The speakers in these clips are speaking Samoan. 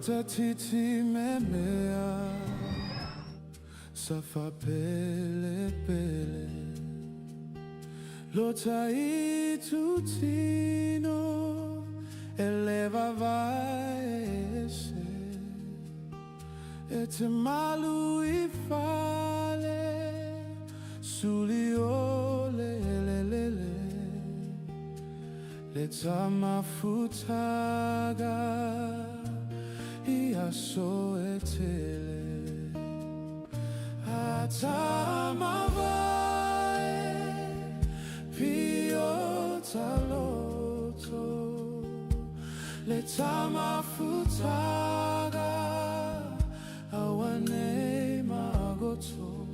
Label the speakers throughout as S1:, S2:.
S1: Lota titi memea sa fapelepele Lota itutino e le vavae ese E te malu i fale suli o le lelele Le tamafutaga i aso e tele Atamavae pio taloto Le tamafutaga awane magoto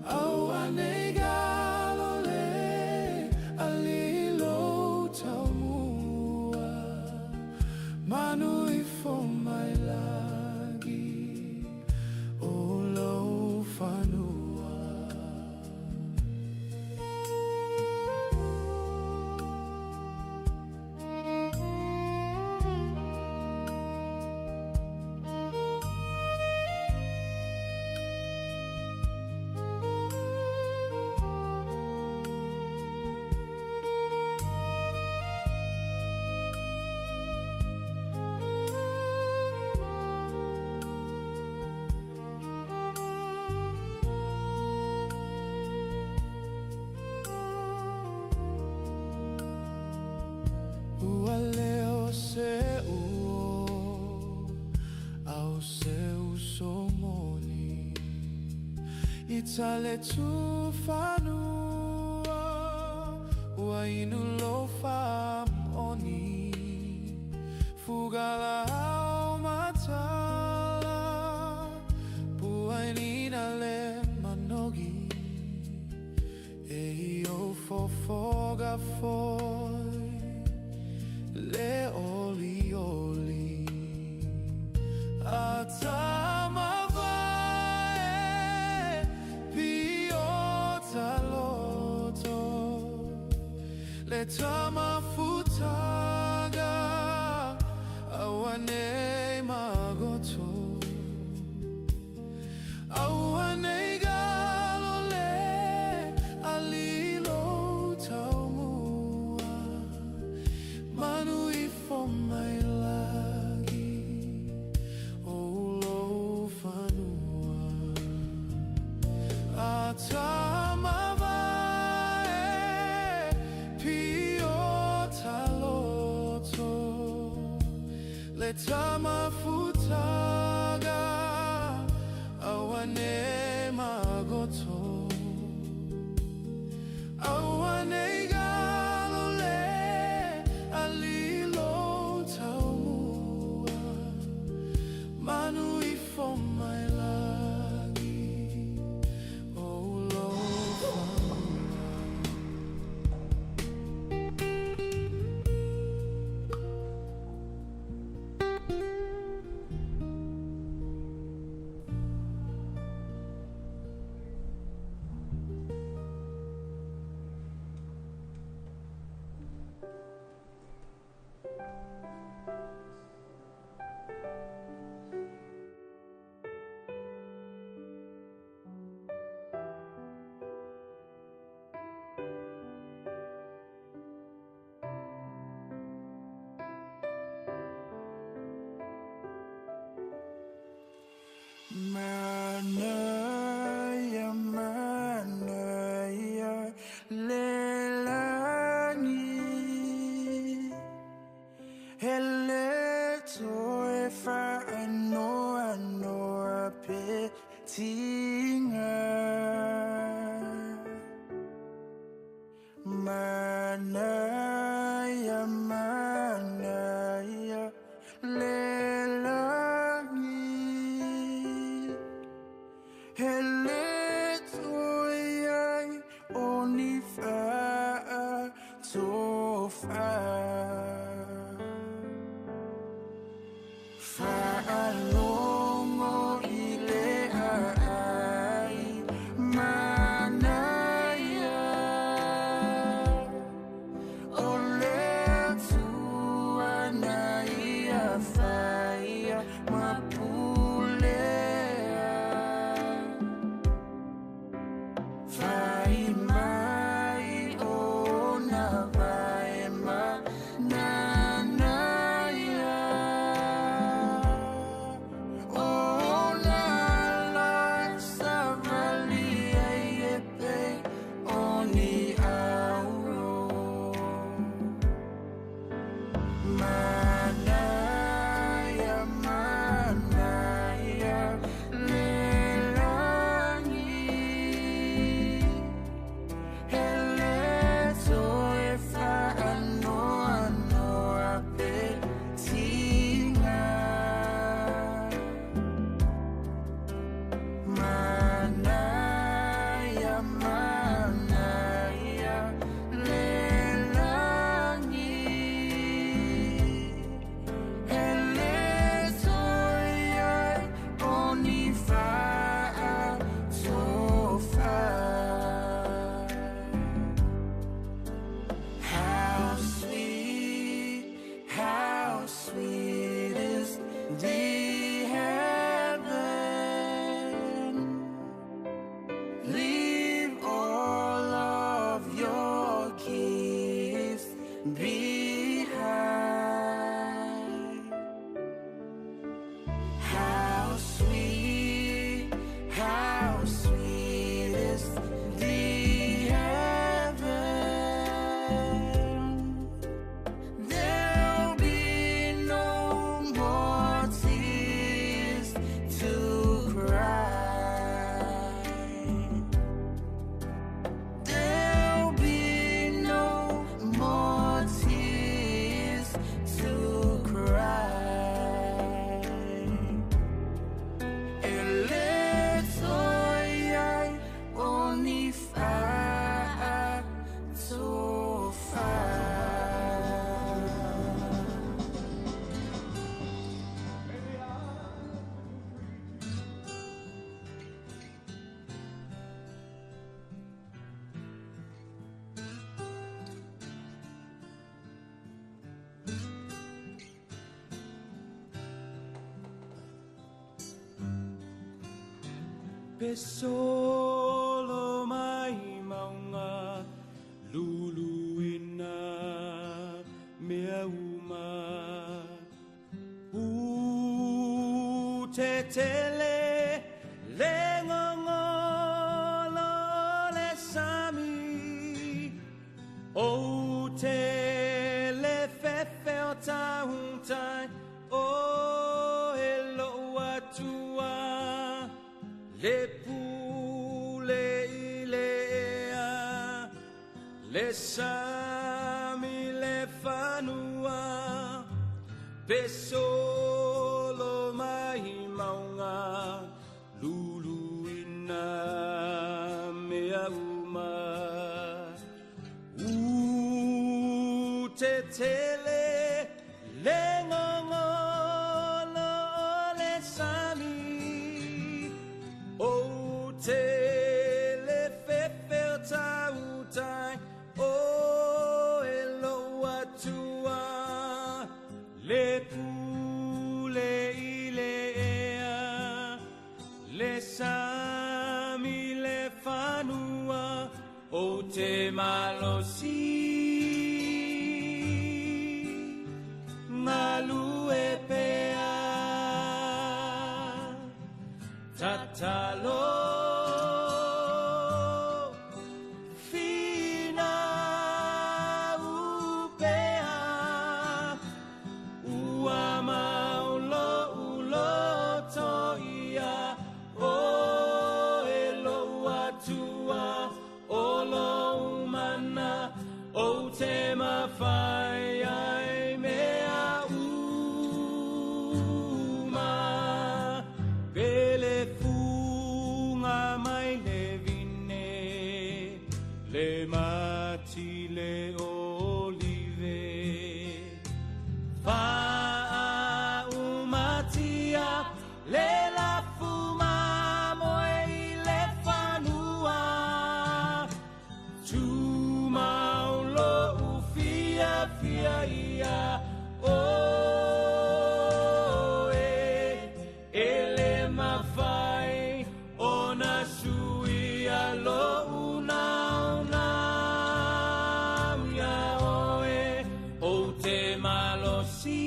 S1: Awane galole alilo taumua Manu ifo mai lagi o lou fanua. Ua leo se uo au se uso moni I tale tufanua ua inu lofa oni Fugala au matala puainina le manogi E i o fofoga foi le oli oli Atamavae pio taloto Le tamafutaga awane magoto Awane galole alilo taumua Manu ifo mai lagi o lou fanua Atamavae pio taloto Le tamafutaga awane magoto Awane galole alilo taumua Manu ifo mai lagi o lou fanua.
S2: Manaya, manaya, lelani. Hele toe whaanoa noa pe tinga. Manaya, manaya, lelani. Hele toe ai o ni whaa tofa. Whaalongo i le ai manaia. O le tua na ia. behind. How sweet is the heaven. There'll be no more tears to cry. There'll be no more tears to cry. E le toe ai o ni fa'atofa.
S1: Pe solo mai maunga luluina mea uma U te tele le ngongolo le sami O te le fefe o tauntai O e lo atua Le pule i le ea, le sami le fanua, pe solo mai maunga, luluina mea uma. U te tele le ngongolo le sami, O te le fefe o tautai, o e lo atua, le pule i le ea, le sami le fanua, o te malosi ngalue pea. Tatalo fina upea ua maulo uloto ia o e lo atua o lo mana o te mawhai ai mea uma. Pele funga mai le vine, le mati le olive. Fa'aumatia le lafuma moe i le fanua. Tumaulo ufia fia ia o e, e le mawhai o na suia lo unauna ia oe o te malosi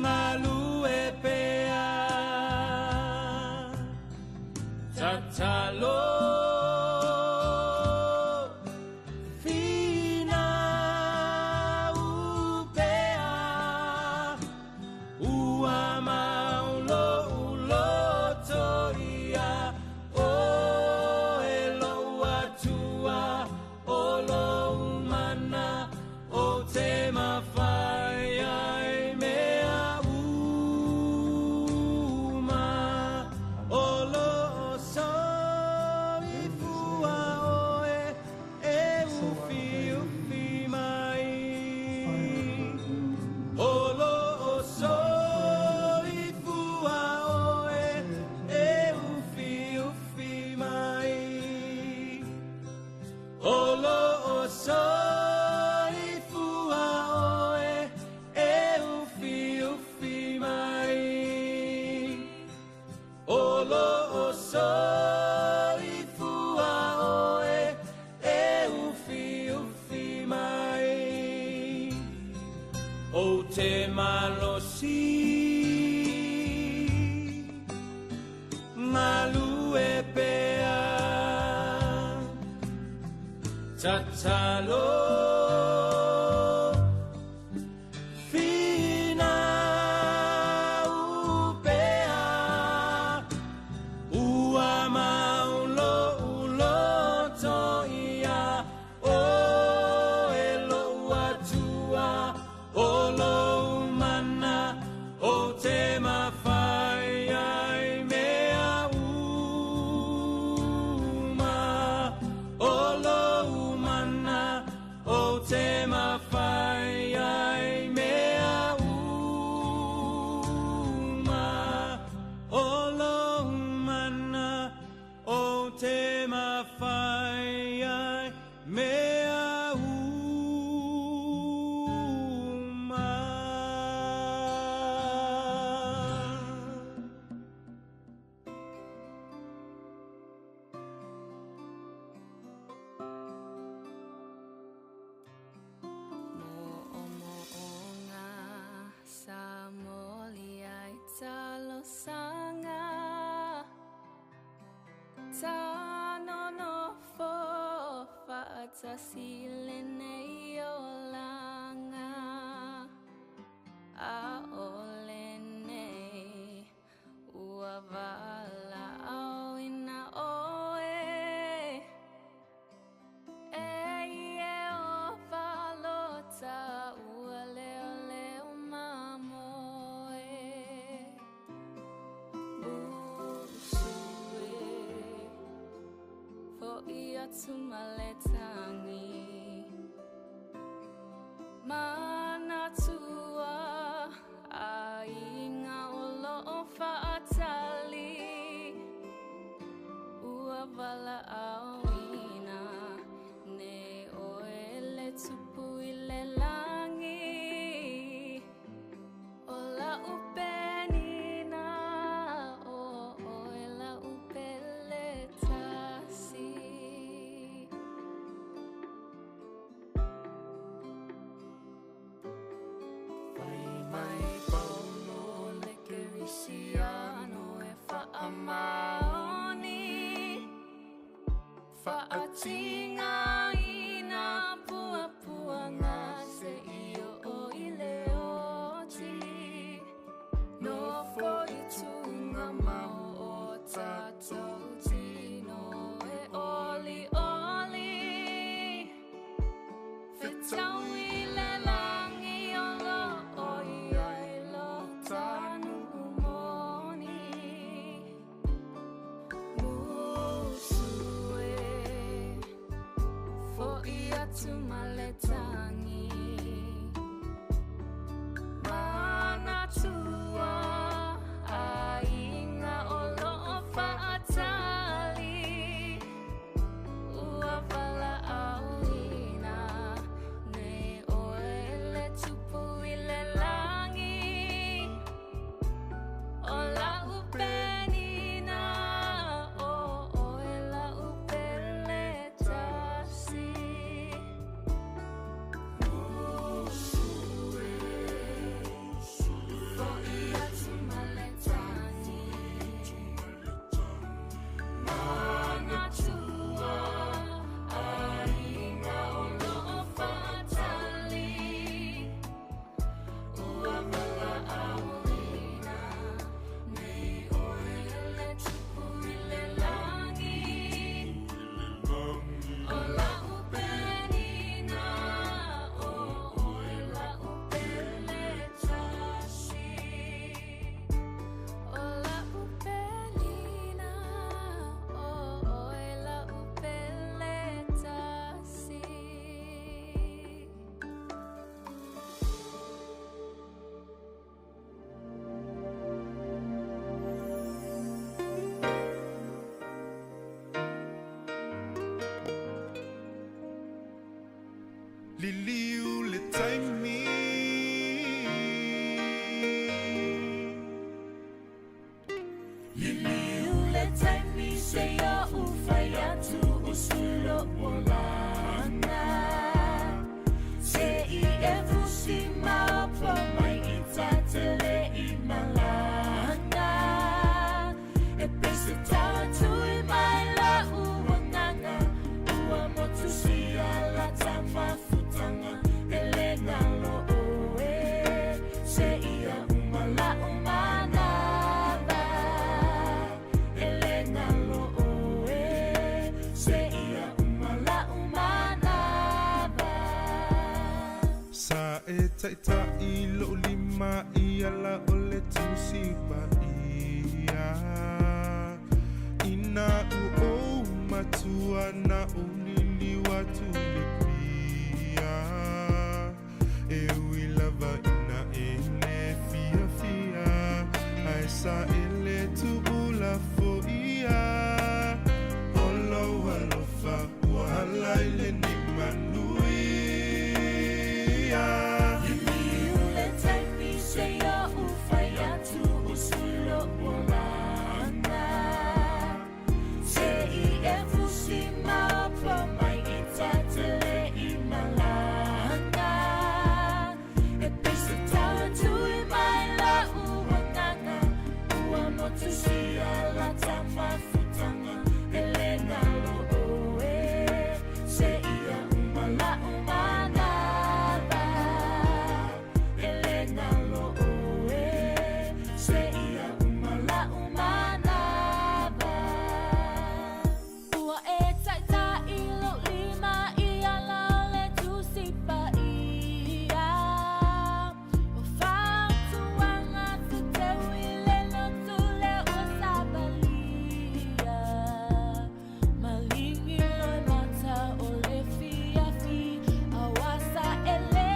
S1: ngalue pea. Tatalo fina upea ua maulo uloto ia o e lo atua o lo mana o te mawhai ai mea uma. O lo soifua oe e ufi ufi mai. O lo soifua oe e ufi ufi mai. O lo soifua oe e ufi ufi mai. O lo soifua oe e ufi te malosi galue pea. Tatalo finau pea, ua mau lo'u loto ia oe lo'u Atua, o lou mana ou te mafai ai mea uma, o lou mana ou te mafai ai mea uma, o lou mana ou te mafai ai mea uma.
S2: Mo'omo'oga sa moli ai talosaga Tanonofo fa'atasi lenei olaga A'ole nei ua vala'auina oe E Ieova lo ta'ua leoleo mamoe Busu e fo'i atu ma le tagi Manatua aiga o lo'o fa'atali Ua vala'auina nei oe le tupu i le lagi O la'u penina o oe la'u pele tasi.
S3: Fai mai Paulo le Kerisiano e
S2: fa'amaoni Fa'atigaina puapuaga se'i o'o i le oti Nofo i tugamau o tatou tino e olioli Fetaui le lagi o lo'o i ai lo tanu'u moni Musu e fo'i atu ma le tagi Manatua aiga o lo'o fa'atali Ua vala'auina nei oe le tupu i le lagi O la'u penina o oe la'u pele tasi. Musu e fo'i atu ma le tagi Manatua aiga o lo'o fa'atali Ua vala'auina nei oe le tupu i le lagi O la'u penina o oe la'u pele tasi. O la'u penina o oe la'u pele tasi.
S3: Liliu le taimi
S2: Liliu le taimi seia ou fai atu usu lo'u olaga Se i e fusi maopo mai.
S3: Taitai lo'u lima i ala o le Tusi Paia. Ina ua ou matua na ou liliu atu i le pia. E ui lava ina e le fiafia, ae saele tuulafoia. O lou alofa ua ala i lenei manuia.
S2: Liliu le taimi seia ou fai atu usu lou olaga. Se i e fusi maopo mai i tatele i malaga. E pei se taua tui mai la'u agaga ua motusia lata mafutaga e le galo oe seia uma la'u manava e le galo oe seia uma la'u manava. Ua e taitai lou lima i ala o le Tusi Paia. O fautuaga se teu i le lotu lea ua savalia. Maligi loe mata o le fiafi auā saele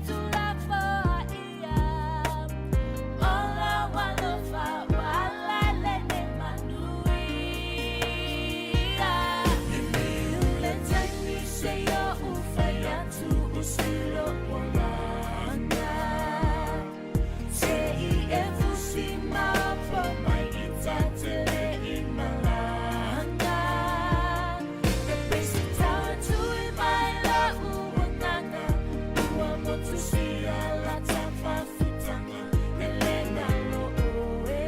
S2: tuulafoaia. O lou alofa ua ala i lenei manuia. Liliu le taimi seia ou fai atu usu lou olaga. Se i e fusi maopo mai i tatele i malaga. E pei se taua tui mai la'u agaga ua motusia lata mafutaga e le galo oe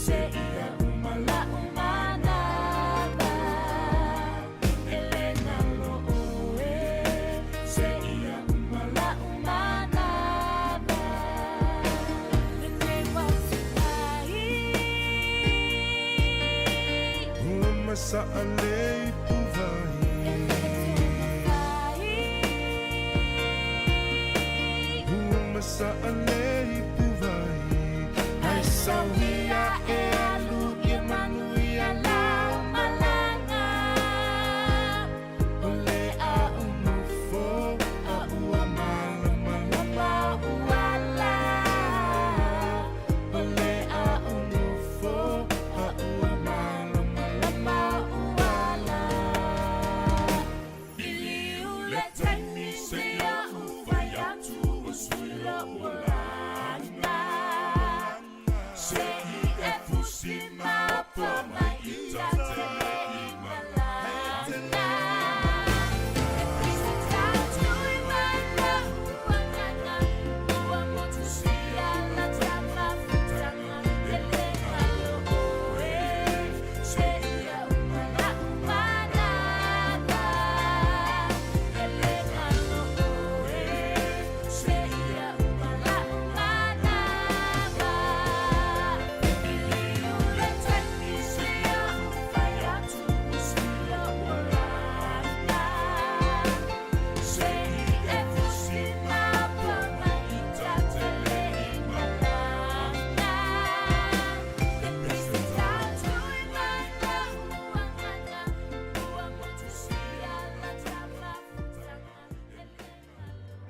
S2: seia uma la'u manava e le galo oe seia uma la'u manava lenei ua tuai.
S3: Ua masa'a le ipuvai.
S2: E
S3: Ua masa'a le ipuvai. Ae saunia e alu ia manuia lau
S2: malaga.
S3: O le a ou nofo a ua malamalama o'u ala. O le a ou nofo a ua malamalama o'u ala.
S2: Liliu le taimi seia ou fai atu usu lou olaga. Se i e fusi maopo mai i tatele i malaga. E pei se taua tui mai la'u agaga ua motusia lata mafutaga e le galo oe seia uma la'u manava e le galo oe seia uma la'u manava. Liliu le taimi seia ou fai atu usu lou olaga. Se i e fusi maopo mai i tatele i malaga. E pei se taua tui mai la'u agaga ua motusia lata mafutaga e le galo.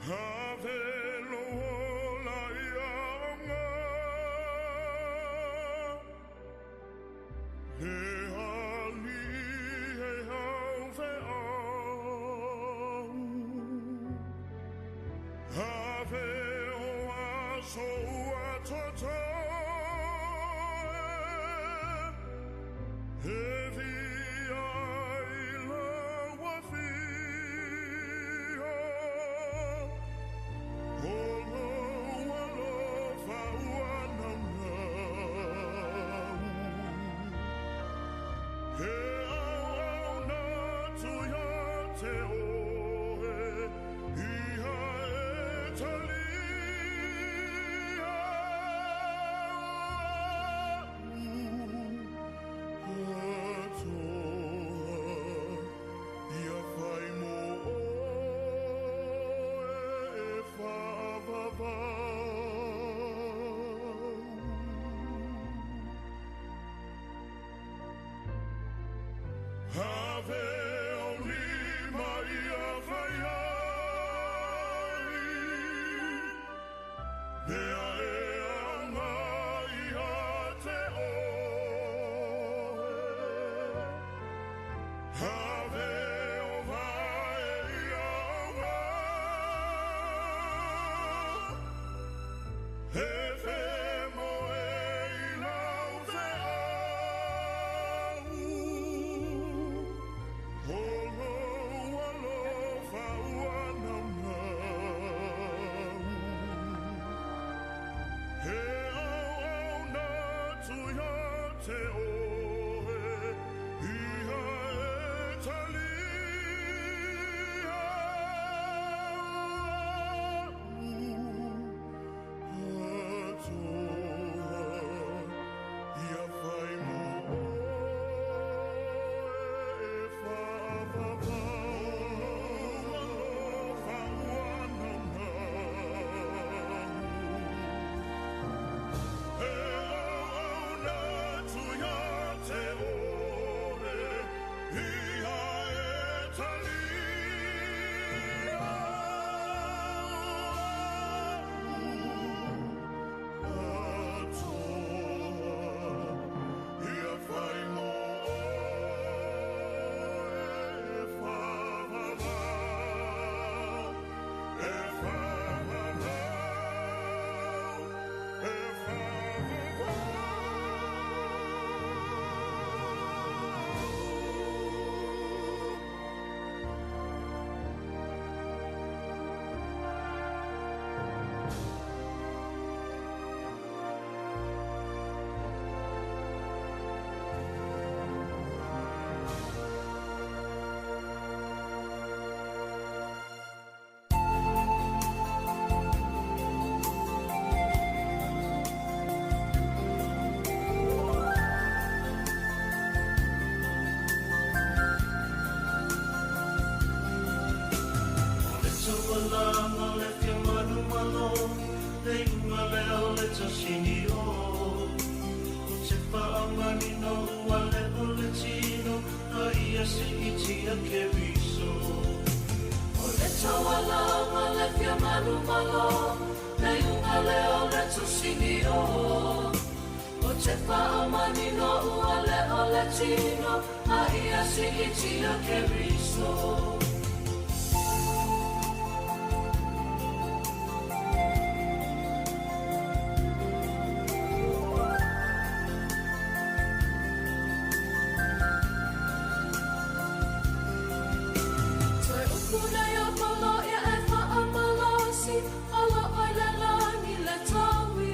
S3: Ave lou ola ia aoga Le alii e haufe'au. Ave o aso ua totoe. te oe Ia e talia au atoa Ia fai mo oe e faavavau. Ave au lima ia fai ai, mea e aoga ia te oe. Ave o vae ia aoga, e femoe i lau feau. O lou alofa ua naunau, he auauna atu ia te oe, ia e talia au atoa. Ia fai mo oe e faavavau. O lou alofa ua naunau, he auauna atu ia te oe, ia e talia au atoa. Ia fai mo oe e faavavau, e faavavau, e faavavau.
S4: O le taualaga le fia manumalo, le iuga lea o le tausini o. O te faamanino ua le o le tino, a ia siitia Keriso.
S2: O le taualaga le fia manumalo, le iuga lea o le tausini o. O te faamanino ua le o le tino, a ia siitia Keriso. Toe upu nei o Polo ia e faamalosi, alo oe le lagi le taui.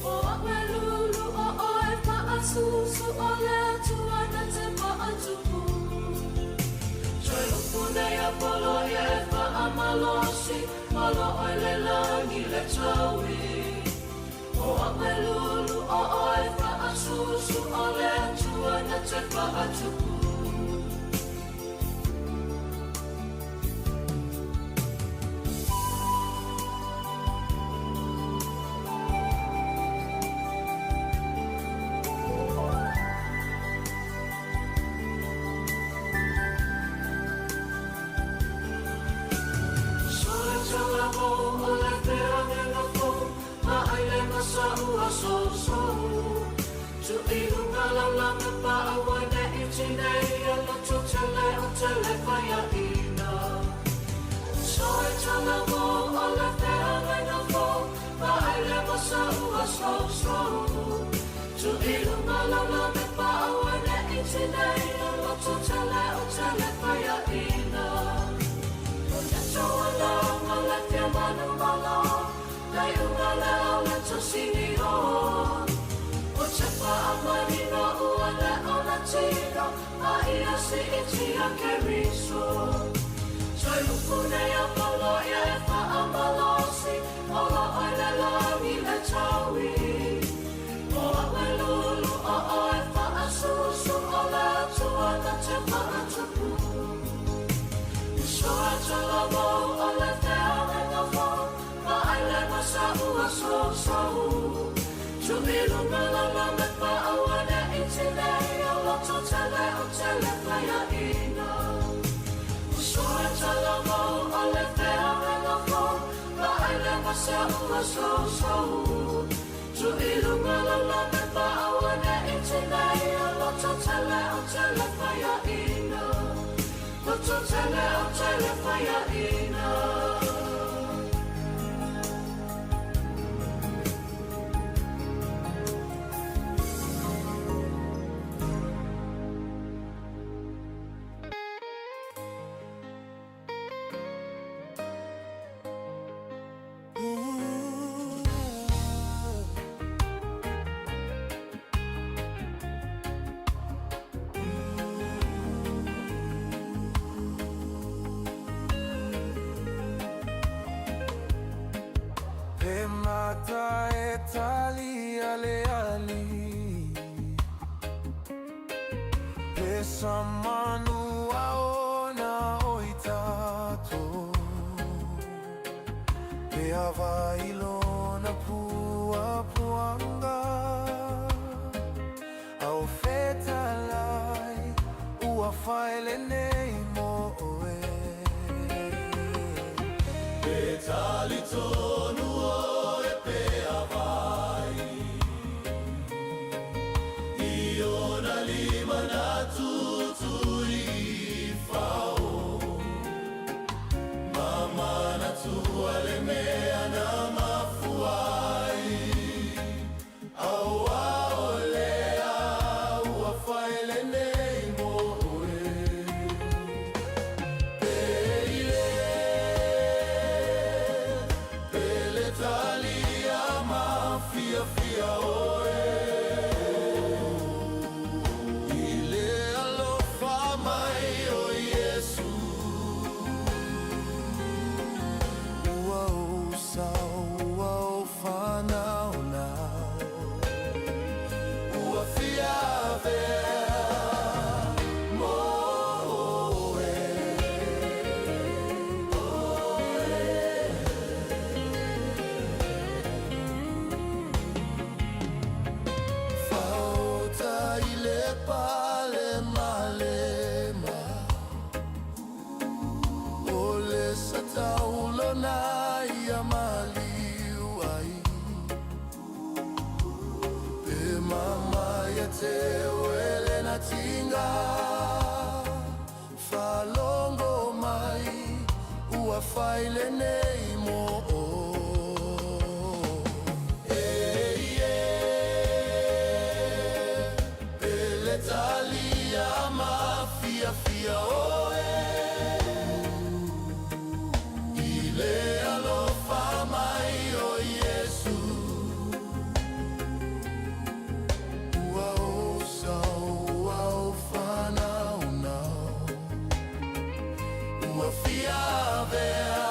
S2: O a'u e lulu o oe faasusu o le Atua na te maatupu. Toe upu nei o Polo ia e faamalosi, alo oe le lagi le taui. O a'u e lulu o oe faasusu o le Atua na te maatupu. Sole taulabo o le feagaiga fou, ma ai le masa ua sousou. Tu i luga laulaga pa aua ne i tinei a loto tele o tele faiaina. Sole taulabo o le feagaiga fou, ma ai le masa ua sousou. Tu i luga laulaga pa aua ne i tinei a loto tele o tele faiaina. O le taualaga le fia manumalo, le iuga lea o le tausini o. O te faamanino ua le o le tino, a ia Whakasiitia Keriso. Tai upu nei a paulo ia e whaamalosi, ola oi le langi le taui. O au e lulu o oe whaasusu o le atua na te whaatupu. Soa tala mo o le tea me nofo, ma ai le masa ua so so. Tu i lunga la la me pa aua ne i tine o loto tele o tele paia ina. Soa tala mo o le tea me nofo, ma ai le masa ua so so. Tu i lunga la la me pa aua ne i tine o loto tele o tele paia ina. Loto tele o tele paia ina.
S3: Pe mata e tali ale ali, Pe samanu aona o i tato, Pe ava ilona pua puanga, Au fetalai ua faile nei mo oe.
S4: Pe tali tonu oe pe avai, I ona lima na tutui fao, Mamana tua le mea na mafuai, Aua o lea ua faile nei mo oe. Pe ile, pe le talia ma fia fia oe, I le alofa mai o Iesu.
S3: Ua ou sau, ua ou fanau nau,
S4: Ua fia avea mo oe.
S3: Fauta i le pale malema, O le sataulo na ia maliu ai, Pe mama ia te wele na tinga, Falongo mai ua faile nei mo oe.
S4: E pe le talia ma fia fia oe, I le alofa mai o Iesu.
S3: Ua ou sau, ua ou fanau nau,
S4: Ua fia avea.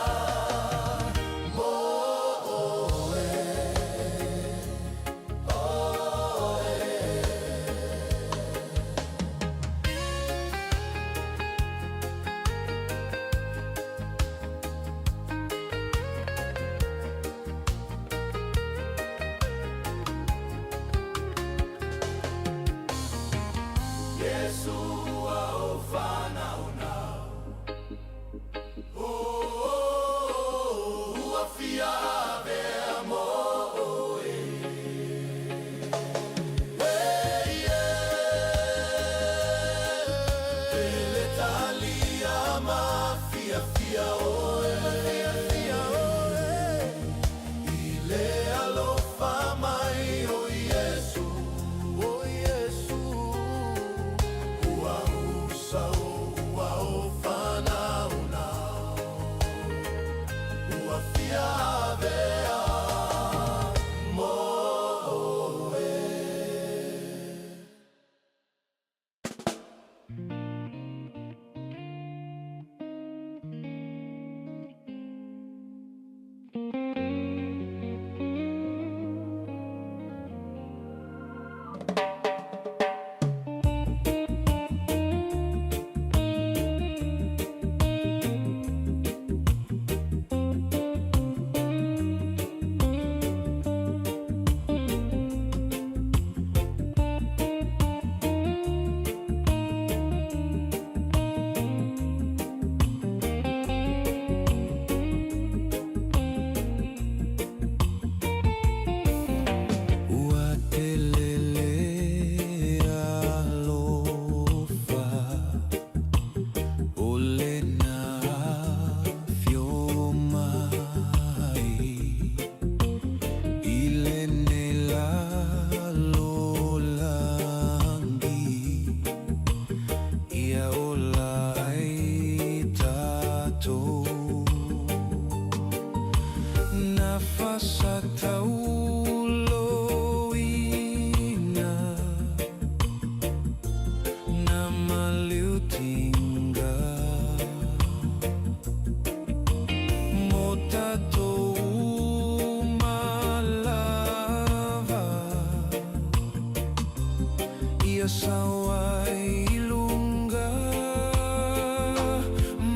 S2: Ia sau ai i luga.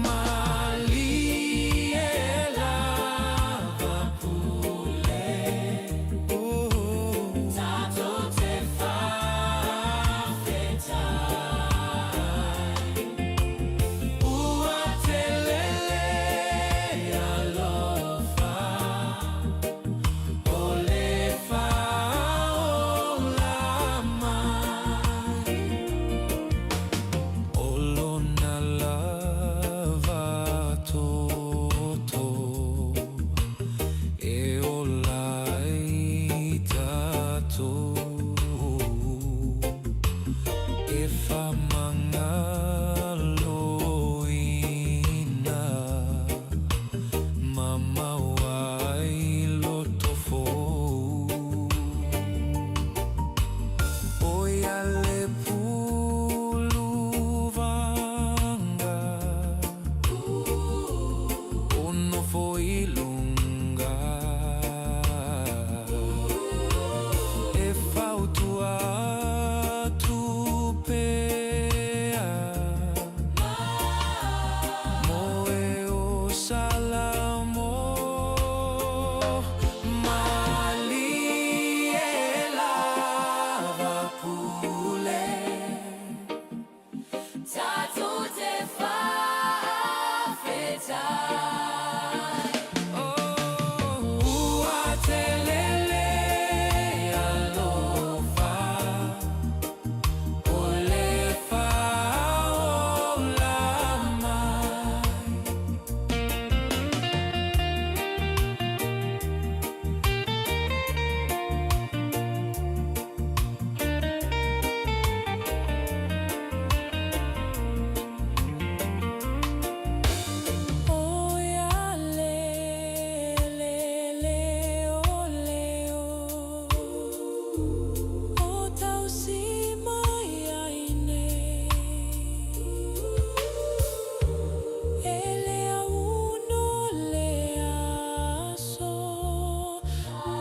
S2: Malie lava pule. Tatou te faafetai. Ua tele le alofa o le faaola mai. O lona lava toto e ola ai tatou. E faamagaloina ma maua ai loto fou. O ia le puluvaga o nofo i luga. E fautua atu pea mo e o Salamo. Malie lava pule.
S5: Tatou te faafetai.
S2: Ua tele le alofa o le faaola mai.
S5: O ia le eleele o leo o tausi mai ai nei. E le auno le aso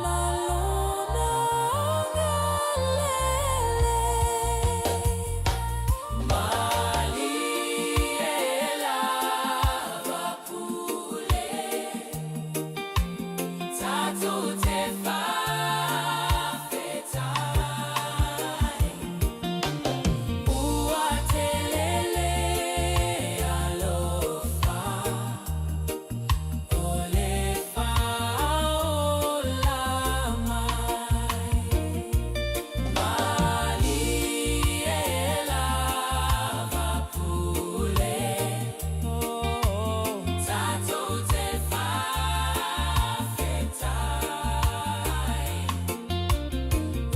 S5: ma lona agalelei.
S2: Malie lava pule.
S5: Tatou te faafetai. Ua tele le alofa o le faaola mai. Malie lava pule. Tatou te faafetai.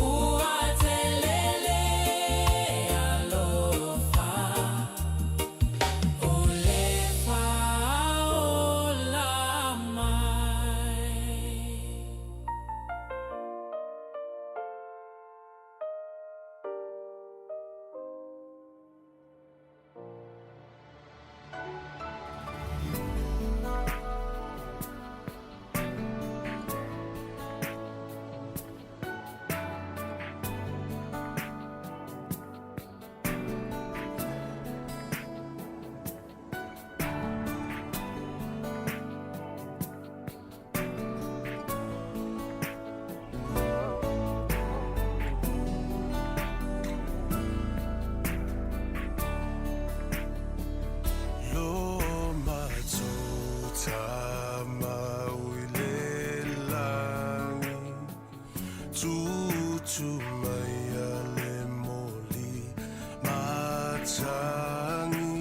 S5: Ua tele le alofa o le faaola mai.
S3: Lo matuta mau i le lagi, Tutu mai a le moli matagi,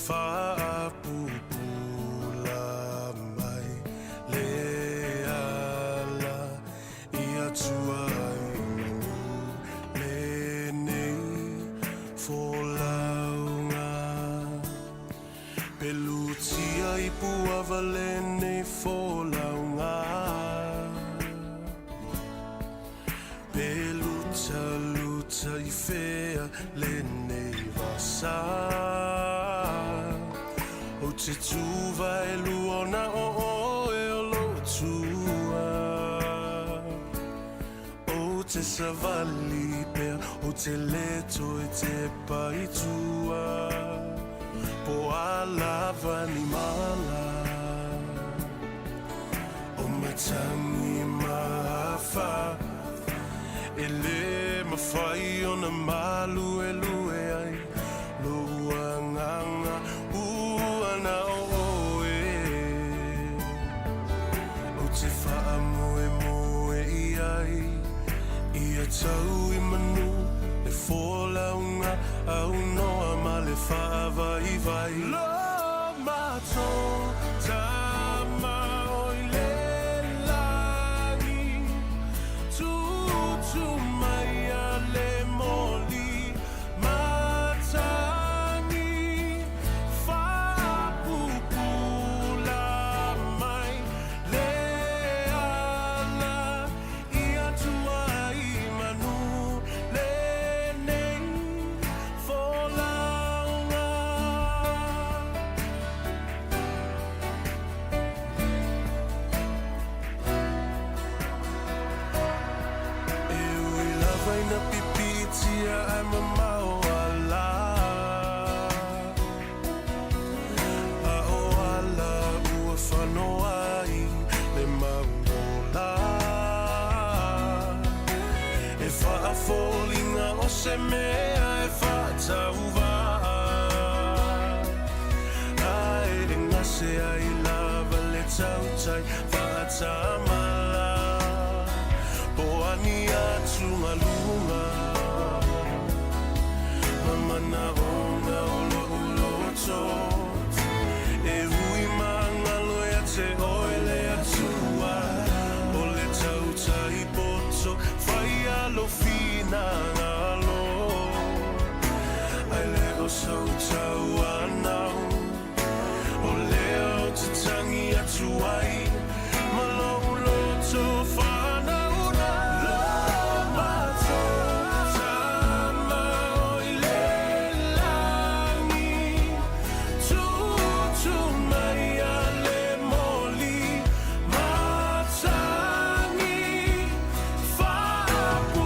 S3: Faapupula mai le ala i Atua i manu lenei folauga. Pelutia i puava lenei folauga. Peluta luta i fea lenei vasa. O te tuva e luona o oe o lo tua. O
S4: te savali pea, ou te le toe tepa i tua, po o a lava ni mala o matagi ma afa, e le mafai ona maluelue ai lou agaga ua na o oe. Ou te faamoemoe i ai, ia tau i manu le folauga aunoa ma le faavaivai. Lo matou Tama o i le lagi, tutu mai a le moli matagi, faapupula mai le ala ia tuai manu lenei folauga. E ui lava ina pipiitia ae mamao ala, a o ala ua fanoa ai le mau ola. E faafoliga o se mea e faatauvaa, ae e gase ai lava le tautai faatamala. Po o a ni atugaluga ma manaoga o lou loto, e ui magalo ia te oe le Atua, o le tautai poto faia lou finagalo, ae le o sou tauanau. O lea ou te tagi atu ai ma lou loto faanaunau. Lo matou Tama o i le lagi, tutu mai a le moli matagi, faapupula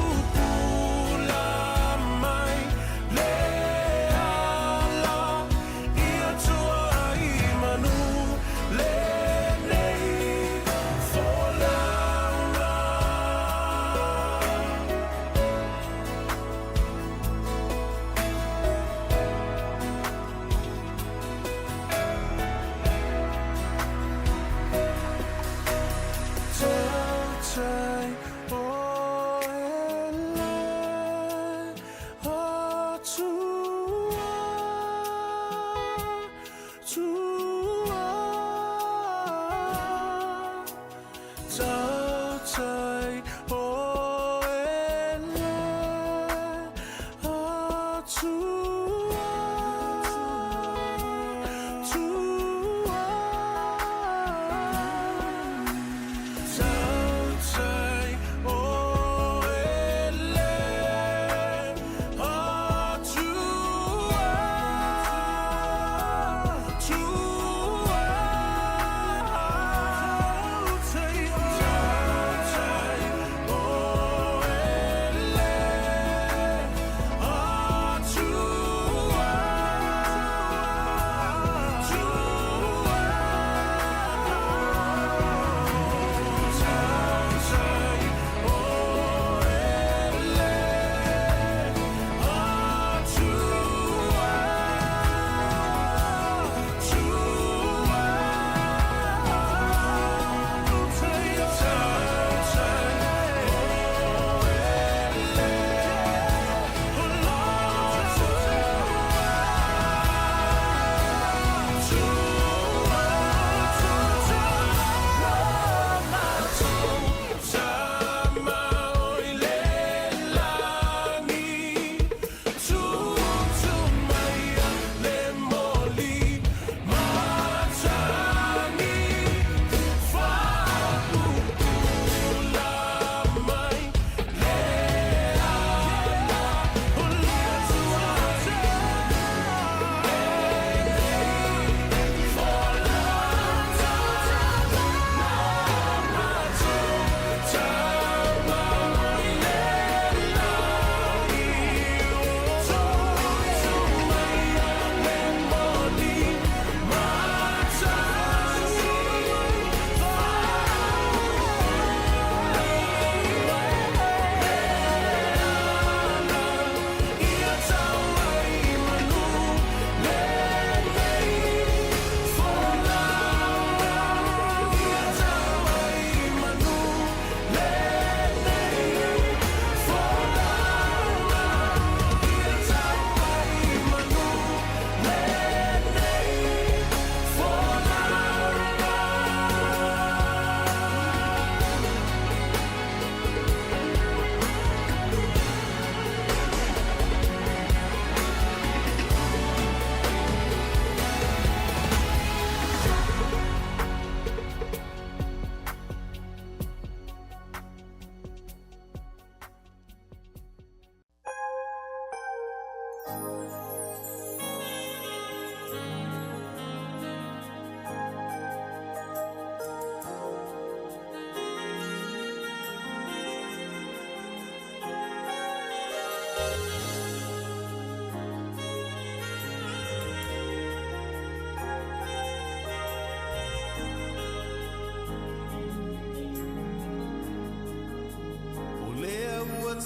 S4: mai le ala.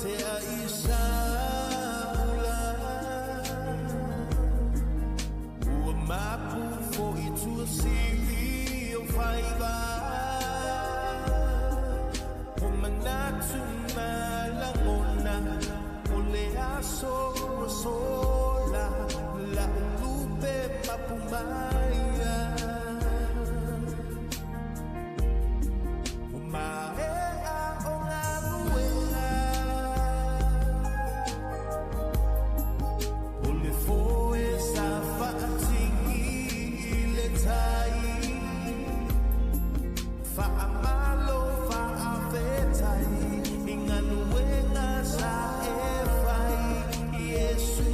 S3: tea i sa ula. Ua mapu fo i tua sili o faiva. O manatu malagona, o le aso ua sola, la ulupe mapumaia. O maea o galuega, o le foe sa faatigi i le tai. Faamalo faafetai i galuega sa e fai, Iesu.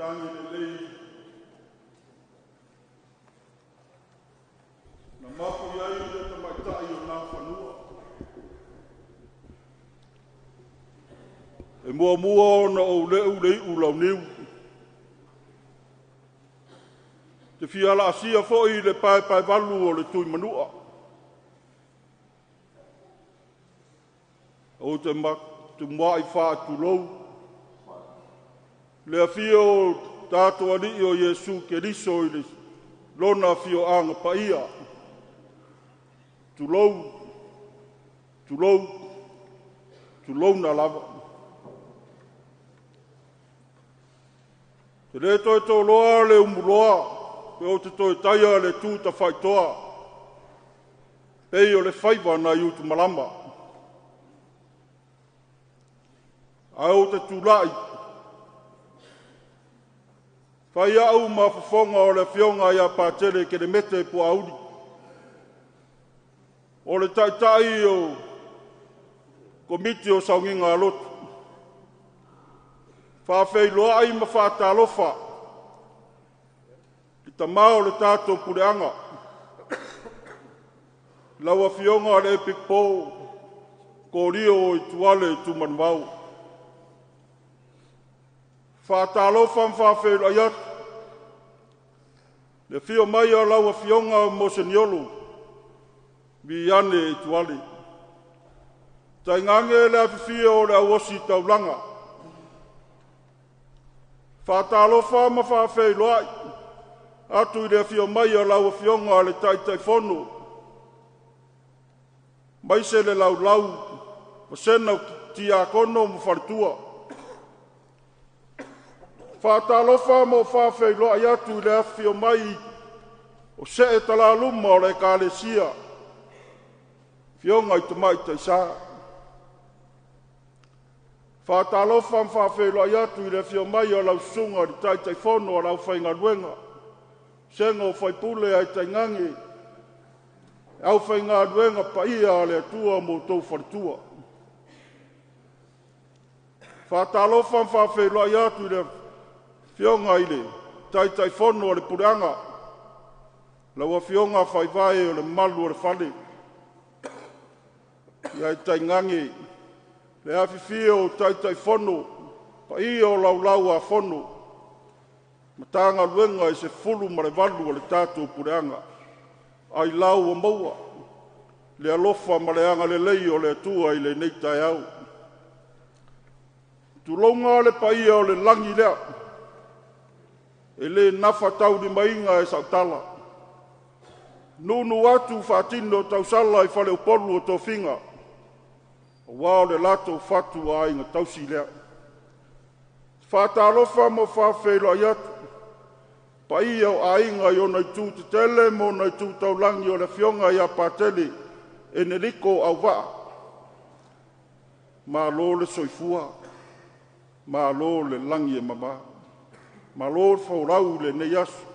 S6: lagi lelei na mapu i ai le tamaitai o Nafanua. E muamua ona ou leu le iu launiu, te fia laasia foi le paepaevalu o le Tuimanua. Ou te muai faatulou le afio o tatou Alii o Iesu Keriso i Lona afioaga paia. Tulou, tulou, tulouna lava. E le toe toloa le umuloa pe ou te toe taia le tu tafaitoa, pei o le faiva nai utumalama. Ae ou te tulai, fai au ma fofoga o le Afioga ia Patele Kelemete Puaauli, o le Taitai o Komiti o Sauniga a Lotu, faafeiloai ma faatalofa i tama o le tatou puleaga, lau Afioga i le Epikopo Korio Ituale Tumanuvao. Faatalofa ma faafeiloai atu le afio mai o lau Afioga Moseniolo Viane Ituale, tainane le afifio o le au ositaulaga. Faatalofa ma faafeiloai atu i le afio mai o lau Afioga i le Taitaifono maise le laulau vasena o Tiakono ma Faletua. Faatalofa ma faafeiloai atu i le afifio mai o see talaluma o le Ekalesia, afioga i Tamaitai sa. Faatalofa ma faafeiloai atu i le afio mai o lau susuga i le Taitaifono o le aufaigaluega, vasega o faipule ae tainane le aufaigaluega paia a le Atua ma outou faletua. Faatalofa ma faafeiloai atu i le Afioga i le Taitaifono o le Puleaga, lau Afioga Faivae o le Malu o le Fale, ae tainane le afifio o Taitaifono, paia o Laulau-a-Fono, Matagaluega e 18 a le tatou Puleaga. Ailao ua maua le alofa ma le agalelei o le Atua i lenei taeao. Tulouna le paia o le lagi lea, e le gafataulimaina e sau tala, nuunuu atu faatini o tausala i faleupolu o tofiga, aua o le latou fatuaiga tausi lea. Faatalofa ma faafeiloai atu paia o aiga i ona itu tetele ma ona itu taulagi, o le afioga ia Patele Eneliko Auvaa, malo le soifua, malo le lagi e mama, malo le folau i lenei aso.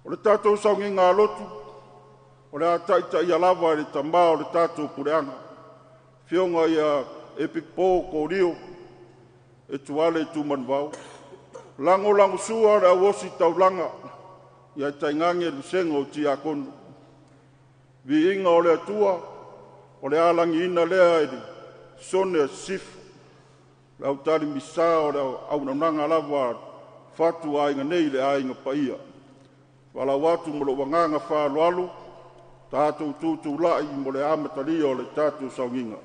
S6: O le tatou sauniga a lotu o le a taitaia lava e le tama o le tatou puleaga, Afioga ia Epikopo Korio Etuale Tumanuvao, lagolagosua le au ositaulaga ae tainane le vasega o Tiakono. Viiga o le Atua o le a lagiina lea i le sone a Sisifo, le autalimisa o le auaunaga lava a fatu aiga nei le Aiga Paia. Valaau atu ma lou agaga faaaloalo tatou tutulai mo le amatalia o le tatou sauniga.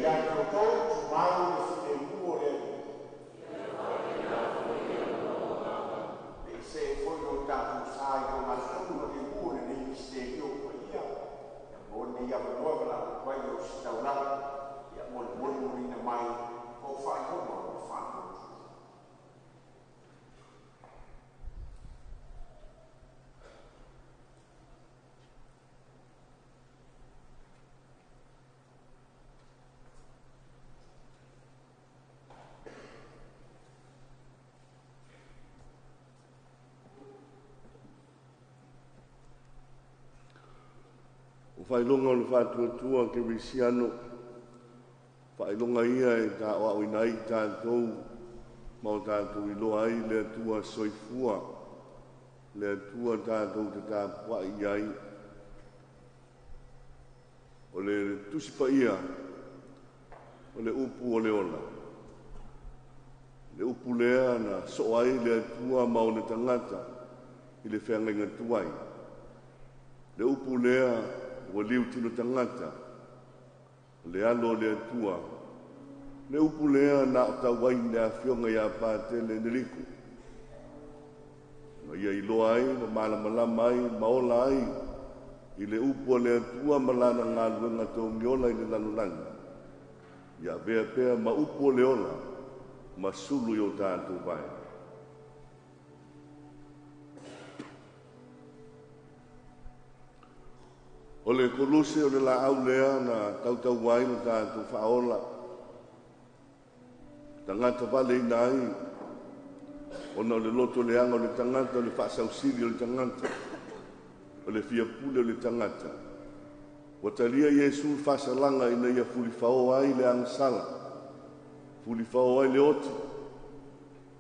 S7: Ia te outou, tumau le filemu o le Alii. Le i see foi lo tatou sa i le ogatotonu ma liu o lenei misitelio paia, ia maua lenei avanoa e valaau atu ai i le Ositaulaga ia mo le molimoliina mai o faailoga o le Faatuatua.
S8: O faailoga o le Faatuatua Kerisiano, faailoga ia e taoaoina ai i tatou ma o tatou iloa ai le Atua soifua, le Atua tatou te tapuai i ai. O le Tusi Paia, o le upu o le ola. Le upu lea na soo ai le Atua ma ona tagata i le feagaiga tuai. Le upu lea ua liutino tagata, o le alo o le Atua. Le upu lea na aotau ai le afioga ia Patele Enerico. Ma ia iloa ai ma malamalama ai ma ola ai i le upu a le Atua ma lana galuega togiola i le lalolagi. Ia avea pea ma upu o le ola ma sulu i o tatou vae. O le koluse o le laau lea na tautau ai lo tatou faaola. Tagata valeina ai, ona o le loto leaga o le tagata, o le faasausili o le tagata, o le fiapule o le tagata. Ua talia Iesu le faasalaga ina ia fulifao ai le agasala, fulifao ai le oti,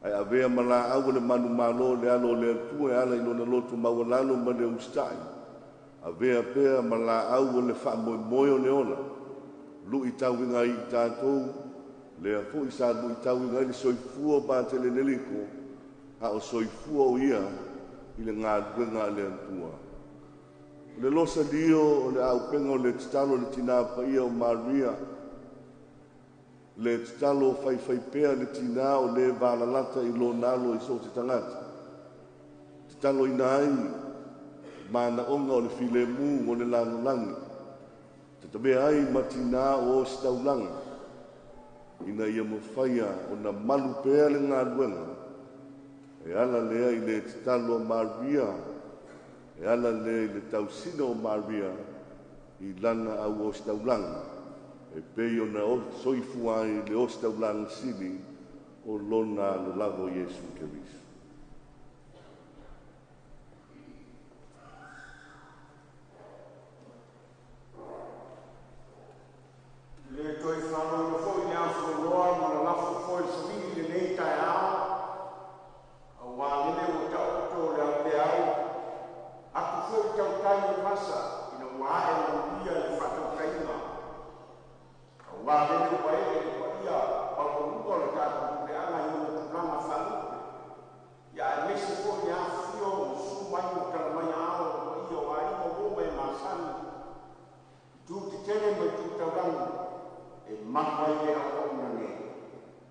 S8: ae avea ma laau o le manumalo le alo o le Atua e ala i lona loto maualalo ma le usitai. Avea pea ma laau o le faamoemoe o le ola, luitauina ai i tatou, lea foi sa luitauina ai le soifua o Patele Enerico, a o soifua o ia i le galuega a le Atua. O le losalio o le auupega o le tatalo o le tina paia o Maria, le tatalo faifaipea le tina o le valalata i lona alo i so o se tagata. Tataloina ai manaoga o le filemu o le lalolagi. Tatamea ai ma tina o ositaulaga, ina ia mafaia ona malu pea le galuega, e ala lea i le tatalo a Maria, e ala lea i le tausina o Maria i lana au ositaulaga, e pei ona soifua ai le ositaulaga sili o lona alo lava o Iesu Keriso.
S7: Le toe faaaloalo foi le afualoa ma lalafo foi le savili i lenei taeao, aua lele ua taoto le aupeau atu foi tautai o le vasa ina ua ae manuia le faatautaiga, aua lele ua ee le paia maualuga o le tatou puleaga i ona tulaga faalupe, ia aemaise foi le afifio ma susu mai ma tala mai aao o le paia o aiga, uo ma e masani, itu tetele ma itu taulagi e malu ai le auauna nei.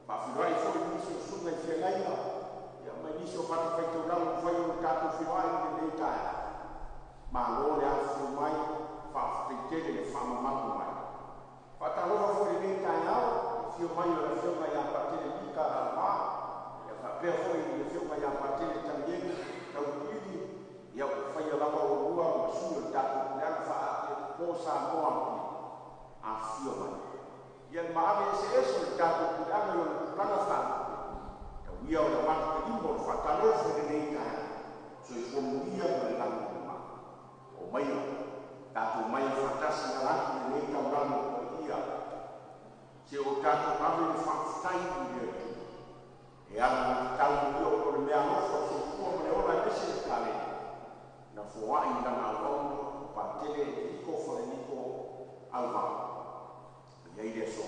S7: Faafeiloai foi i nisi o susuga i feagaiga ia ma nisi o fatafaitaulaga ua fai ona tatou feiloai i lenei taeao. Malo le afifio mai, faafetai tele le faamamalu mai. Faatalofa foi i lenei taeao i le afio mai o le afioga ia Patele Mika Rauā, ia faapea foi i le afioga ia Patele Tanielu Tauluili, ia ua faia lava oulua ma sui o le tatou puleaga faaatiatupo Samoa afifio mai. Ia le maave eseese o le tatou puleaga i ona tulaga faalupe, tau ia o le avatu lima o le faatalofa i lenei taeao. Soifua manuia ma le lagi e mama. O maia, tatou mai faatasi ala atu i lenei taulaga paia, se o tatou ave le faafetai i le Atua. E alagatatau ia o le meaalofa o le soifua ma le ola aemaise le taleni na foai i lana auauna o Patele Enerico Faleniko Auvao e i ai le aso.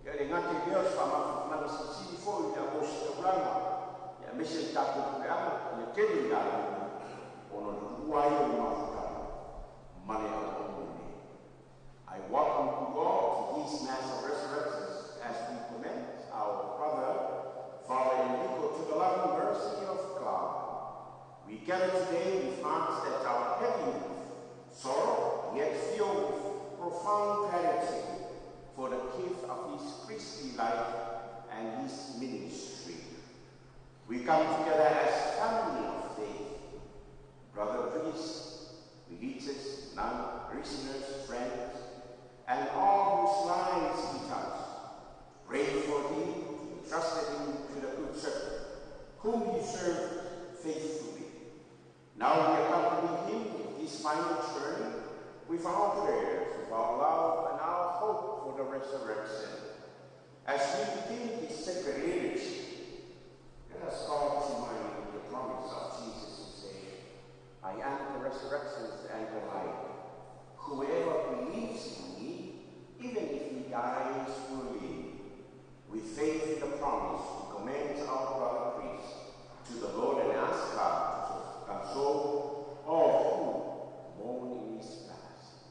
S7: Ia le gata i lea o se faamafanafanaga silisili foi i le au ositaulaga ia aemaise le tatou puleaga ia tele i latou ona o le tuua ai o le mafutaga ma le auauna nei. I welcome you all to this Mass of profound gratitude for the gift of his priestly life and his ministry. We come together as family of faith, brother priests, religious, non-parishioners, friends, and all whose lives he touched. Pray for him, entrusted him to the Good Shepherd, whom he served faithfully. Now we accompany him in his final journey with our prayers, with our love, and our hope for the resurrection. As we begin this sacred liturgy, let us call to mind the promise of Jesus who said, I am the resurrection and the life. Whoever believes in me, even if he dies, will live. With faith in the promise, we commend our brother priest to the Lord and ask God to console all who mourn in his past.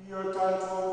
S7: Your title,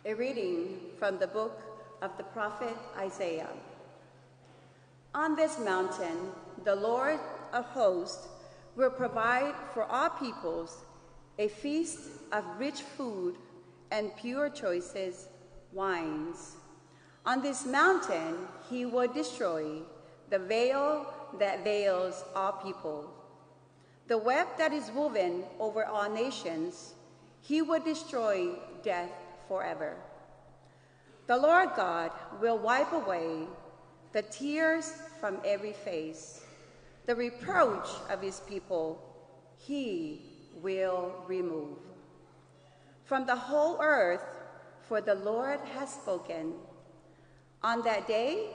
S9: A reading from the book of the prophet Isaiah. On this mountain, the Lord of hosts will provide for all peoples a feast of rich food and pure choices, wines. On this mountain, he will destroy the veil that veils all people, the web that is woven over all nations. He will destroy death forever. The Lord God will wipe away the tears from every face. The reproach of his people he will remove from the whole earth, for the Lord has spoken. On that day,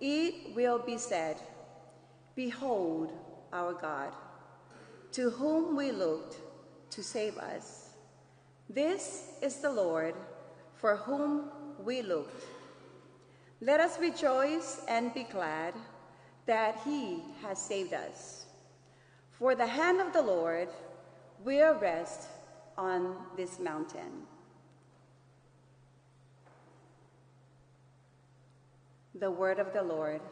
S9: it will be said, Behold our God, to whom we looked to save us. This is the Lord, for whom we looked. Let us rejoice and be glad that he has saved us. For the hand of the Lord will rest on this mountain. The word of the Lord.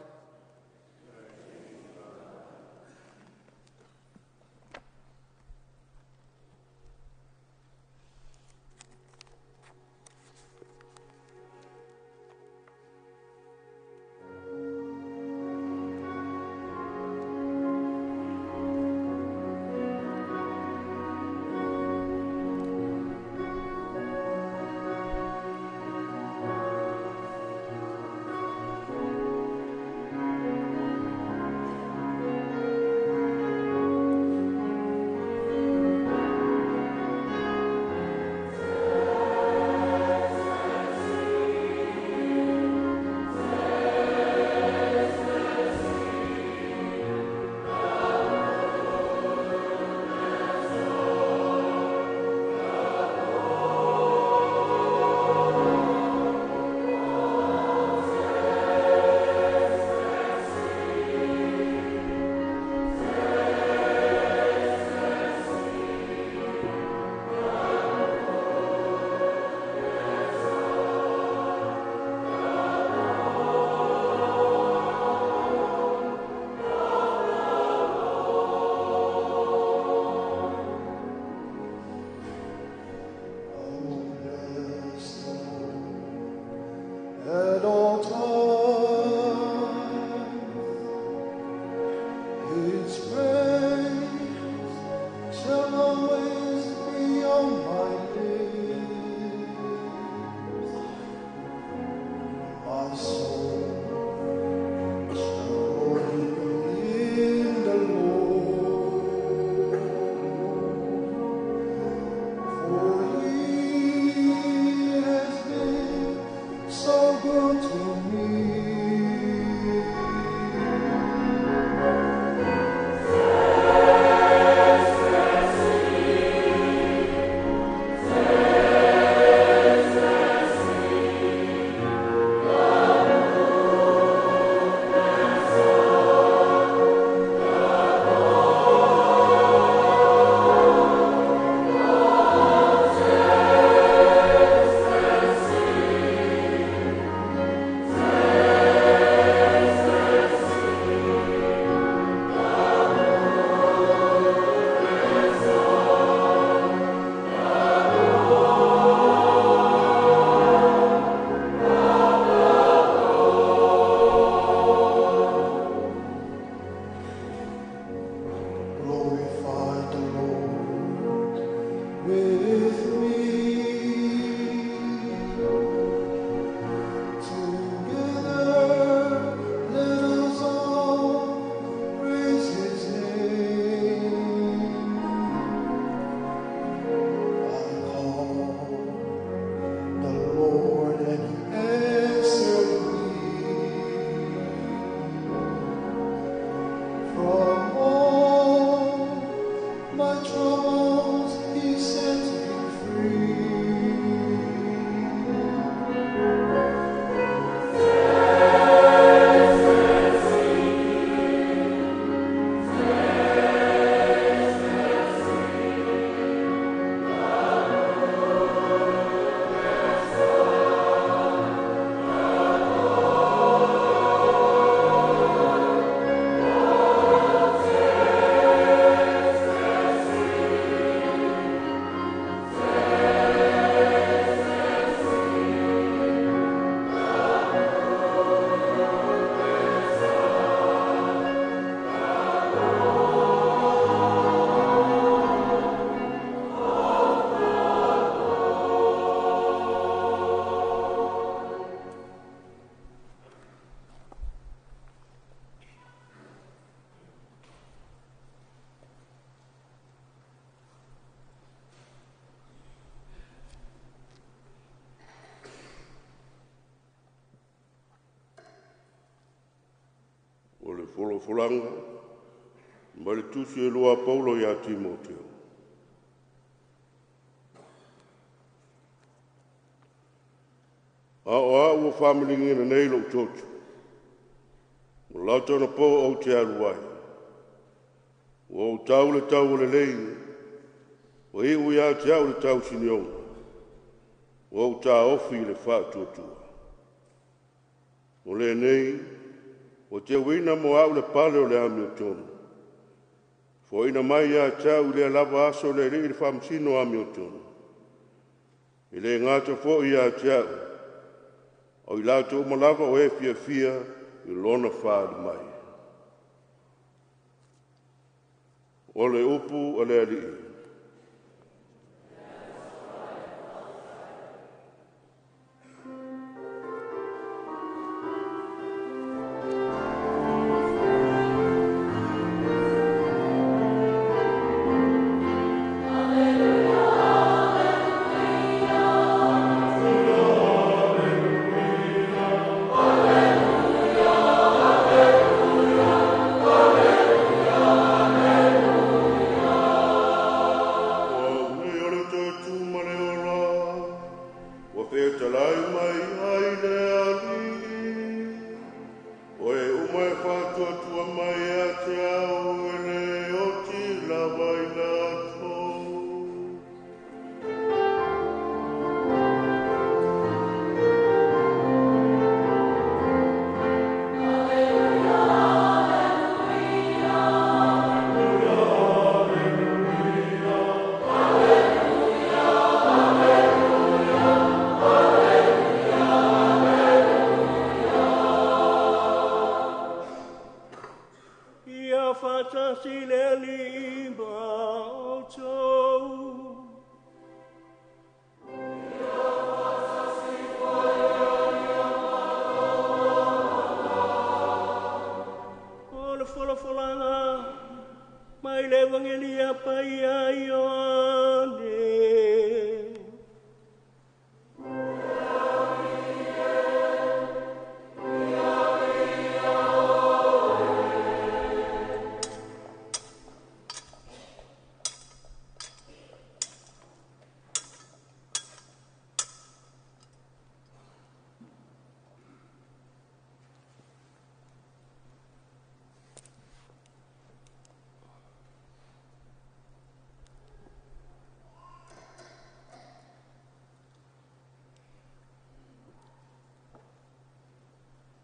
S3: with me. Together, let us all praise His name. I called the Lord and He answered me. From all my troubles He set me free.
S8: O le folafolaga ma le tusi e lua Paulo ia Timoteo. A o au ua faamaligiina nei lou toto, ua lata ona po ou te alu ai. Ua ou tau le tau o lelei, ua iu ia te au le tau sinioga, ua ou tāofi i le faatuatua. O lenei, ua teuina mo au le pale o le amiotonu. Foaina mai ia te au i lea lava aso le Alii le faamasino amiotonu. E le gata foi ia te au, o i latou uma lava o e fiafia i lona faaali mai. O le upu a le Alii. O nei o le toe tu ma le ola, ua fetalai mai ai le Alii. O e uma e faatuatua mai ia te au e le oti lava i latou.
S4: Ia faatasi le Alii ma outou. O le folafolaga mai le Evagelia Paia a Ioane.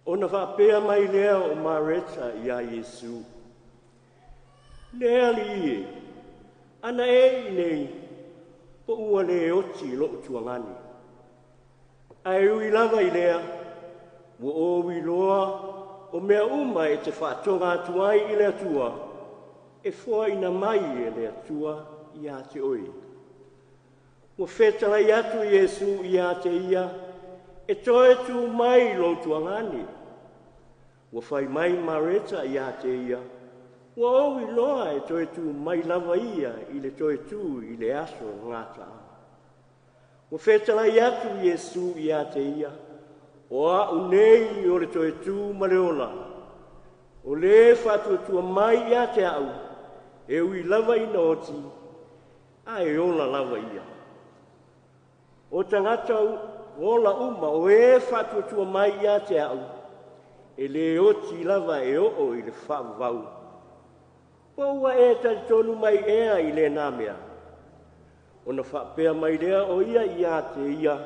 S4: Ona faapea mai lea o Mareta ia Iesu, Le Alii e, ana e i inei, po ua le oti lo'u tuagane. Ae ui lava i lea, ua ou iloa o mea uma e te faatoga atu ai i le Atua, e foaina mai e le Atua ia te oe.
S10: Ua fetalai atu Iesu ia te ia, e toe tū mai lou tuagane. Ua fai mai Mareta ia te ia, ua ou iloa e toe tū mai lava ia i le toe tū i le aso gataaga. Ua fetalai atu Iesu ia te ia, o a'u nei o le toe tū ma le ola. O le faatuatua mai ia te a'u, e ui lava ina oti, ae ola lava ia. O tagata ola uma o e faatuatua mai ia te a'u, e le oti lava e oo i le faavavau. Po ua e talitonu mai ea i lena mea? Ona faapea mai lea o ia ia te ia,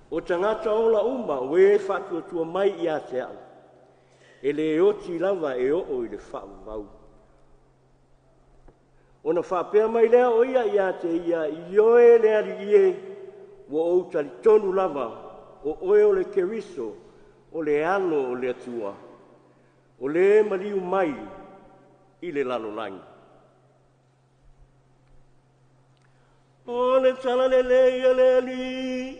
S10: o tagata ola uma o e faatuatua mai ia te a'u, e le oti lava e oo i le faavavau. Ona faapea mai lea o ia ia te ia, ioe le Alii e, ua ou talitonu lava o oe o le Keriso, o le alo o le Atua, o le maliu mai i le lalolagi. O le tala lelei a le Alii.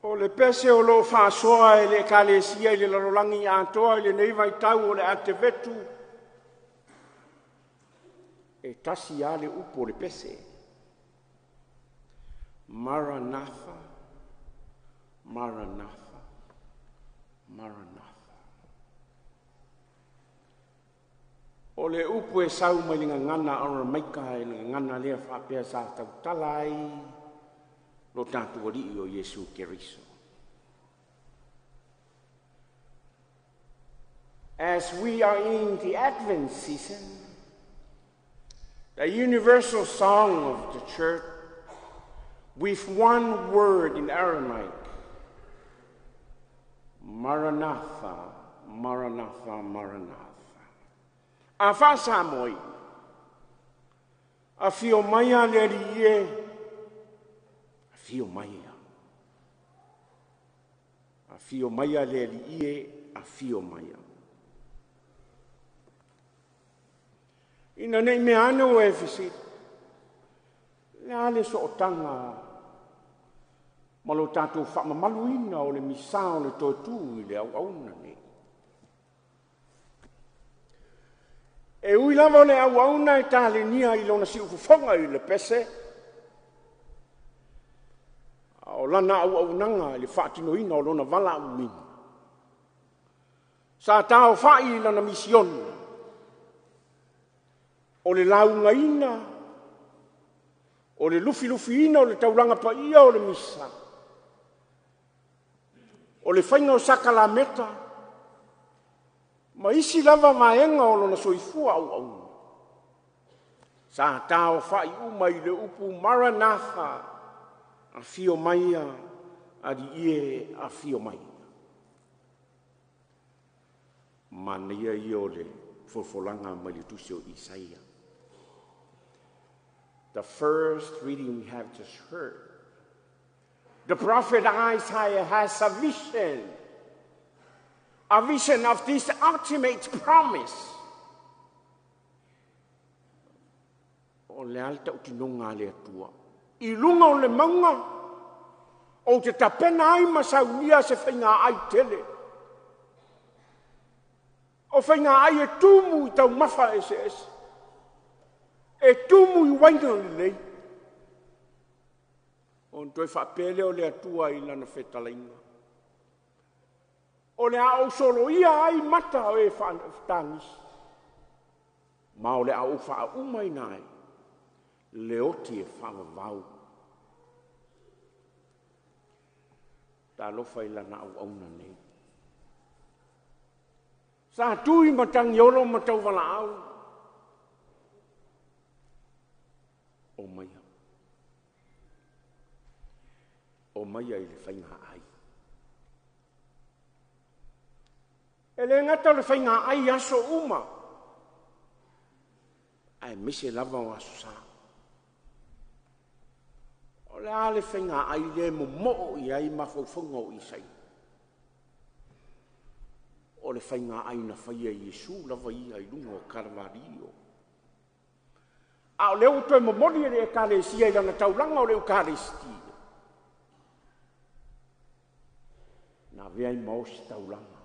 S7: O le pese o loo faasoa e le Ekalesia i le lalolagi atoa i lenei vaitau o le Atevetu, e tasi lava le upu o le pese. Maranatha, Maranatha, Maranatha. O le upu e sau mai le gagana Aramaika e le gagana lea faapea sa tautala ai lo tatou Alii o Iesu Keriso. As we are in the Advent season, the universal song of the church, with one word in Aramaic, Maranatha, Maranatha, Maranatha. A faa-Samoa, afio maia le Alii e, afio maia. Afio maia le Alii e, afio maia. Ina nei mea ane ua e fesili, le a le sootaga ma lo tatou faamamaluina o le misa o le toe tū i le auauna nei. E ui lava o le auauna e talenia i lona siufofoga i le pese, a o lana auaunaga i le faatinoina o lona valaauina. Sa taofa'i i lana misione, o le laugaina, o le lufilufiina o le taulaga paia o le misa, o le faiga o sakalameta, ma isi lava vaega o lona soifua auauna. Sa taofa'i uma i le upu Maranatha, afio maia, Alii e, afio mai. Manaia ia o le folafolaga mai le tusi o Isaia. The first reading we have just heard. The prophet Isaiah has a vision of this ultimate promise. O le a le tautinoga a le Atua. I luga o le mauga, ou te tapena ai ma saunia se faiga ai tele. O faiga ai e tumu i taumafa eseese. E tumu i uaina lelei. Ona toe faapea lea o le Atua i lana fetalaiga. O le a ou soloia ai mata o e faatagisi. Ma o le a ou faaumaina ai le oti e faavavau. Talofa i lana auauna nei. Sa tui matagiolo ma tauvalaau. O maia. O maia i le faiga ai. E le gata o le faiga ai aso uma. Aemaise lava o aso sa. O le a le faiga ai le momoo i ai mafaufauga o Isaia. O le faiga ai na faia Iesu lava ia i luga o Kalavalio. A o lea ua toe momoli e le Ekalesia i lana taulaga o le Eukaristia. Na avea ai ma osi taulaga.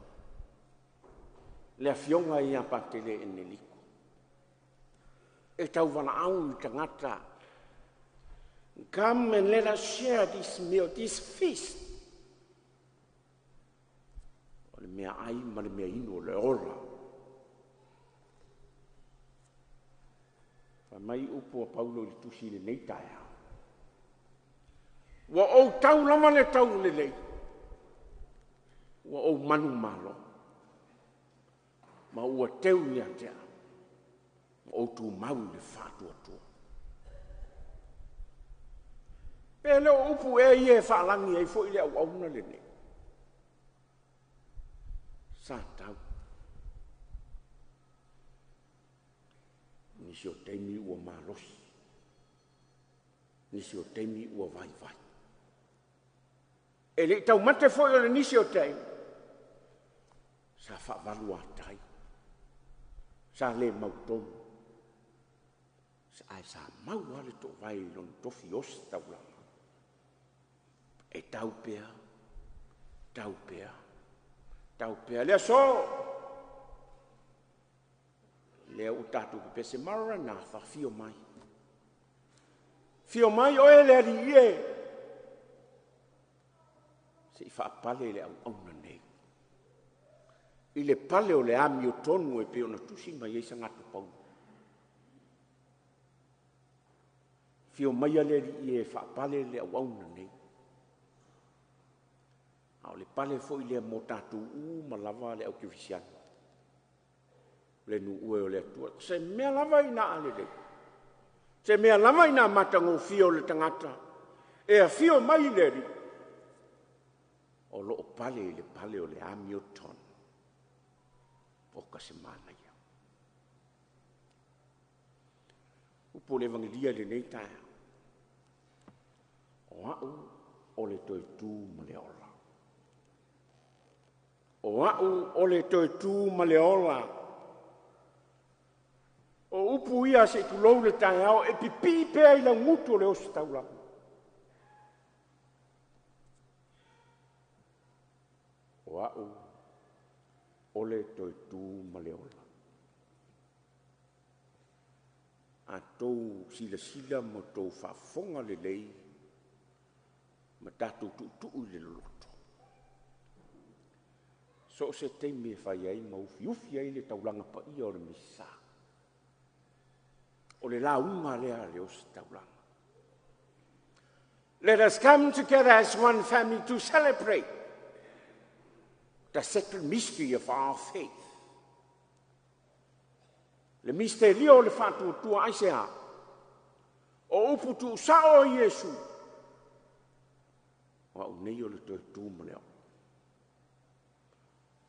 S7: Le afioga ia Patele Eneliko. E tauvalaau i tagata. Come and let us share this meal, this feast. O le mea ai ma le mea inu o le ola. Fai mai upu a Paulo i le tusi i lenei taeao. Ua ou tau lava le tau lelei. Ua ou manumalo. Ma ua teu ia te au. Ma ou tumau i le faatuatua. Pe le o upu e ia e faalagi ai foi le auauna lenei. Sa tau. Nisi o taimi ua malosi. Nisi o taimi ua vaivai. E le i taumate foi o le nisi o taimi. Sa faavalu atai. Sa le mautonu. Ae sa mau lava le toovae i lona tofi osi taulaga. E tau pea, tau pea, tau pea. Le aso! Lea ua tatou pepese Maranatha, fio mai. Fio mai oe le Alii e. Se i faapale le auauna nei. I le pale o le amiotonu e pei ona tusi mai ai Sagatupaulo. Fio mai le Alii e faapale le auauna nei. A o le pale foi lea mo tatou uma lava le au kerisiano. Le nuu e o le Atua. Se mea lava ina a lelei. Se mea lava ina matagofie o le tagata. E afio mai le Alii. O loo pale i le pale o le amiotonu. O ka se manaia. Upu o le evangelia i lenei taeao. O au o le toe tu ma le ola. O au o le toe tu ma le ola. O upu ia se i tulou le taeao e pipii pea i laugutu o le osi taulaga. O au o le toe tu ma le ola. A tou silasila ma tou faafofoga lelei ma tatou tuutuu i le loloto. So o se taimi e fai ai ma ufiufi ai le taulaga paia o le Misa. O le lauga lea a le osi taulaga. Let us come together as one family to celebrate the sacred mystery of our faith. Le misterio o le faatuatua ai se a. O upu tuusao o Iesu. O au nei o le toe tu ma le ola.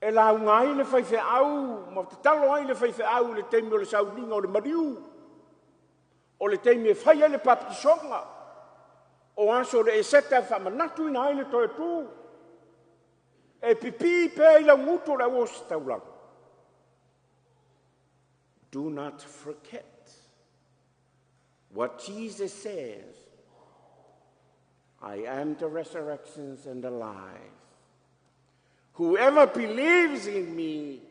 S7: E lauga ai le faifeau, ma tatalo ai le faifeau i le taimi o le sauniga o le maliu. O le taimi e fai ai le papatisoga. O aso o le Eseta e faamanatuina ai le toe tu. E pipii pea i laugutu o le au ositaulaga. Do not forget what Jesus says. I am the resurrection and the life. Whoever believes in me,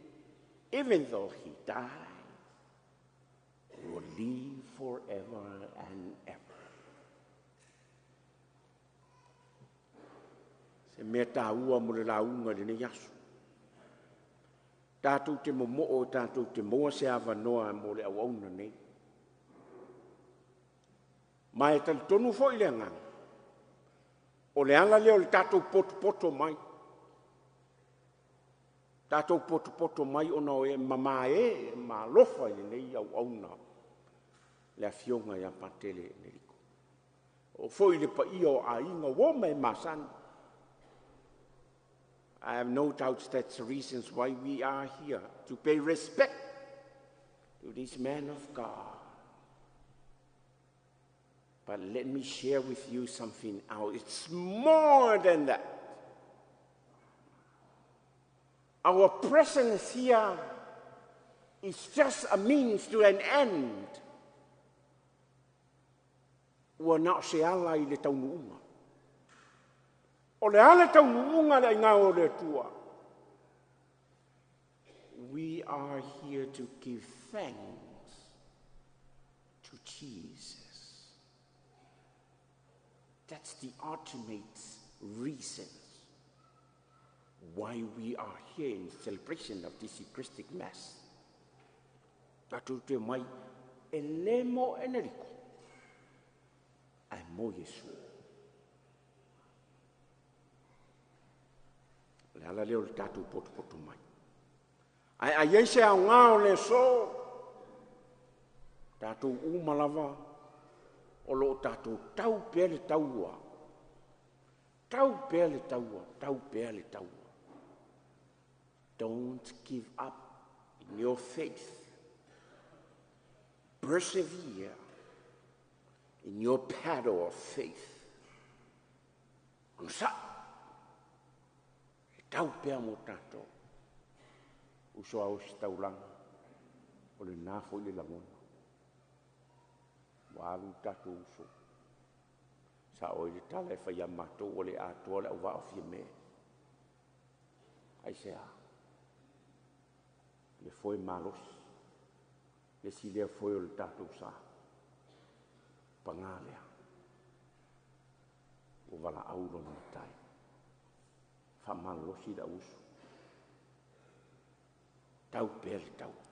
S7: even though he dies, will live forever and ever. Se mea tāua mo le lauga i lenei aso. Tātou te momoo, tātou te maua se avanoa mo le auauna nei. Ma e talitonu foi le agaga. O le ala lea o le tatou potopoto mai. Tatou potopoto mai ona o e mama e ma alofa i lenei auauna le afioga ia Patele Enerico. O foi le paia o aiga ua ma e masani. I have no doubt that's the reasons why we are here, to pay respect to this man of God. But let me share with you something else. It's more than that. Our presence here is just a means to an end. Ua na o se ala i le taunuuga. O le a le taunuuga le aiga o le Atua. We are here to give thanks to Jesus. That's the ultimate reason why we are here in celebration of this Eucharistic Mass. Tatou te mai e le mo Enerico, ae mo Iesu. O le ala lea o le tatou potopoto mai. Ae a i ai se aoga o le aso, tatou uma lava o lo o tatou tau pea le taua. Tau pea le taua, tau pea le taua. Don't give up in your faith. Persevere in your paddle of faith. Onosai, e tau pea mo tatou. Uso a ositaulaga, o lena foi le lagona. Ua alu le tatou uso. Sao ai le tala e fai ia matou ua le atoa le auvaa o Fiame. Aisea? Le foe malosi. Le isi lea foe o le tatou sa. Paga lea. Ua valaau lona matai. Faamalolosi le au uso. Tau pea le taua.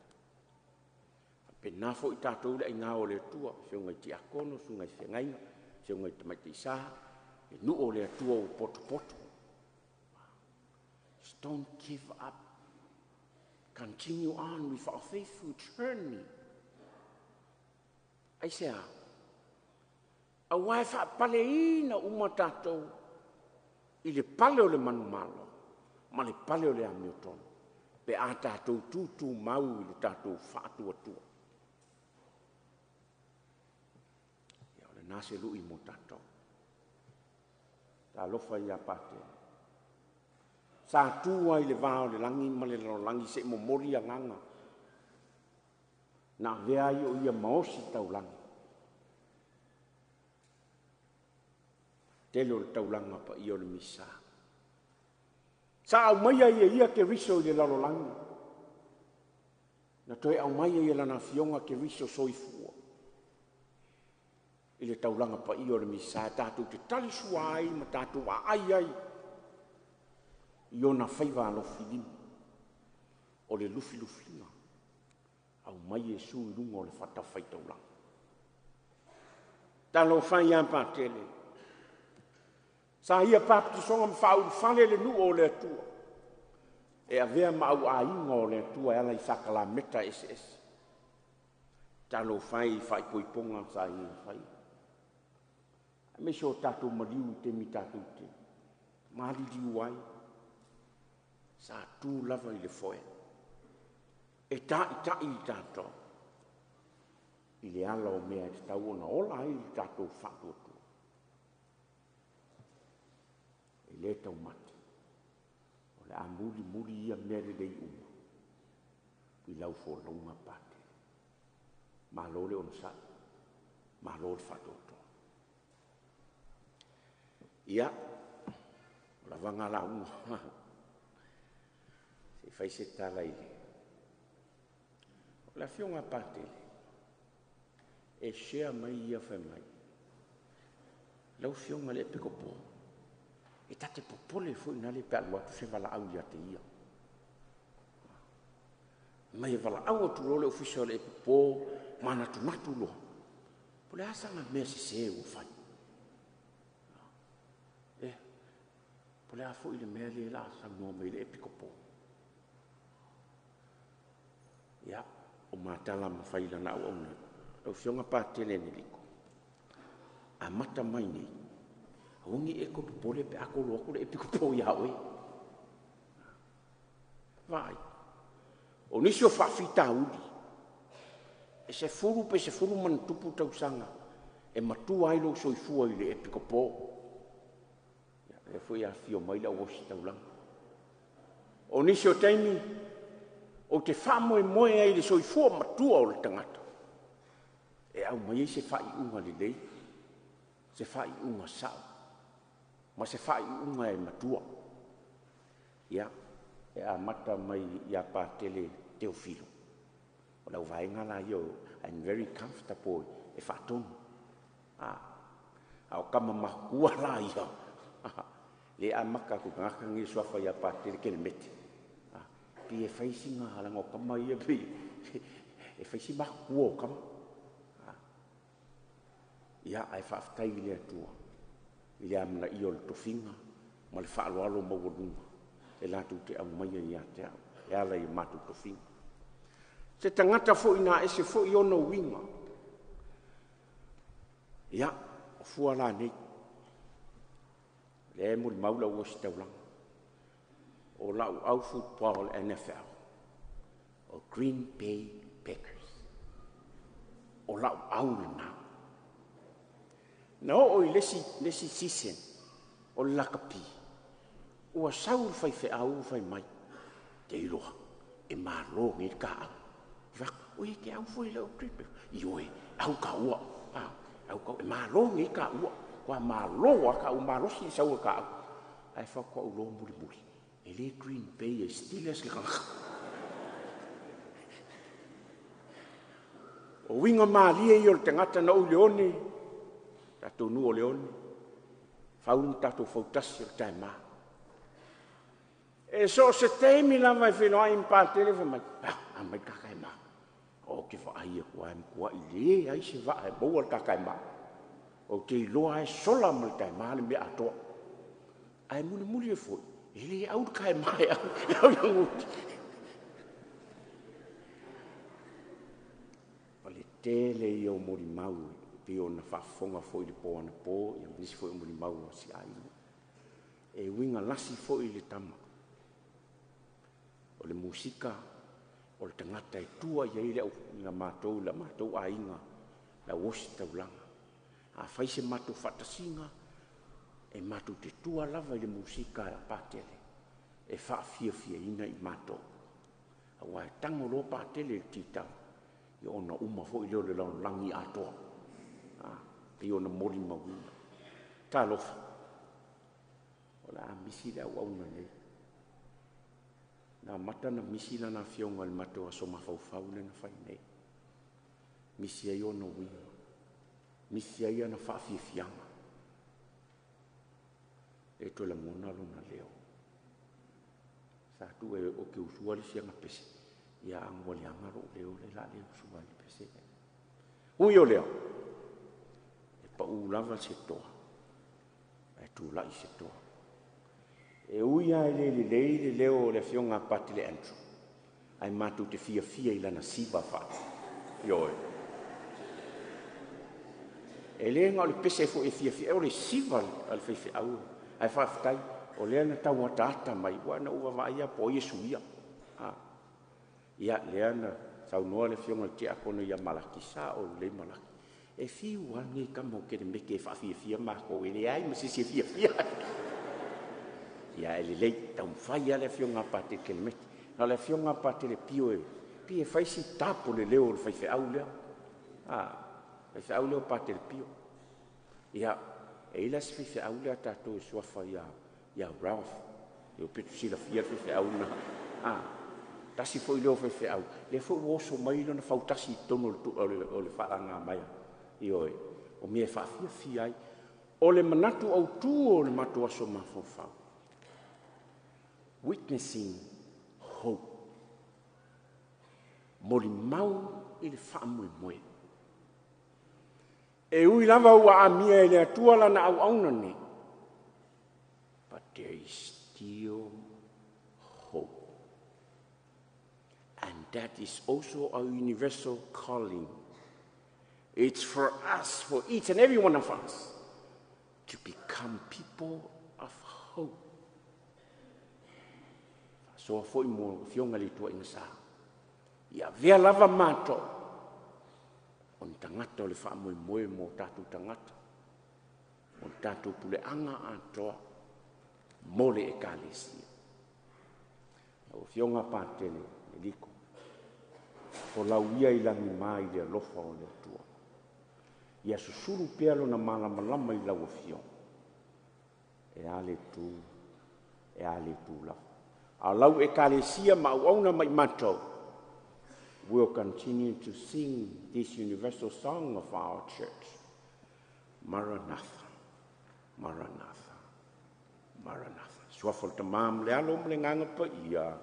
S7: Faapena foi tatou le aiga o le Atua, susuga i tiakono, susuga i feagaiga, susuga i tamaitai sa, le nuu o le Atua ua potopoto. Just don't give up. Continue on with our faithful journey. Aisea? Aua e faapaleina uma tatou i le pale o le manumalo ma le pale o le amiotonu pe a tatou tutumau i le tatou faatuatua. Ia, o lena se lui mo tatou. Talofa ia Patele. Sa tu ai i le va o le lagi ma le lalolagi se'i momoli agaga. Na avea ai o ia ma ositaulaga. Tele o le taulaga paia o le Misa. Sa aumaia ai e ia Keriso i le lalolagi. Na toe aumai ai e lana Afioga Keriso soifua i le taulaga paia o le Misa e tatou te talisua ai ma tatou aai ai i ona faiva alofilima o le lufilufiga. Aumai Iesu i luga o le fatafaitaulaga. Talofa ia Patele. Sa ia baptisoga ma faaulufale le nuu o le Atua. E avea ma au aiga o le Atua e ala i sakalameta eseese. Talofa e i faaipoipoga sa ia faia. Aemaise o tatou maliu i taimi tatou te maliliu ai. Sa tu lava i le foe. E taʻitaʻi i tatou i le ala o mea e tatau ona ola ai le tatou faatuatua. E le taumate, o le a mulimuli ia mea lelei uma i lau folauga Patele. Malo le onosai, malo le faatoatoa. Ia, o lavaga lauga. Se i fai se tala i le... O le afioga a Patele, e share mai ia fai mai. Lau afioga i le Epikopo, e ta te popole foi nale pe a alu atu se valaau ia te ia. Mai e valaau atu loa le ofisa o le Epikopo, manatunatu loa. Po o le a saga mea sese ua fai. Po o le a foi le mea lea o le a saunoa mai ai le Epikopo. Ia, o Matala ma fai i lana auauna, lau Afioga Patele Eneliko, amata mai nei, aua ne i e toe popole pe a tolo atu le Epikopo ia oe. Vaai, o nisi o faafitauli, e 10 pe 10+ tausaga e matua ai lou soifua i le Epikopo. Ia, lea foi e afifio mai le au ositaulaga. O nisi o taimi, ou te faamoemoe ai i le soifua matua o le tagata, e aumai ai se faaiuga lelei, se faaiuga sao, ma se faaiuga e matua. Ia, e amata mai ia Patele Teofilo. O lau vaega la ia, I'm very comfortable e faatonu. A o tama matutua la ia, le amata atu tagata nei suafa ia Patele Kelemete. Pei e fai sina laga o tama ia, pei e fai si matutua o tama. Ia, ae faafetai i le Atua i le amanaia o le tofiga ma le faaaloalo maualuga e latou te aumaia ia te au e ala i matou tofiga. Se tagata foi na ese foi ona uiga. Ia, o fua la nei, lea e molimau lau ositaulaga, o lau au football NFL, o Green Bay Packers. O lau au lena. Na oo i le isi season o le lakapi, ua sau le faifeau fai mai, te iloa, e malo nei le ta au. Fai atu, oi e te au foi i lau Green Bay. Ioe, au taua. Au taua, e malo nei taua. Ua malo a taua, malosi le sau o ta au. Ae faatoa ou iloa mulimuli, e le Green Bay e Steelers le tagata. O uiga malie ia o le tagata na ou i Leone, tatou nuu o Leone, fau le tatou fautasi o le taema. E so o se taimi lava e feiloai ma Patele fai mai, ah, mai le taema. O te vaai atu ai matuai le ai se vaa e maua le taema. Ou te iloa e sola ma le taema le mea atoa. Ae mulimuli e foi, e le au le taema e au, e au i nguti. O le tele ia o molimau e pei ona faafofoga foi i le po anapo, ia ma nisi foi o molimau a si aiga. E uiga lasi foi le tama. O le musika, o le tagata e tua i ai le au, la matou, la matou aiga, la ositaulaga. A fai se matou faatasiga, e matou te tua lava i le musika a Patele, e faafiafiaina i matou. Aua e tago loa Patele i le kitara, ia ona uma foi lea o le lalolagi atoa. Pei ona molimauina. Talofa, o le a misi le auauna nei. Na amata na misi lana afioga i le matou aso mafaufau lea na fai nei. Misi ai ona uiga, misi ai ana faafiafiaga. E toe lagona lona leo. Sa tu e o ke usua le sianga pese, ia anga ua leaga lou leo le la le usua i le pese. Ui o lea, e pau lava se toa, e tulai se toa. E ui a e le lelei le leo o le afioga a Patele Andrew, ae matou te fiafia i lana siva wha. Ioe. E le nga o le pese foi e fiafia, e o le siva a le faifeau. Ae faafetai, o lea na tau ataata mai, ua na uva vaai a po o ia suia. Ia, lea na saunoa le afioga i le tiakono ia Malaki, sa o lelei Malaki. E fiu lava lenei tama o Kelemeke e faafiafia matou, e leai ma se isi e fiafia. Ia, e lelei, taumafai lava le afioga a Patele Kelemeke. Na o le afioga a Patele Pio e, pei e fai si tapo le leo o le faifeau lea. Faifeau lea o Patele Pio. Ia, e i la se faifeau lea tatou e suafa ia Ralph. E o petu silafia le faifeau na. Tasi foi leo faifeau. Lea foi ua oso mai lona fautasi i totonu o le faalaga mai. Ioe, o mea e faafiafia ai. O le manatu autu o le matou aso mafaufau. Witnessing hope. Molimau i le faamoemoe. E ui lava ua amia e le Atua lana auauna nei, but there is still hope. And that is also a universal calling. It's for us, for each and every one of us, to become people of hope. Faasoa foi mo Afioga i le Tuaiga Sa. Ia avea lava matou o ni tagata o le faamoemoe mo tatou tagata, o le tatou puleaga atoa mo le Ekalesia. Lau Afioga Patele Eliko, folau ia i lagima i le alofa o le Atua. Ia susulu pea lona malamalama i lau Afioga. E a le tu, e a le tu lava. A lau Ekalesia ma auauna ma i matou will continue to sing this universal song of our church. Maranatha, Maranatha, Maranatha. Suafa o le Tama ma le Alo ma le Agaga Paia.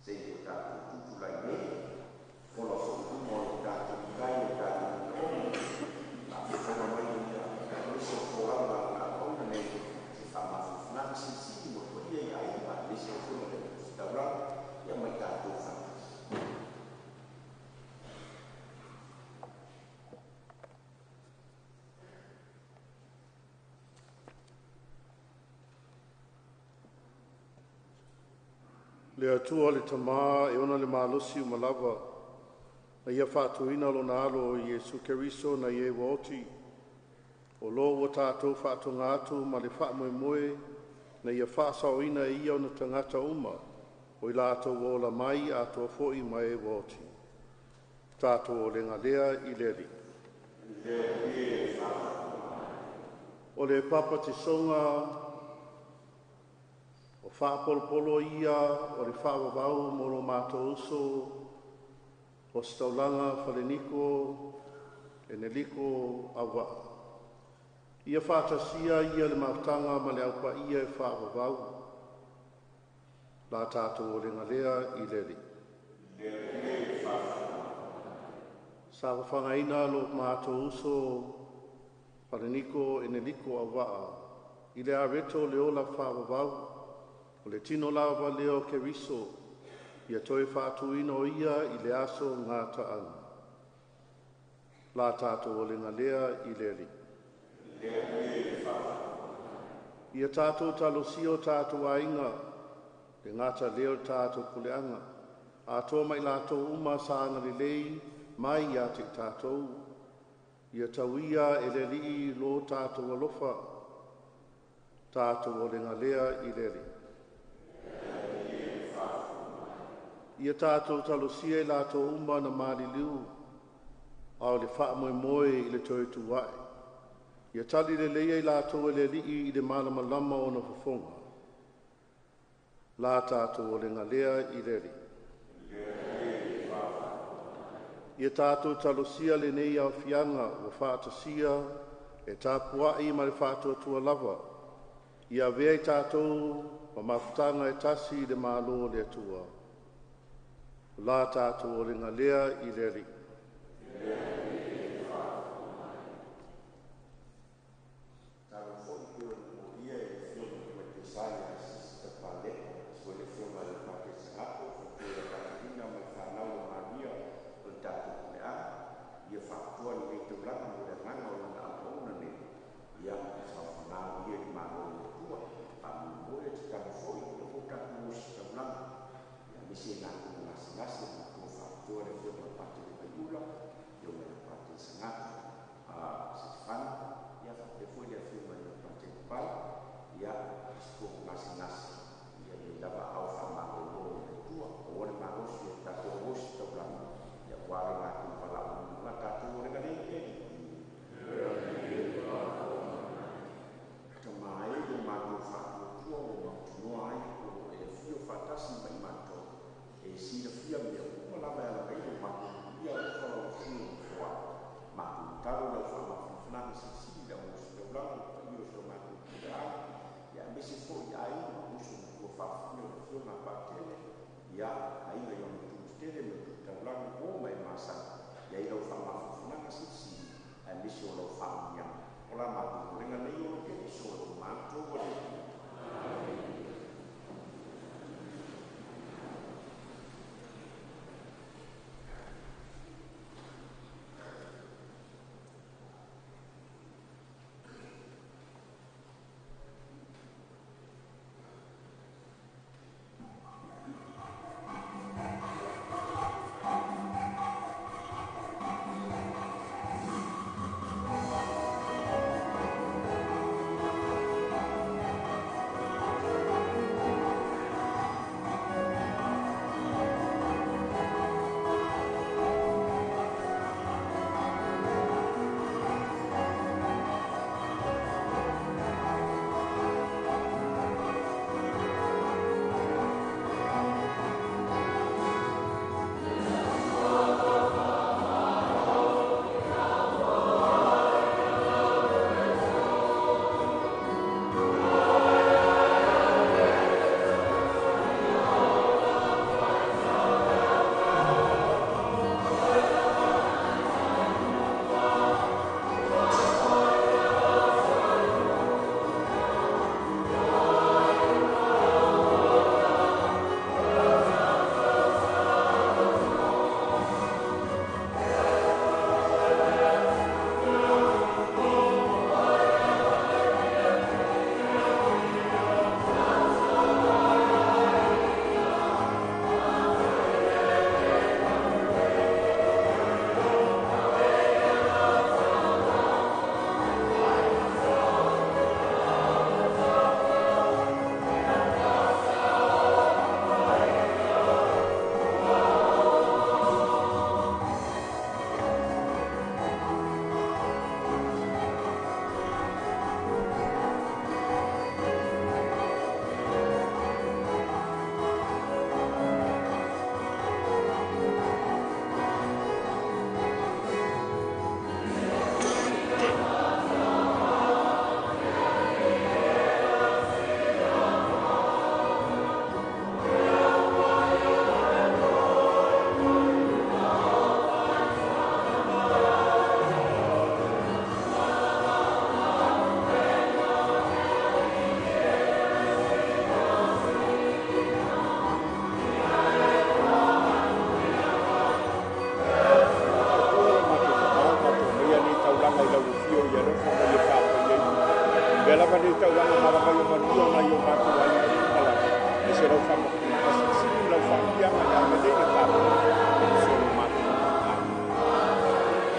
S11: Se i o tatou tutulai nei, fola foi luma o le tatou matai o tatou manaoga, faafofoga mai ia aemaise o folauga a le auauna nei, se faamafanafanaga silisili mo le paia i aiga, aemaise o Afioga i le Ositaulaga, ia ma i tatou faatasi.
S6: Le Atua le Tamā e ona le malosi uma lava, na ia faatuina lona alo o Iesu Keriso na ia ua oti, o lo ua tātou faatoga atu ma le faamoemoe, na ia faasaoina e ia ona tagata uma, o i latou ua ola mai atoa foi ma e ua oti. Tātou olega lea i le Alii. O le papatisoga o faapolopolo ia o le faavavau mo lo matou uso o Setaulaga Faleniko Eneliko Auvaa. Ia faatasia ia le mafutaga ma le aupaia e faavavau. La tātou olega lea i le Alii. Sa fafagaina lo matou uso Faleniko Eneliko Auvaa i le areto o le ola faavavau, o le tino lava lea o Keriso, ia toe faatuina o ia i le aso gataaga. La tātou olega lea i le Alii. Ia tātou talosia o tātou aiga, le gata lea o le tātou puleaga, atoa mai latou uma sa agalelei mai ia te i tātou. Ia tauia e le Alii lo tātou alofa, tātou olega lea i le Alii. Ia tātou talosia i latou uma na maliliu, a o le faamoemoe i le toe tuai. Ia tali lelei ai latou e le Alii i le malamalama o ona fofoga. La tātou olega lea i le Alii. Ia tātou talosia lenei aofiaga ua faatasia e tapuai ma le faatuatua lava. Ia avea i tātou ma mafutaga e tasi i le malo o le Atua. La tātou olega lea i le Alii.
S11: Talo foi pe o le molia e le Afioga i le Tamaitai Sa ia Sister Paleta, foi le Afioga i le Patele Sagapo, faletua ia Katerina ma le fanau a Maria o le tatou puleaga, ia faapitoa lenei taulaga mo le agaga o lana auauna nei, ia saofaga ia i le malo o le Atua, faamoemoe e tatalo foi ia mo tatou ositaulaga, ia aemaise i latou gasegase, matua faapitoa le Afioga i le Patele Vaiula, Afioga i le Patele Sagato, Setefano, ia faapea foi le Afioga i le Patele Papala, ia si tofu gasegase, ia nei lava ao faamalolo e le Atua, maua le malosi o le tatou ositaulaga, ia aua lo latou valaauina la tatou olega lea i le Alii. Tama e lo matou faatuatua ua mautinoa ai o lo o e afio faatasi Afioga a Vaatele, ia, aiga i ona tupu tetele ma tu taulaga, uo ma e masani, i ai lau faamafanafanaga silisili aemaise o lau faamanuiaga. O la matou popolega nei o lo Keriso o lo matou Alii. Atua lo matou tatalo, tatou aumaia nei taulaga i lau afio i alofa ma ia faapaia i avea lava nei taulaga malaga mai o manuia o nai o matou aiga uma lava, aemaise lau faamatalaga silisili ma lau faamanuiaga ia agalelei le faapaia Keriso lo matou Alii. Amene.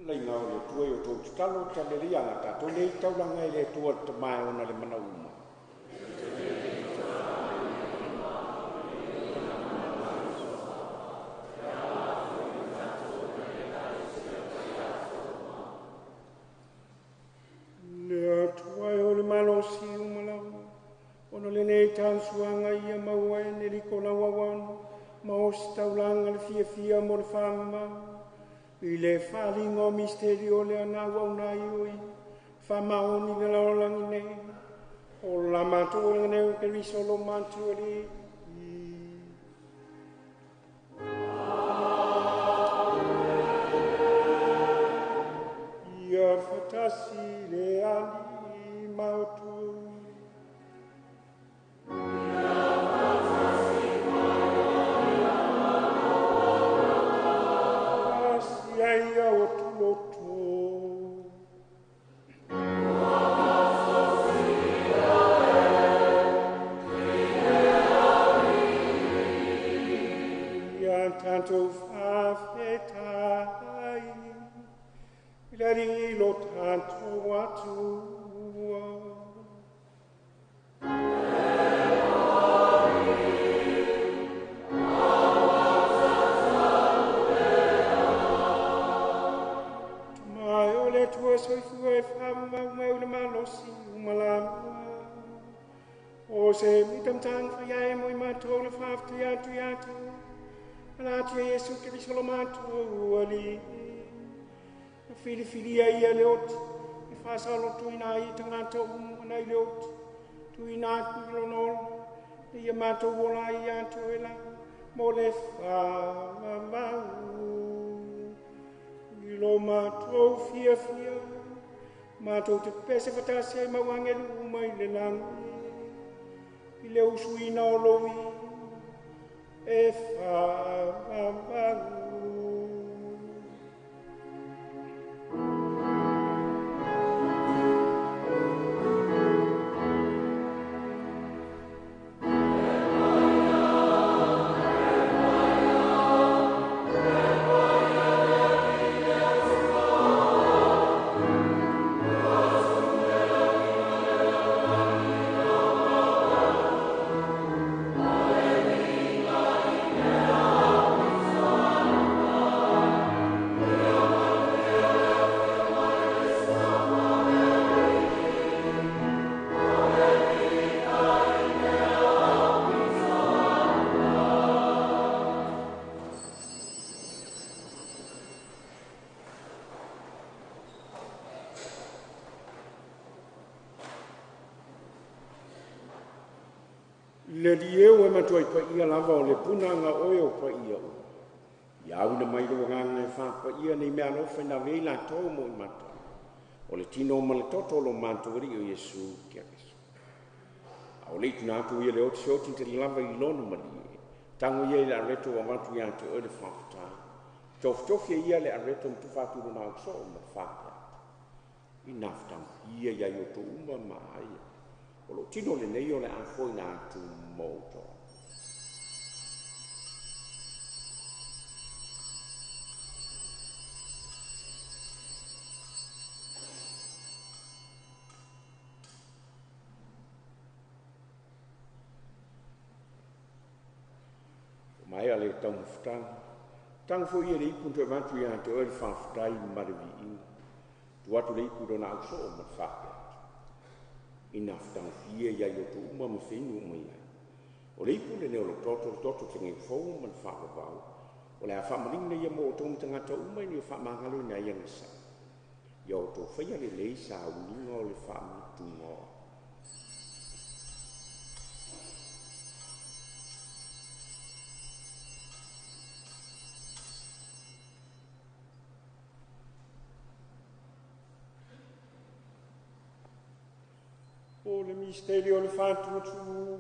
S7: Laina o le Atua i o tou tatalo taleleia aga tatou nei taulaga i le Atua le Tama e ona le mana uma. Le Atua e o le malosi uma lava, ona lenei tausuaga ia maua e ne liko lau auauna, ma o se taulaga le fiafia mo le faamama. I le faaaliga o misteri o le ana auauna ai o ia, faamaoni le lalolagi nei. O la matou olaga nei o Keriso lo matou Alii. Ia fatasi le Alii ma outou. Asia ia o tuloto. Ia tatou faafetai i le Alii lo tatou Atua. Tama e o le Atua soifua e faamamau mai o le malosi uma lava. O se mitamtang fai ai mo i matou le faafetai atu ia te ala atu e Iesu Keriso lo matou Alii. Na filifilia ia le oti, e faasalotoina ai i tagata uma nai le oti, tuuina atu i lona ola, e ia matou ola ai ia te oe la, mo le faamamau. I lo matou fiafia, matou te pese fatasi ai mau agelu uma i le lagi, i le usuina o lou i, e faamamau. Le lieu e matua i paia lava o le punaga oe o paia o. Ia auna mai le agaga e faapaia nei mea alofa na vei latou mo i matou. O le tino ma le toto o lo matou Alii o Iesu Keriso. A o le ituna atu ia le oti se oti te lava i lona malie. Tango ia i le areto o avatu ia te oe le faafetai. Tofitofi ia le areto ma tufa atu lona ausoo ma le faapea. I nafutaga ia ia i o tō uma ma aia. O lo tino lenei o le afoina atu mo outou. O mai a le taumafataga. Tango foi ia le ipu toe avatu ia te oe le faafetai ma le viiga. Tu atu le ipu lona ausoo ma le faapea atu. I nafutagofie ia i o tō uma ma whenua uma iai. O le ipu lenei o lo toto, le toto te ngei fou ma le whaavavau. O le a whaamalina ia mo o tō matangata uma i ni o whaamangalo i nai anga sa. Ia o tō whaia le lei sa uninga o le whaamatunga o. O le misteri o le faatuatua.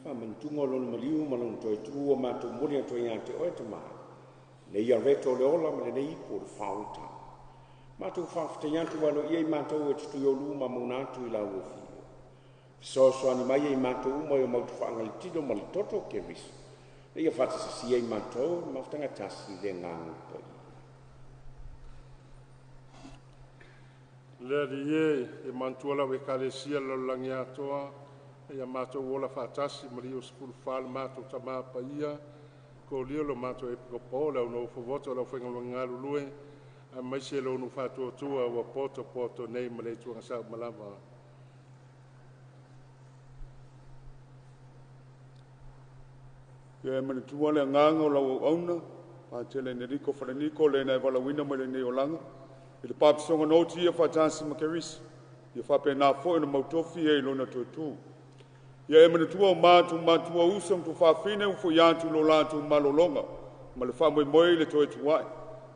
S11: Faamanatuga o Lona maliu ma Lona toe tu ua matou momoli atu ai ia te Oe Tamā, lenei areto o le ola ma lenei ipu o le faaolataga. Matou faafetai atu ua aloaia i matou e te tuiolu ma mauna atu i lau afio. Fesoasoani mai e i matou uma e o mautu faagaletino ma le toto o Keriso, na ia faatasasia i matou le mafutaga tasi i le agaga paia.
S6: Le Alii e, ia manatua lau Ekalesia i le lalolagi atoa, ia matou ola faatasi ma le Iosefulusefā le matou Tamā Paia, kolia lo matou Epikopo o le au nofo voto o le aufaigaluega galulue, aemaise lo nuu faatuatua ua poto poto nei ma le ituaga saumalava.
S12: Ia e manatua le agaga o lau auauna, Patele Enerico Falaniko, le na e valaauina mai lenei olaga, i le papasoga noti ia faatasi ma Keriso, ia faapena foi ona mautofi e i lona toe tu. Ia e manatua o matou matua uso ma tuafafine ua foi atu lo latou malologa ma le faamoemoe i le toe tuai.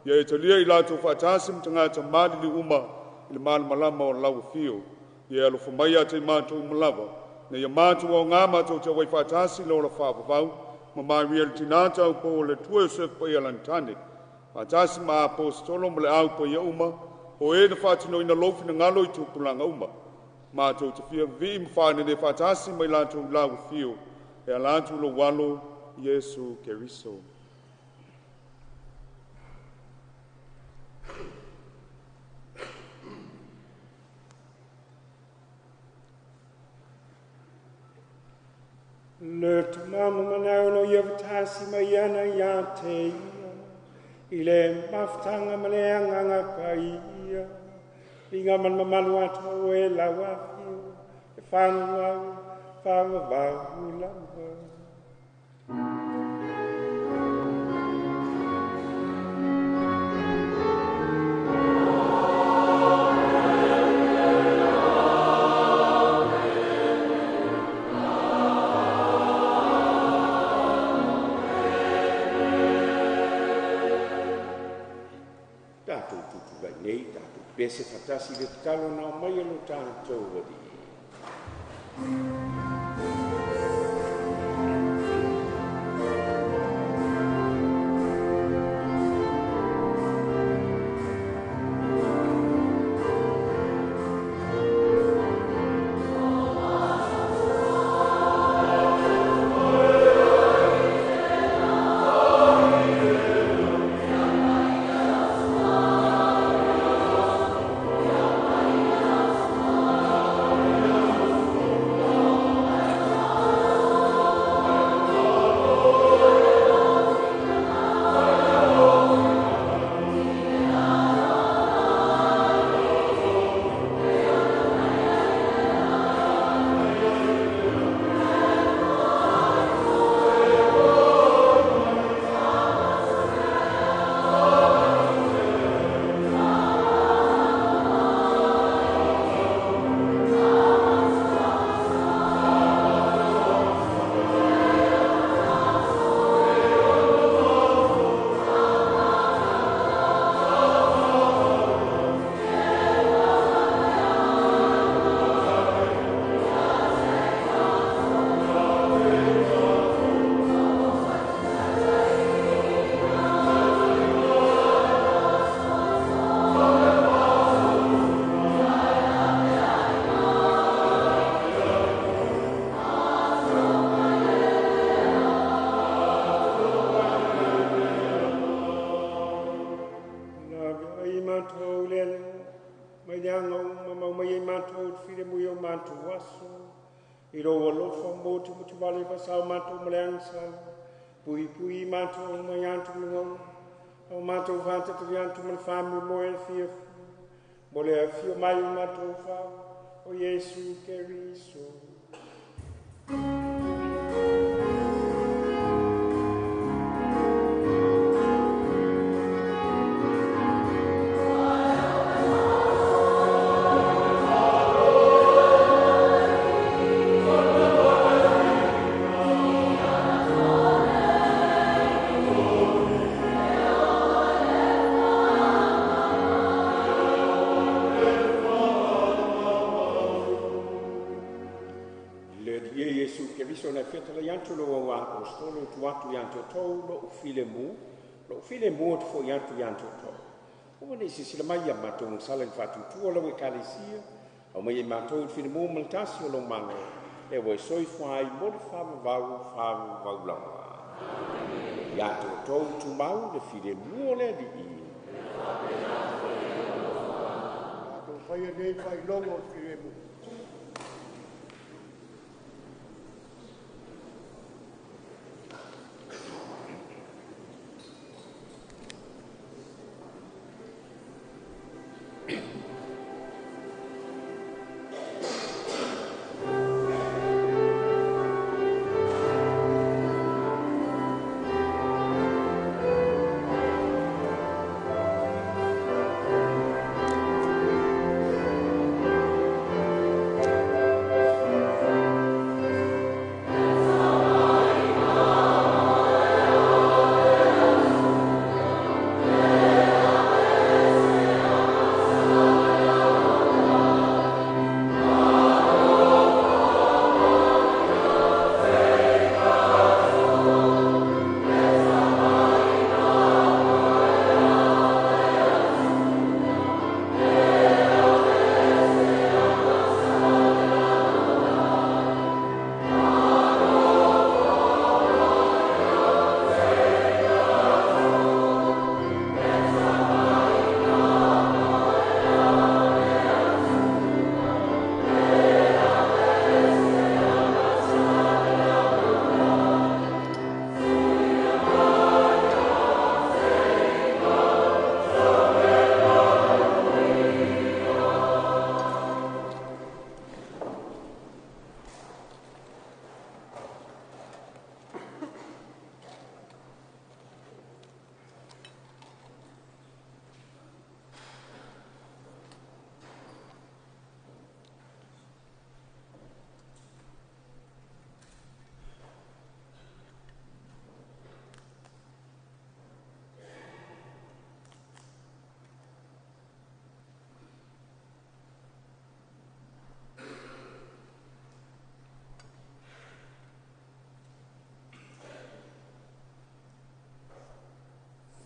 S12: Ia e talia i latou faatasi ma tagata maliliu uma i le malamalama o lau afio. Ia e alofa mai ia te i matou uma lava, ina ia matou aoga matou te auai faatasi i le ola faavavau, ma Maria le tina taupou o le Atua Iosefa Paia Lagitane, faatasi ma Aposetolo ma le au paia uma, o e na faatinoina lou finagalo i tupulaga uma. Matou te fia vivii ma faanene faatasi ma i latou i lau afio, e ala atu i lou alo, Iesu Keriso.
S7: Le tamamu manau no ia fatasi mai ana ia te ia, i le mafutaga ma le agaga paia, i ngā mamalu atu e lau afio, e whanau, whanau lava.
S11: Tatou tutulai nei, tatou pese faatasi i le tatalo na aumai e lo tatou Alii.
S7: Lave ai matou le mai le aga uma mau mai ai matou te file mui o matou aso. I lou alofa mo te mutuvale fasao matou ma le agasala. Pui pui matou mai atu luga o matou fatatali atu ma le faamoemoe e fiafia. Mo le afio mai o matou fao o Iesu Keriso.
S11: Keriso na fetalai atu lou auaapostolo tu atu ia te outou lo'u filemu, lo'u filemu atu fo'i atu iā te outou. Ua nei silasila mai ia matou gasala i le faatuatua lau Ekalesia, aumai ai matou i le filemu ma le tasi o lou Malo, lea ua e soifua ai mo le faavavau faavavau lava. Ia te outou tumau le filemu o le Alii.
S7: Tatou faia nei faailoga o le filemu.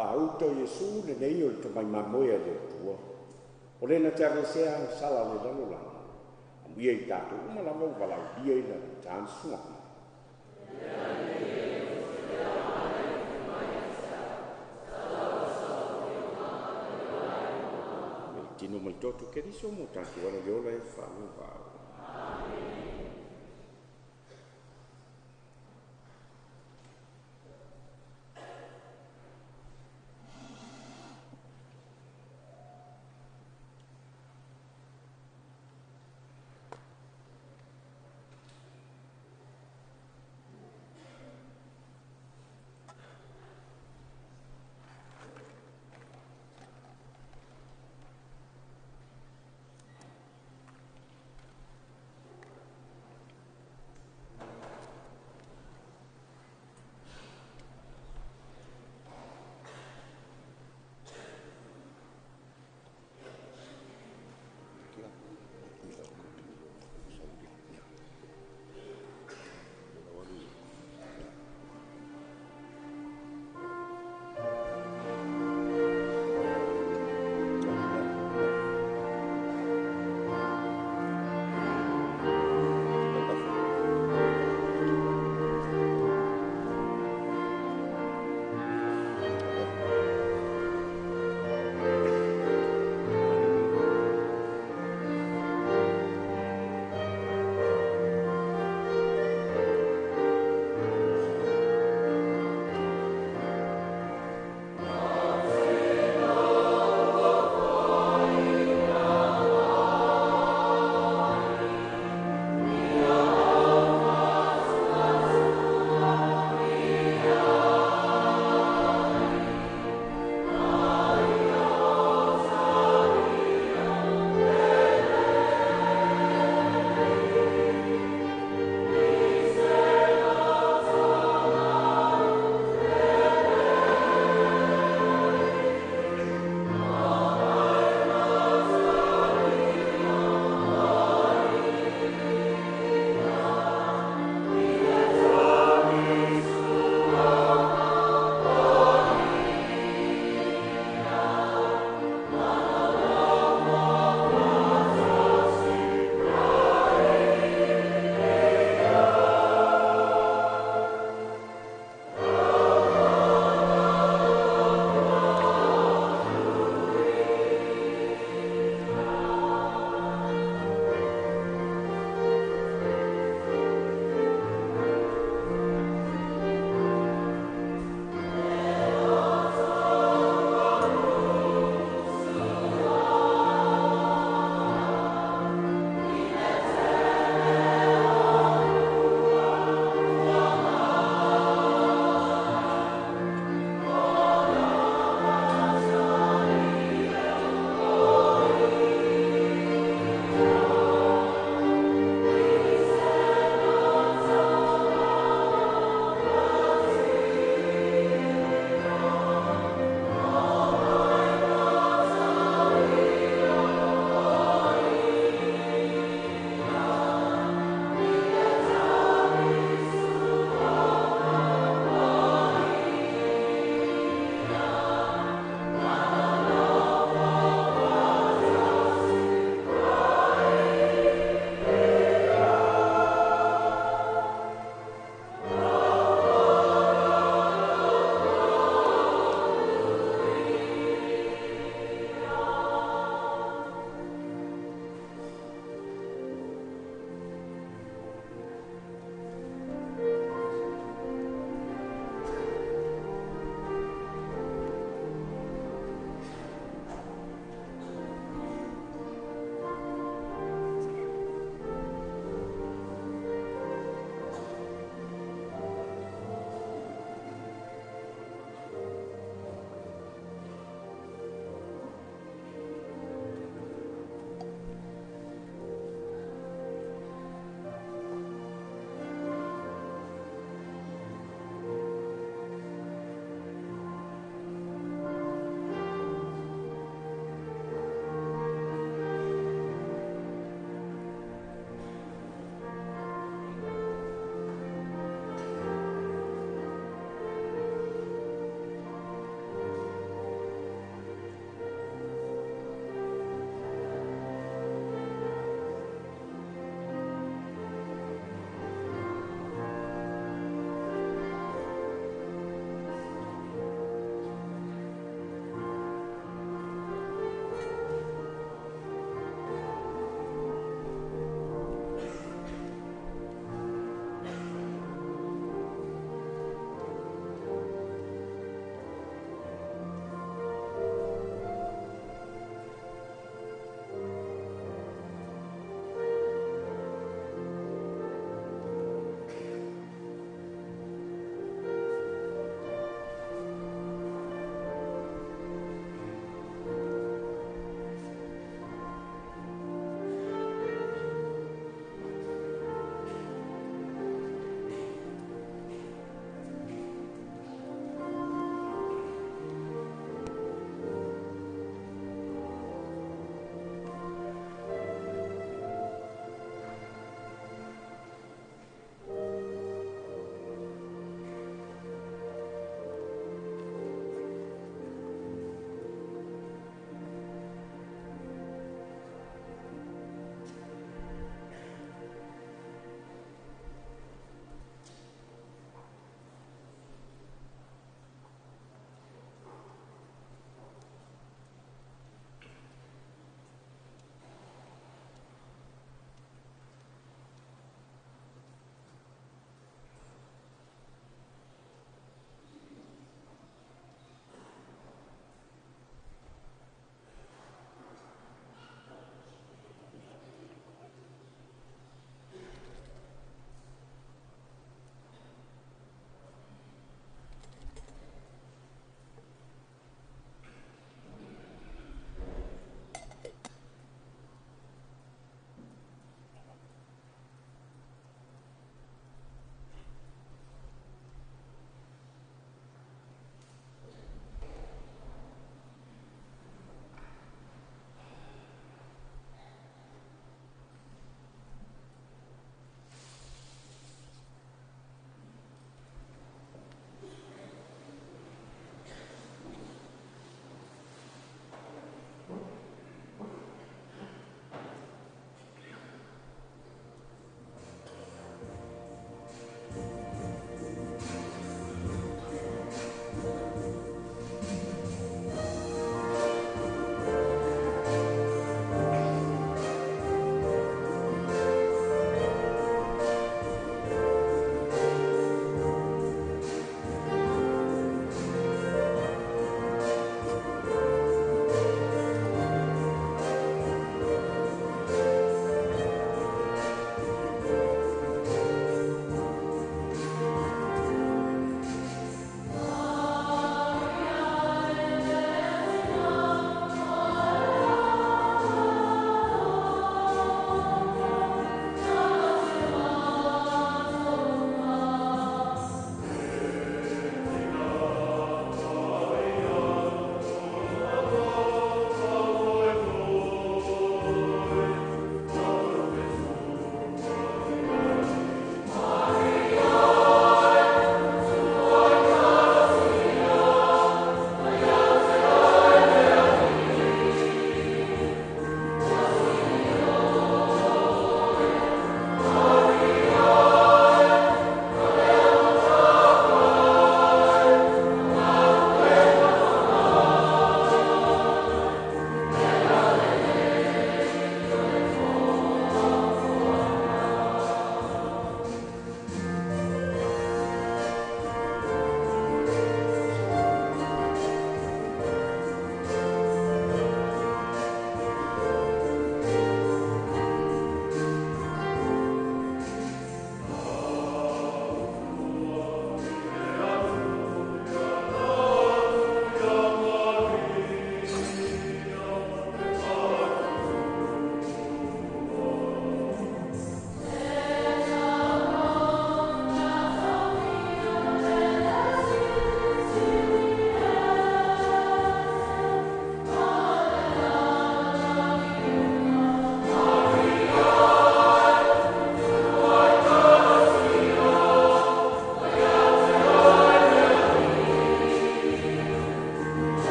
S11: Faauta o Iesu lenei o le tomai mamoe a le Atua, o le na te aveesea agasala a le lalolagi, amuia i tatou uma lava ua valaaulia i lana tanosuaga. Le tino ma le toto Keriso mo tatou ala le ola e faavavau.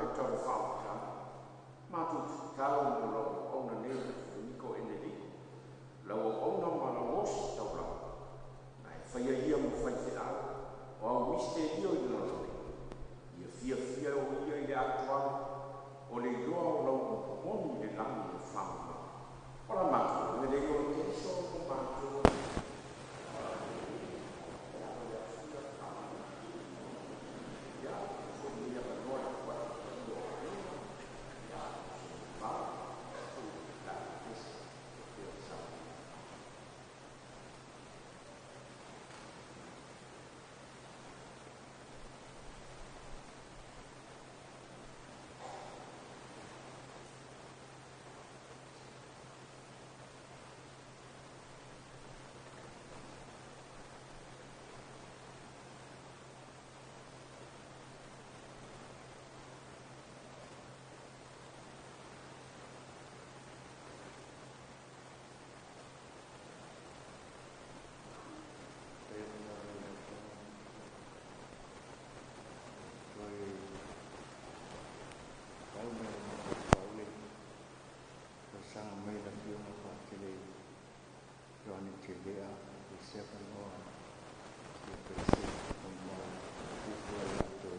S11: Sakarameta o le Faaolataga, matou te tatalo mo lau auauna nei le Faleniko Enerico, lau auauna ma lau ositaulaga, na e faia ia ma faifeau o au misitelio i le lalolagi, ia fiafia o ia i le atoaga o le iloa o lau upu moni i le lagi e faamamalu. O la matou lea o le Keriso o matou.
S13: Talosaga mai le Afioga Patele Ioane Telea i se avanoa e fia fai se molimau puupuu i le latou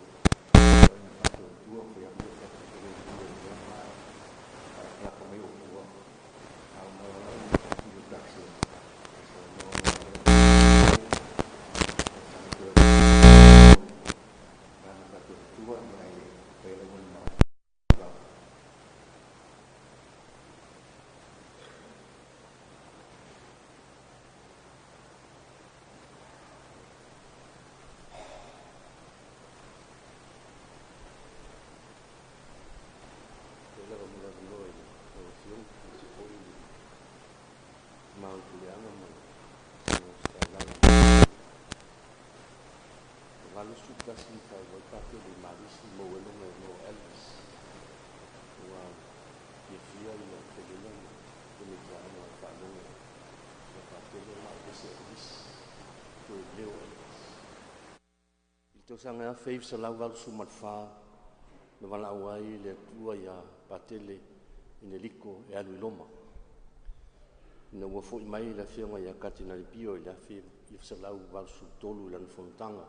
S13: Ituaiga Faatuatua. Fai atu le Patele lea ma lalafa mai ou tua, a uma loa lau introduction, saunoa mai lea Vaega Faatuatua, ae fai lau molimau.
S14: Faafetai lava mo le avanoa i lau Afioga, aemaise foi le ma o le kuleana ma le ositaulaga. E 81 na faailoa ai Patele i Malisi, maua ai lona igoa o Elvis. Ua fiafia ia Felena ma Komitiano e faalogo ia Patele ma ese Elvis, toe leo Elvis. I le tausaga 1984 na valaau ai le Atua ia Patele Eneliko e alu i Roma. Ina ua foi mai le Afioga ia Katinali Pio i le 1983 i lana fonotaga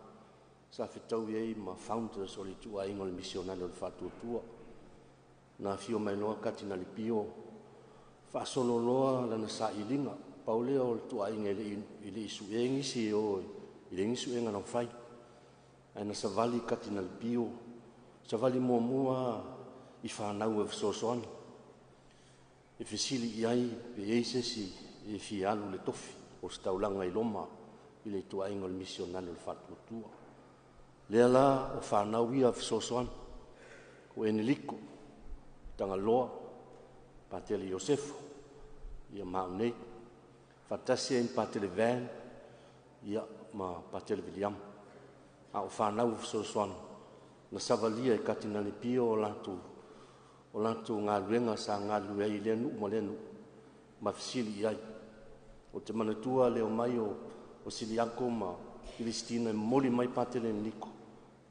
S14: sa fetaui ai ma founders o le ituaiga o le misionare o le Faatuatua. Na afio mai loa Katinali Pio faasolo loa lana sailiga, pau lea o le tuaiga e le i suea nisi e o i le ni suega na fai. Ae na savali Katinali Pio, savali muamua i fanau e fesoasoani, e fesili i ai pe i ai se isi e fia alu le tofi o se taulaga i Roma i le ituaiga o le misionare o le Faatuatua. Lea la o fanau ia fesoasoani, o Eneliko, Tagaloa, Patele Iosefo, ia ma au nei. Faatasi ai ma Patele Van, ia ma Patele Viliama. A o fanau fesoasoani, na savalia e Katinali Pio o latou galuega sa galulue ai i lea nuu ma lea nuu, ma fesili i ai. O te manatua le omai o Siliato ma Kilisitina e momoli mai Patele Eniko,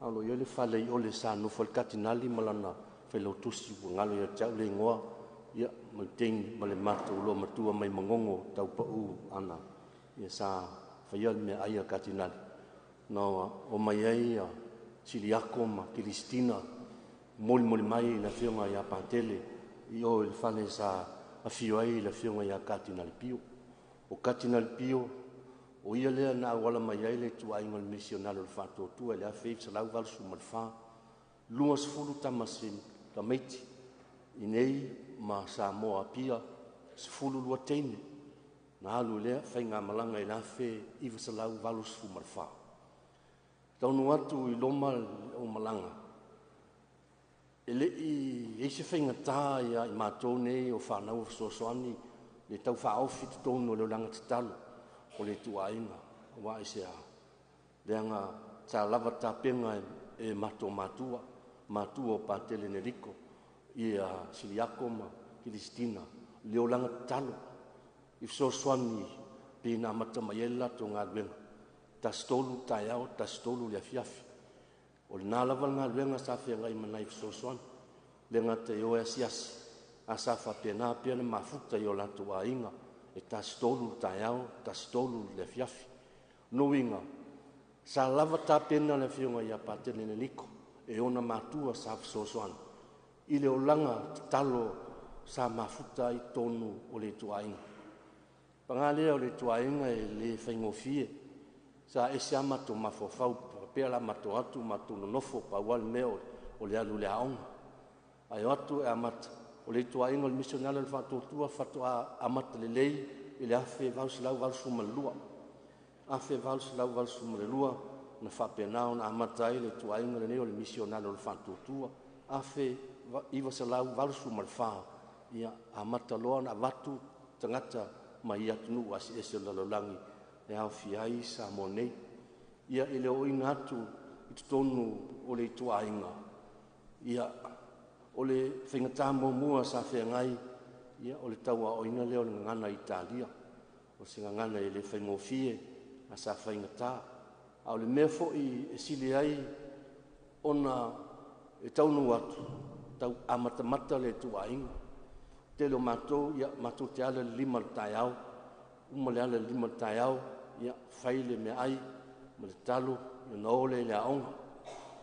S14: a o lo o i ai le fale i ole sa nofo ai le Katinali ma lana failautusi, ua galo ia te au le igoa, ia ma le teine ma le matou loomatua mai Manono Taupau ana, ia sa faia le meaai a Katinali, na omai ai Siliato ma Kilisitina molimoli mai le Afioga ia Patele i o i le fale sa afio ai le Afioga ia Katinali Pio. O Katinali Pio, o ia lea na auala mai ai le ituaiga o le misionare o le Faatuatua i le 1984, 20 tama tamaiti i nei ma Samoa Apia, 12 teine na alu i lea faigamalaga i le 1984. Taunuu atu i Roma o malaga, e le i i ai se faigata ia i matou nei o fanau o fesoasoani le tau faaofi totonu o le olaga tatalo o le ituaiga, aua aisea? Leaga sa lava tapena e matou matua, matua o Patele Enerico, ia Siliato ma Kilisitina, le olaga tatalo i fesoasoani pe na amata mai ai le latou galuega, 1:30 taeao, 1:30 le afiafi. O lena lava le galuega sa feagai ma nai fesoasoani, le gata i o e asiasi, a sa faapena pea le mafuta i o latou aiga, e 1:30 le taeao, 1:30 le afiafi. No uiga, sa lava tapena le afioga ia Patele Enerico e ona matua sa fesoasoani i le olaga tatalo sa mafuta ai tonu o le ituaiga. Paga lea o le ituaiga e le faigofie, sa ese lava matou mafaufau, pea la matou atu matou nonofo, pau lava le mea o le alu i le aoga. Ae o atu e amata, o le ituaiga o le misionare o le Faatuatua faatoa amata lelei i le 1882. 1882 na faapena ona amata ai le ituaiga lenei o le misionare o le Faatuatua. 1984, ia, amata loa ona avatu tagata mai atunuu eseese o le lalolagi e aofia ai Samoa nei. Ia, i le ooina atu i totonu o le ituaiga, ia, o le faigata muamua sa feagai, ia, o le tauaoina lea o le gagana Italia. O se gagana e le faigofie, a sa faigata. A o le mea foi e sili ai ona e taunuu atu, tau amatamata le ituaiga. Tele o matou, ia, matou te ala i le 5 le taeao, uma le ala i le 5 le taeao, ia, fai le meaai ma le talo, ona o lea i le aoga.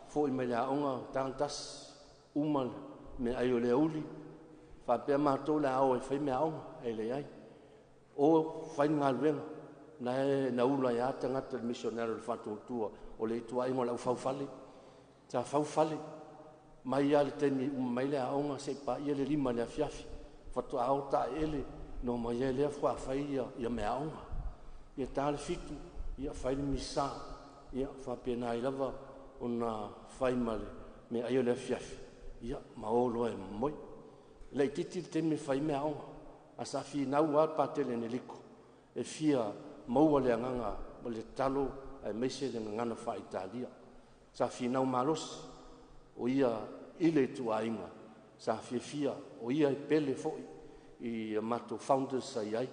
S14: Foi mai le aoga, tagatasi, uma le meaai o le aoauli, faapea matou le a o e fai meaaoga, e leai. O fai le galuega, na e naula ai lava tagata le misionare o le Faatuatua, o le ituaiga o le aufaufale. Sa faufale, mai lava le taimi uma mai le aoga seia paia le 5 i le afiafi, faatoa o taeele, na omai ai lea faatoa fai ia meaaoga. Ia ta le 7, ia fai le misa, ia faapena ai lava ona fai ma le meaai o le afiafi, ia ma o loa e moe. Laitiiti le taimi e fai meaaoga, a sa finau lava le Patele Enerico e fia maua le agaga o le tatalo aemaise le gagana faa-Italia. Sa finau malosi o ia i le ituaiga, sa fiafia, o ia e pele foi i a matou founders sa i ai,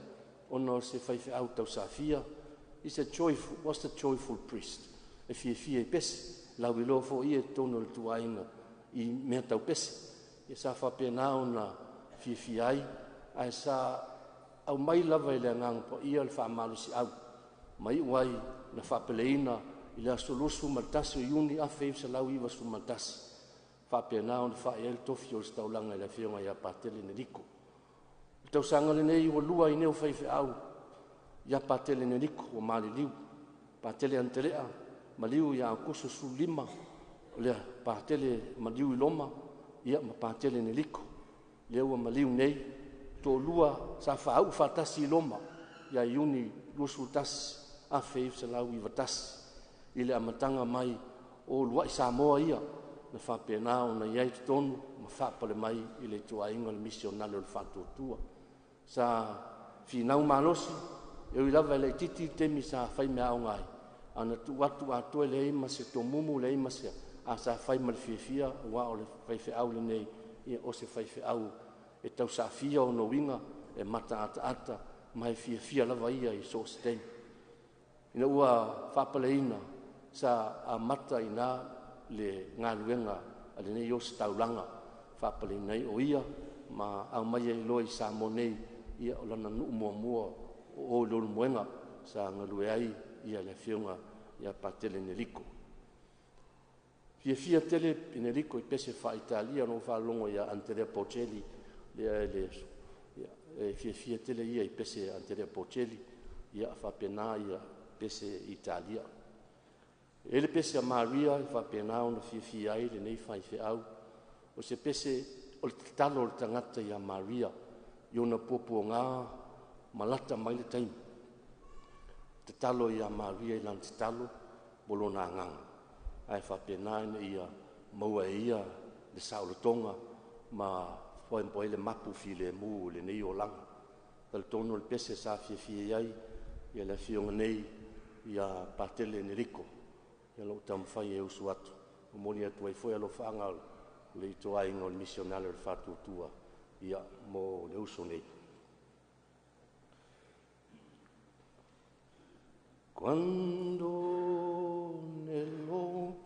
S14: ona o se faifeau tausafia. He's a joyful, was the joyful priest, e fiafia i pese, lauiloa foi ia i totonu o le ituaiga i mea tau pese. Ia sa faapena ona fiafia ai, ae sa aumai lava i le agaga paia le faamalosiau, ma iu ai na faapeleina i le aso 21 o Iuni 1991, faapena ona fai ai le tofi o le taulaga i le afioga ia Patele Enerico. O le tausaga lenei ua lua ai nei o faifeau ia Patele Enerico ua maliliu. Patele Antelea maliu ia Aokuso 15, o le Patele maliu i Roma, ia ma Patele Enerico lea ua maliu nei, toalua sa faauu faatasi i Roma ia Iuni 21 1991 i le amataga mai o uluai Samoa ia na faapena ona i ai totonu ma faapale mai i le ituaiga o le misionare o le Faatuatua. Sa finau malosi, e ui lava e laitiiti le taimi sa fai meaaoga ai, a na tuu atu atoa e leai ma se tomumu, leai ma se, a sa fai ma le fiafia, aua o le faifeau lenei, ia, o se faifeau e tausafia ona uiga, e mataataata ma e fiafia lava ia i so o se taimi. Ina ua faapaleina, sa amata i ina le galuega a lenei ositaulaga, faapaleina ai o ia ma aumai ai loa i Samoa nei, ia o lana nuu muamua o o i Leulumoega sa galue ai ia le afioga ia Patele Enerico. Fiafia tele Enerico i pese faa-Italia, na ou faalogo ia Andrea Bocelli, lea e le fiafia tele ia i pese Andrea Bocelli, ia faapena ia pese Italia. E le pese a Maria e faapena ona fiafia ai lenei faifeau, o se pese o le tatalo o le tagata ia Maria i ona puapuaga ma lata mai le taimi. Tatalo ia Maria i lana tatalo mo lona agaga, ae faapena ina ia maua e ia le saolotoga ma foaimpoai le mapu filemu i lenei olaga. Talitonu o le pese sa fiafia ai ia le afioga nei ia Patele Enerico, ia o lou taumafai e usu atu, momoli atu ai foi alofaaga o le ituaiga o le misionare o le Faatuatua, ia mo le uso nei. Quando nello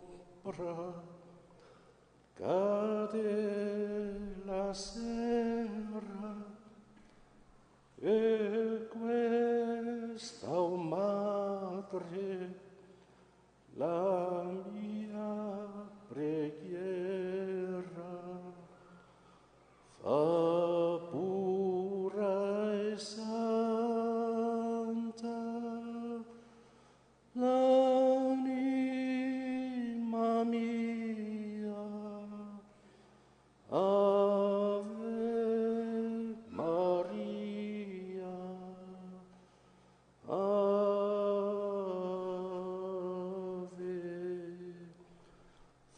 S4: Cade la sera e questa, o madre, la mia preghiera, fa pura e santa l'anima mia. Ave Maria, Ave.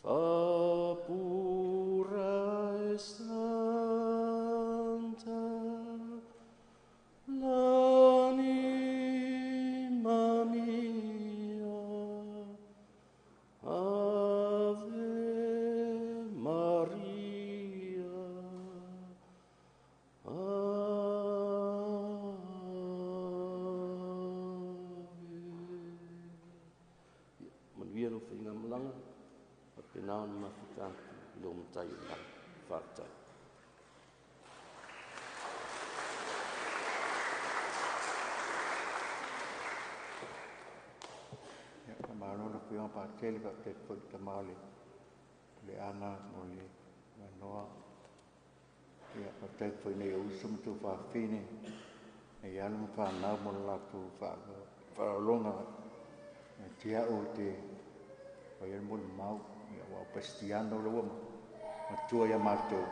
S4: Fa pura e santa l'anima mia. Ave Maria, Ave.
S14: Manuia lau faigamalaga, faapena ona mafuta atu i lou Matai o le lagi. Faafetai.
S13: Ia, faamalo le Afioga Patele, faafetai foi i le tama o le Puleaga mo le avanoa. Ia, faafetai foi i nai ou uso ma tuafafine, nai alo ma fanau mo le latou faaaloaloga ia te au ou te fai ai le molimau. Ia, ua o Pestiano la ua matua ia matou.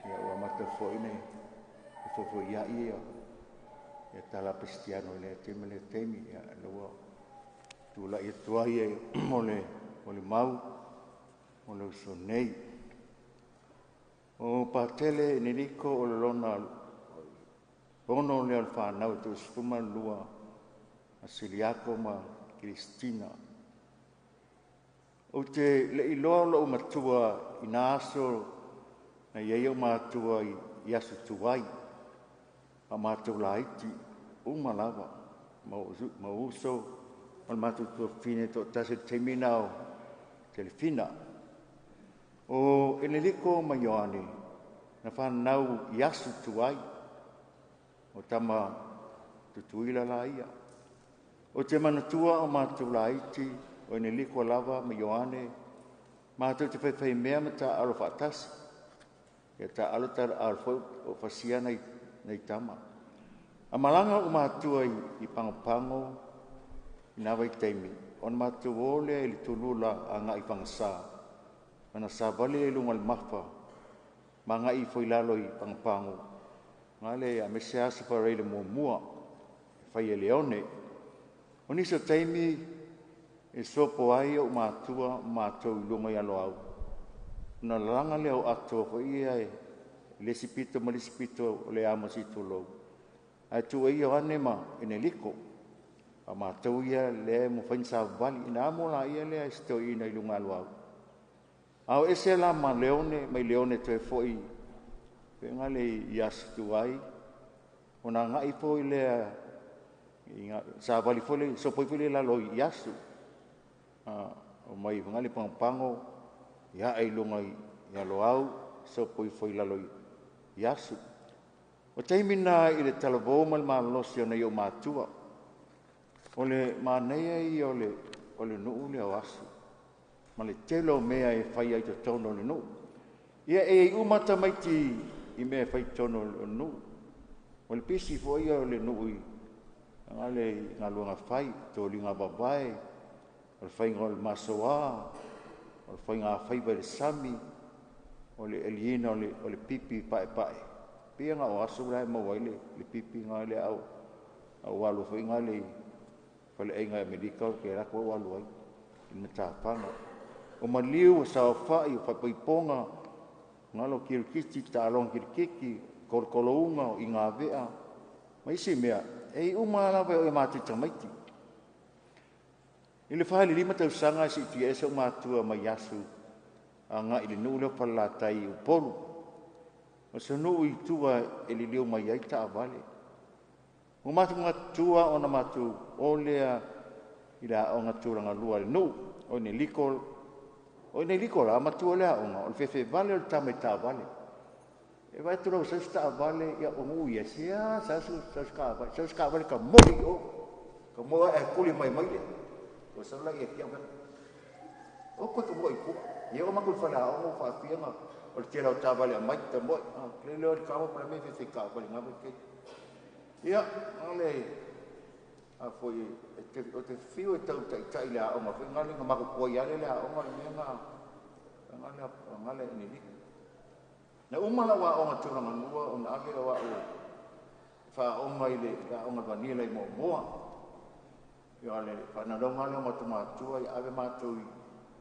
S13: Ia, ua amata foi ne fofoiai ia ia tala Pestiano i lea taimi ma lea taimi. Ia, la ua tulai atu ai e mo le molimau mo le uso nei. O Patele Enerico o le lona ono lea o le fanau e 32 a Siliato ma Kiristina. Ou te le iloa lou matua i nā aso na i ai ou matua i aso tuai, a matou laiti uma lava, ma uso ma le matou tuafafine toatasi i le taimi na o Telefina. O Enerico ma Ioane na fanau i aso tuai, o tama tutuila la ia. O te manatua o matou laiti, o Enerico lava ma Ioane, matou te faifai mea ma taalo faatasi. Ia taalo taalo foi o fasia nai tama. A malaga o matua i Pagopago i nā vaitaimi, ona matou o lea i le tulula agai i Fagasa, ona savali i luga o le mafa, ma agai ifo i lalo i Pagopago, ngale a mese aso faraile muamua, e fai e leone. O nisi o taimi e sopo ai o matua matou i luga i aloau, ona lalaga lea o ato foi ia e le isi pito ma le isi pito o le amo si tulou. Ae tuu ai Ioane ma Enerico, a matou ia lea e mafai ona savavali, ina amo la ia lea e se toeaina i luga aloau. A o ese la ma Leone, mai Leone toe foi faiga le i aso tuai, ona agai foi lea savali foi le sopo ifo le lalo i aso. O mai faiga le Pagopago, ia ae i luga i aloau, sopo ifo i lalo i aso. O taimi na i le talavou ma le malolosi o nai ou matua. O le manaia ia o le nuu lea o aso, ma le tele o mea e fai ai totonu o le nuu. Ia e i uma tamaiti i mea e fai totonu o le nuu. O le pisi foi ia o le nuu i le galuega fai, toliga vavae, o le faiga o le masoa, o le faiga faiva i le sami, o le eliina o le pipi paepae. Pei na o aso la e maua ai le pipi nga le au alu foi nga le faleaiga i Amerika o ke lako au alu ai i matafaga. O maliu, o saofai, o faaipoipoga, ngalo kirikiti, taaloga kirikiti, kolokolouga, o ingavea, ma isi mea, e i uma lava e o e matou tamaiti. I le 45 tausaga e siitia ese o matua mai aso agai i le nuu lea o Falelatai i Upolu. O se nuu i tua e liliu mai ai taavale. Ua matou matutua ona matou o lea i le aoga tulaga lua a le nuu, o Enerico O nei liko la matua le aoga, o le fefevale o le tama i taavale. E vaai atu loa ua sau se taavale, ia o nuu ia, se a sau se taavale, sau se taavale ta moe i o. Ka moe ae tuli mai mai le. Ua sau la ia te au, o koe ka moe i tua. Ia o matou i le faleaoga ua faafia na o le tele o taavale aumai ta moe. Le leo le kava pa le mea fefe taavale na vaitaimi. Ia, o le a foi o te fiu e tau taitai le aoga foi ngale na matou tuai ale le aoga le mea na ngale e niliku. Na uma lau aoga tulagalua ona ave o au faaoga i le aoga vanila i Moamoa. Ia le faanaloga lea o matou matua ia ave matou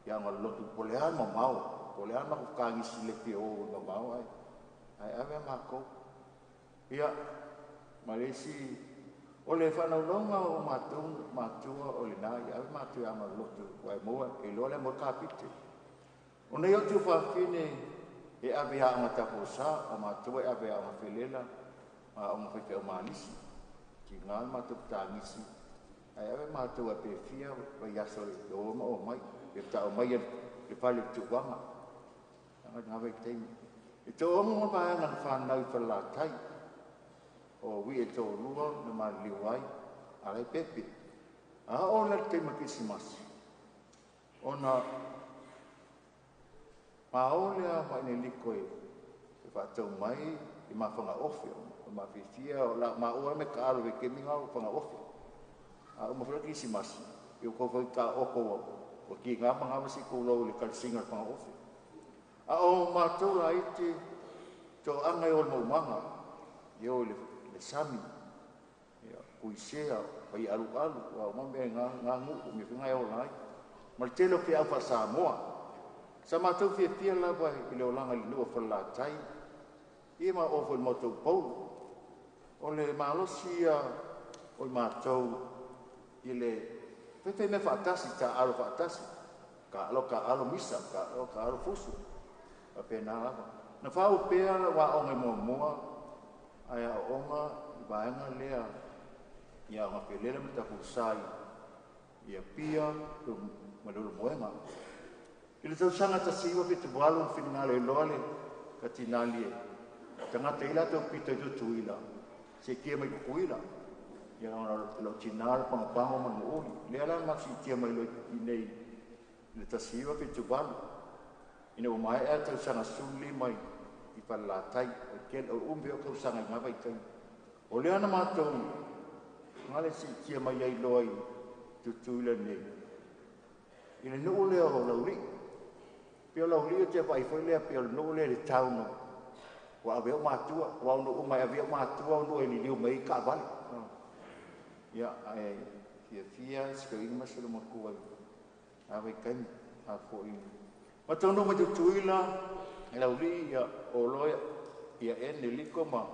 S13: i aoga lotu po o le a le mamao, po o le a le matou fetagisi i le fia o i le mamao ae ave matou. Ia, ma le isi, o le faanaunauga o matou matua o lena ia ave matou i aoga lotu aua e maua e iloa lea mo le kapite. O nei o tuafafine e ave i aoga taupousa, o matou e ave i aoga felela ma aoga faifeau malisi. Tiga le matou fetagisi ae ave matou e pe fia vaiaso e o ma o mai, pe faatoa omai le fale o le tuvaga. Lena vaitaimi. E toaono vaega na fanau i Falelatai, o Wii e toalua na maliliu ai, a la e pepe. A oo la i le taimi o le Kerisimasi, ona mao lea ma Eneliko e faatau mai i mafaga ofe, o mafiafia o la maua me taalo i vaitaimi na o faga ofe. A uma foi le Kerisimasi, ia ua tau fai taooto ua tiga ma gava si tulou i le kalesiga o le faga ofe. A o matou laiti toaga e o i le maumaga, e o i le sami, ia, kuisea, fai alualu, a uma mea nga nuu, mea foi na e ola ai. Ma le tele o feau faa-Samoa. Sa matou fiafia lava i le olaga i le nuu o Falelatai, ia ma oo foi i le matou Upolu. O le malosi ia o i matou i le faifai mea faatasi, taaalo faatasi, taaalo taaalo misa, taaalo taaalo fusu, faapena lava. Na faaupea lau aoga i Moamoa ae aooga i vaega lea i aoga felela ma Taupousa i Apia ma le Ulumoega. I le tausaga 1978 na finagalo ai loa le Katinali e tagata i latou pito i Tutuila, siitia mai Tutuila. Ia ona o lau tina le pagopago ma le muuli. Lea la na matou siitia mai loa i inei i le 1978. Ina ua maea tausaga 15 i Falelatai, o le umi foi o tausaga i na vaitaimi. O lea na matou gale siitia mai ai loa i Tutuila nei, i le nuu lea o Laulii. Pei o Laulii o te vaai foi lea, pei o le nuu lea i le town ua ave au matua, ua au nuu mai ave au matua o nuu e liliu mai ai taavale. Ia, ae fiafia si toeaina ma si olomatua i na vaitaimi. A foi ma taunuu mai Tutuila i Laulii, ia o loa ia Eneliko ma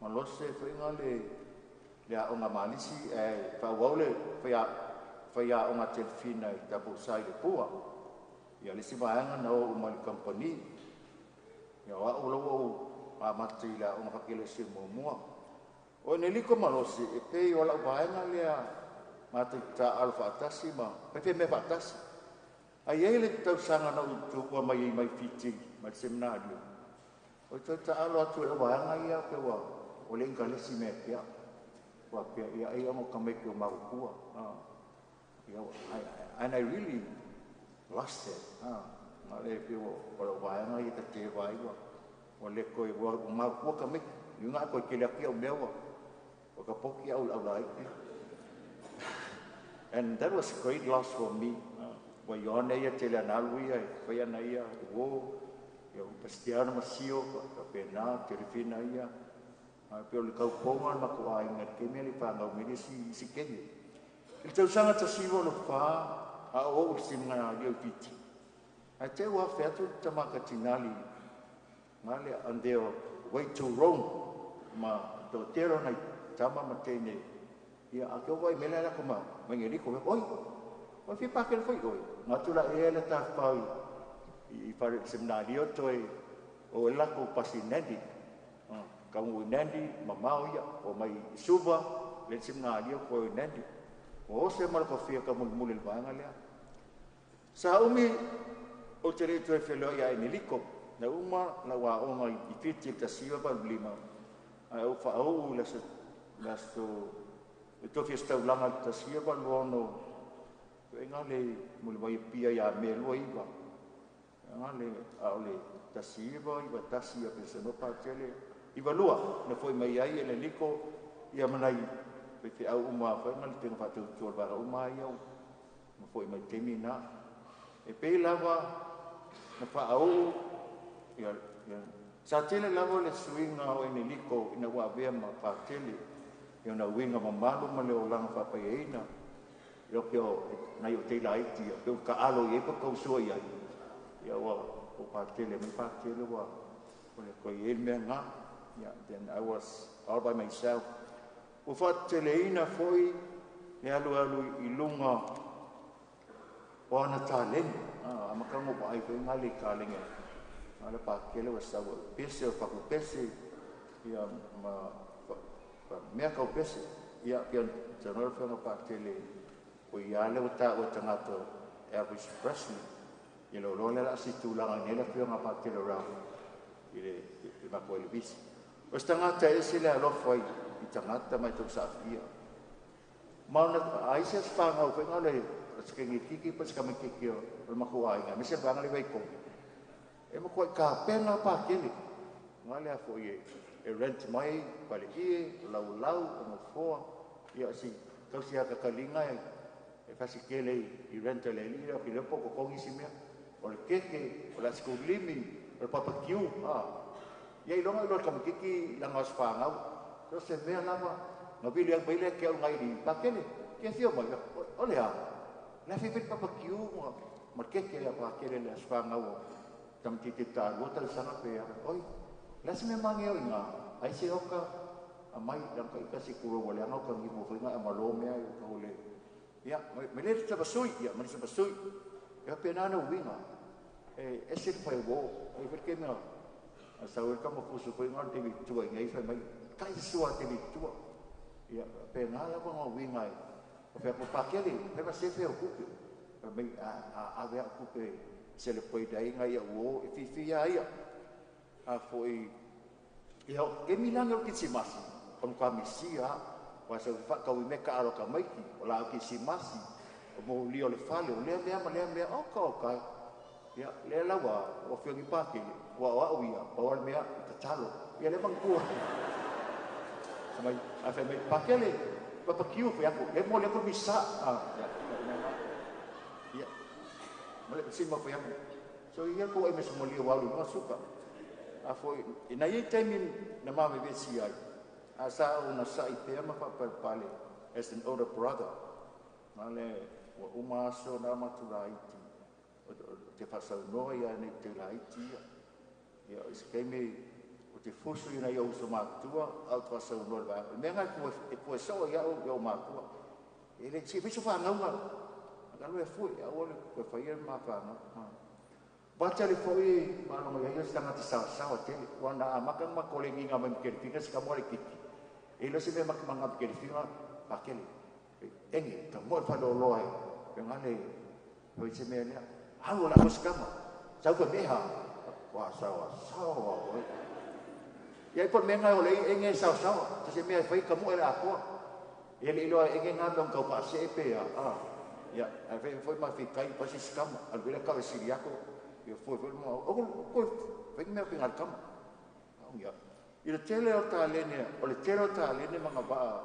S13: Lose foi na le aoga malisi ae faaauau le fai aoga telefina i Taupousa i le Pua. Ia le isi vaega na o uma i le kamupani. Ia o au la ua ou amata i le aoga faakelese muamua. O Eneliko ma Lose e pei o lau vaega lea matou te taaalo faatasi ma faifai mea faatasi. Ae i ai le tausaga na ou tuua mai ai mai Fiti mai le seminario, o toe taalo atu i lau vaega ia pe ua o le ingalesi mea pea. Ua pea ia ai ona tamaiti o mautua. Ia, and I really lost it. Na le pe ua o lau vaega ia ta te vai ua ua le toe ua mautua tamaiti. Ni nga koe tele atu au mea ua o ka poki au au lai. And that was a great loss for me. Ua Ioane ia tele analu ia e fai ana ia uo, ia o Pastiano ma Sio, ka pena, telefina ia. Ae pei o le kaupoga o le matou aiga i le taimi le fanau mai le isi kene. I le tausaga 1984, a o ou i le seminario i Fiti, ae te ua afe atu le tamaka tinali ngale on their way to Rome ma toatele o nai tama ma teine. Ia, a ke vai mele ala ko ma mangeliko, oi, oi fi pa ke foi oi. Ngatu la e le ta pau i fare seminario toe o e lako pasi Nandi. Ka ngu Nandi mamao ia o mai i Suva le seminario ko Nandi. O se ma ko fia ka mul mul le vaega lea. Sa umi
S15: Ou te le toe feloai ia Eneliko, na uma lau aoga i Fiti i le 1985, ae ou faauu i le aso le tofi ositaulaga i le 1986, tuuaiga le muliwai Apia ia Me 29, aga le a o le 1991 ia Pesenoa Patele 92 na foi mai ai Eneliko ia ma nai faifeau uma foi ma le tega faatautua o le vaega uma ia ma foi mai taimi na. E pei lava na faauu ia, ia, sa tele lava le suiga o Eneliko ina ua avea ma Patele i ona uiga mamalu ma le olaga faapaiaina ia pei o nai o teilaiti ia pe o taalo i ai pa tausua i ai ia ua o Patele mai Patele ua o le koe i ai le mea na. Yeah, then I was all by myself. Ua faateteleina foi le alualu i luga o ana taleni. Amataga o vaai foi ngale i taleni a le Patele ua sau pese o fakupese ia ma mea kau pese ia pia tanoa le fanga Patele o ia le ua taua tagata Elvis Presley ia lo lo le la si tulaga nei le afioga Patele Ralph i le matua Elvis. O se tagata e ese le alofa i tagata mai tau saafia. Ma ona ai se whangau whai ngā le se kengi kiki pa se kama kiki o le maku aiga me se whanga le waikomi. E maku ai ka pena Pakele. Ngā le afo i e rent mai pale ie, lau lau, o mafoa. Ia si tausi a kakalinga e fasi kele i rent le li o ki le poko kongi si mea. O le keke, o le asikulimi, o le papakiu. Ia i longa i loa kamakiki langa o whangau. So se mea lava, nga vili ang baile ke au ngai ni Pakele. Ke fio mai, o le a. Le fi fi papakiu ma keke le Pakele le aswhangau o tamatiti ta lua tau sanga pe a. Oi, le se mea mange o inga, ai se oka a mai lang ka ikasi kuro wale anga o kangi mo whainga a malo mea i o le. Ia, me le te basui, ia, me le te basui. Ia pe nana uinga. E ese le whai wō, e whike ke mea. A sau e kama fusu whainga te tua i ngai whai mai. Kai sua te tua. Ia, pe ngā lava ngā uinga e. O whea ko Pakele, pe ma se whea o kupe. Pe mai a wea o kupe celebrate ai ngai ia uo e whiwhi ia ia. A foi, ia, ke milanga o kisimasi, o ka misia, wa sa whakau i meka aro ka maiki, o la o kisimasi, o mo li o le fale, o lea mea ma lea mea, o ka o kai. Ia, lea lawa, o whiongi Pakele, wa o au ia, pa wale mea, i tatalo. Ia le mangkua. Mai, a whai mai, Pakele, papakiu whai aku, e mo le ko misa. Ia, ia, mo le sima whai aku. So ia ko e me mo li o alu, nga suka. A foi, i na iei taimi na mame vesi ai, a sa o na sa i pea ma whapalpale as an older brother. Na le, ua uma aso na matura iti, o te whasaunoa ia nei te la iti ia. Ia, i se keime, o te fusu i nei o uso mātua, au te whasaunoa le vaa. Mea ngai e kue soa ia au o mātua. E le si fiso whangaunga. Ka lue fui, au ole kue whaia ma whangau. Bacha le foi, malongo ia ia se tangata sawa sawa tele. Ua na amaka ma kole nginga mai mkere finga se kamua le kiki. E lo se mea maki manga mkere finga, Pakele. Enge, ka moe whalo loa e. Pe ngale, hoi se mea lea. Halu la kosikama. Sau ka meha. Wa sawa sawa. Ia i po mea ngai ole enge sawa sawa. Se mea whai ka moe le akoa. Ia le iloa enge ngā mea kau pa se e pe a. Ia, ai whai whai ma whikai kai pasi sikama. Alu wila kau e siriako. Ia foi foi mo. O ko whai mea pinga kama. Ia. I le tele o talene, o le tele o talene manga vaa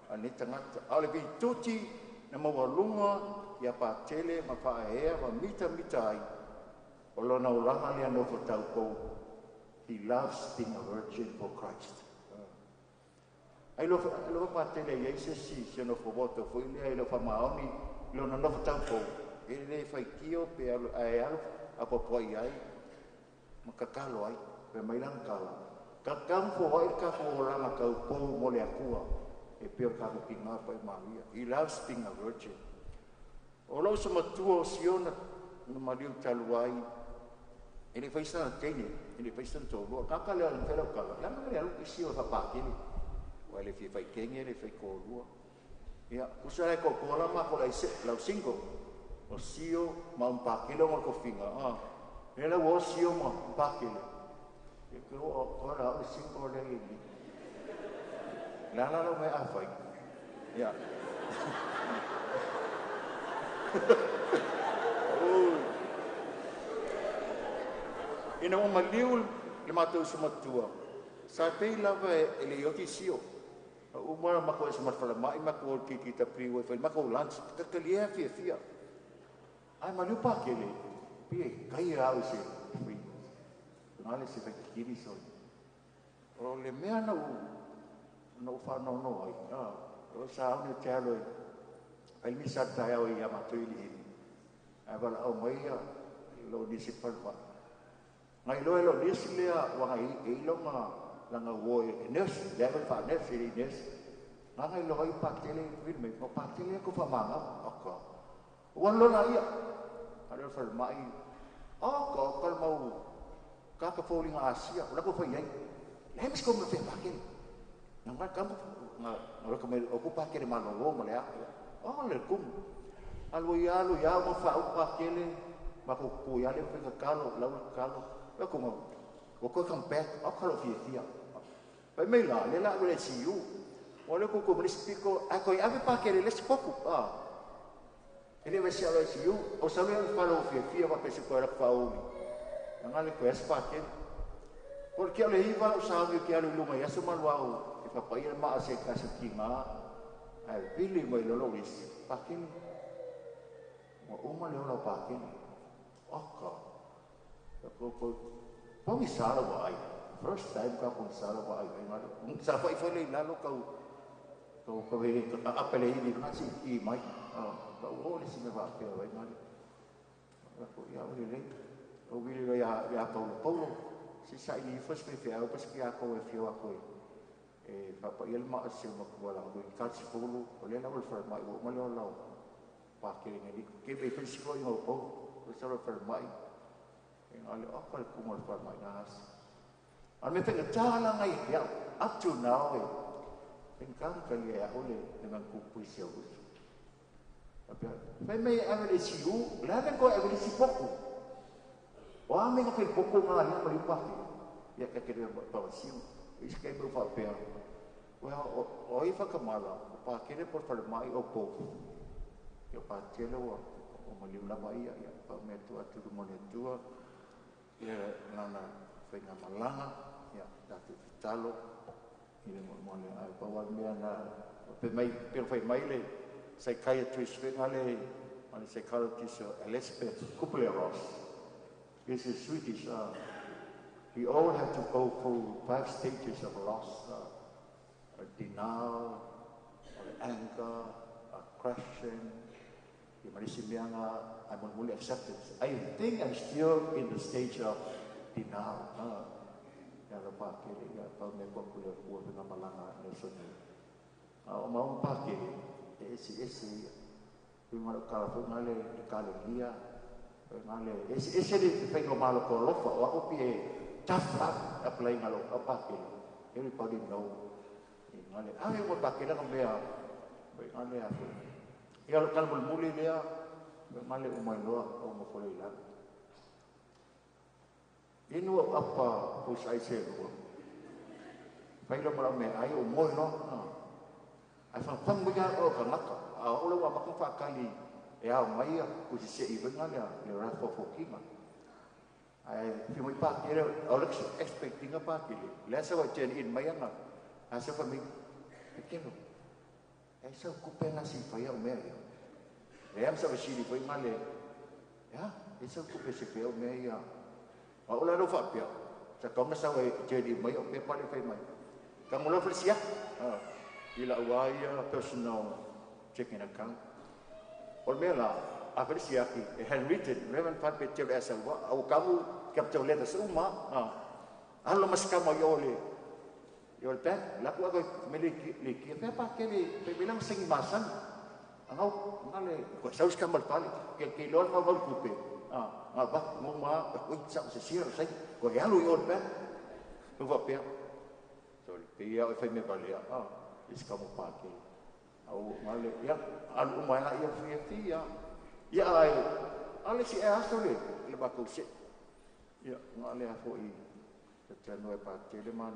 S15: a ne tangata. A o le vituti na maualuga ia Patele ma faaea ma mitamita ai. O lona olaga lea nofo taupou. He loves being a virgin for Christ. Ai lo lo Patele ia se si se nofo voto foi lea i lo famaoni lona nofo taupou. E le faitio pe alo ai alo a popo ai ai ma kakalo ai pe mai lang kala. Kakam fo hoi ka fo olaga taupou mo le Atua. E peo ka ku kinga pa i Maria. He loves being a virgin. O lau sa matua o Siona na maliu talu ai. E le faisa na teine, e le faisa na tōlua. Kaka lea le whela kala. Langa lea alu isi o whapakele. Wa le fia whai kenge, le whai kōlua. Ia, kusa lai kōkō la mako lai se, lau single. O Sio, ma umpakele o ngā kofinga. Le la ua sio ma Pakele. E ke o o la o singo le i. La la la me a fai. Ia. Ina ua maliu le matou uso matua, sa pei lava e le i oti sio. Uma makou ese ma le falemai, makou o i le TTW e fai makou lunch, tatalia fiafia. Ae maliu Pakele, pei e kai au se fai ngale se fai kiri so. O le mea na u na u whaanono ai. O sa au ne te alo e ai misa taeao i a matou ili ili. Ai wala au mai ia lo nisi palwa. Ngai loe lo nisi lea wanga i e longa langa wo e nurse, level fa nurse i nurse. Nga ngai lo ai patele vil mai pa patele ko fa manga aka. Ua lola ia. Alo fa mai. Aka kal mau ka ka fōlinga asia, o la ko fai ai. Le mis ko me fe pakele. Nga nga kampu nga nga ka mai o ku pakele malolo ma le a. O le kumu. Alo ia alo ia ma fa u pakele ma ko ku ia le fe ka kalo lau kalo. Wa ko ngo. O ko come back o kalo fia fia. Pai mai la le la le si u. O le ko ko mani spiko a ko ave pakele le spoku. Ah. Ele vai se alo si u. O sa le fa lo fia fia va pese ko era fa u. Nga le ko es pakele. Porque o le hiva o sa ke alu lunga ia so maluau e papai le maa se ka se kinga ai vili mai lolo is pakele. Wa uma le ola pakele. Aka. Ko ko pongi sala wa ai. First time ka pong sala wa ai nga. Sa fa ifo le lalo kau kau kau e apele i nga si i mai. Ka o le si me va pe wa nga. Ko ia o le o vili lo ia ia Paulo Paulo. Si sa i fos me fe au pas ki a ko e fio a ko e fa pa il ma se ma ko la ko ka si polo o le la o fa mai o ma le la pa ke ne ke be fe si ko i o o sa lo fa mai e nga le o ko ku mo fa mai na as a me fe ta la ngai ya up to now e en ka ka le o le le man ku pu se o fe me a le si u la ko e le si poco. O a menga fai poko ngā hea mari pahi. Ia ka kere pa wasiu. I se kai fa pea. Wa o i whakamala, o pākere por whare mai o pō. Ia pātele wa o maliu lava ia, ia pa mea tua turu mo le tua. Ia lana whainga malanga, ia tātou fitalo. I le mo le ai pa wa mea na pe mai pe whai mai le psychiatrist whenga le le psychologist Elizabeth Kubler-Ross. This is Swedish. We all have to go through 5 stages of loss: denial, or anger, question, I'm only acceptance. I think I'm still in the stage of denial. Ese le whainga malo ko lofa o ako pi e tough up apply ngalo apakele. Everybody know. Ngale ave mo pakele ka mea. Ngale afu. Ia lo kalmul muli lea ngale umai loa o mo fole ila. Inu apa pusai se lo. Whainga mala me ai o moi no. Ai fa fang mo ya o ka ngaka. A o le wa maku whakali. E au mai a ku si se i venga lea le rafa fokinga. Ai fi moi pakele o le expecting a pakele. Le sa wa chen in mai anga. A sa fa mi pekelo. E sa ku pena si fa ia o mea ia. E am sa va sili foi ngale. Ya, e sa ku pe se fe o mea ia. A o la ro fa pia. Sa ka ma sa wa chen in mai o pe pa le fai mai. Ka mo lo fa sia. I la wa ia personal checking account. O mea la, a felisi aki, e handwritten, Reverend Fatbe Tele asa wa, au kamu capital letters uma, alo maskama i ole, i ole bank, la ku ako me le ki, pe pa ke le, pe bilang sengi masan, angau, ngale, ko saus kamal pali, ke ke lol mau mau kupe, nga ba, mo ma, oi sa se sira sai, ko e alu i ole bank, ko va pea, sorry, pe ia o fai me valia, is kamu pa ke. Au ngale ya alu mai la ia fia fia ya ai ale si e aso le le ba ko se Ia, na o lea foi talanoa e Patele ma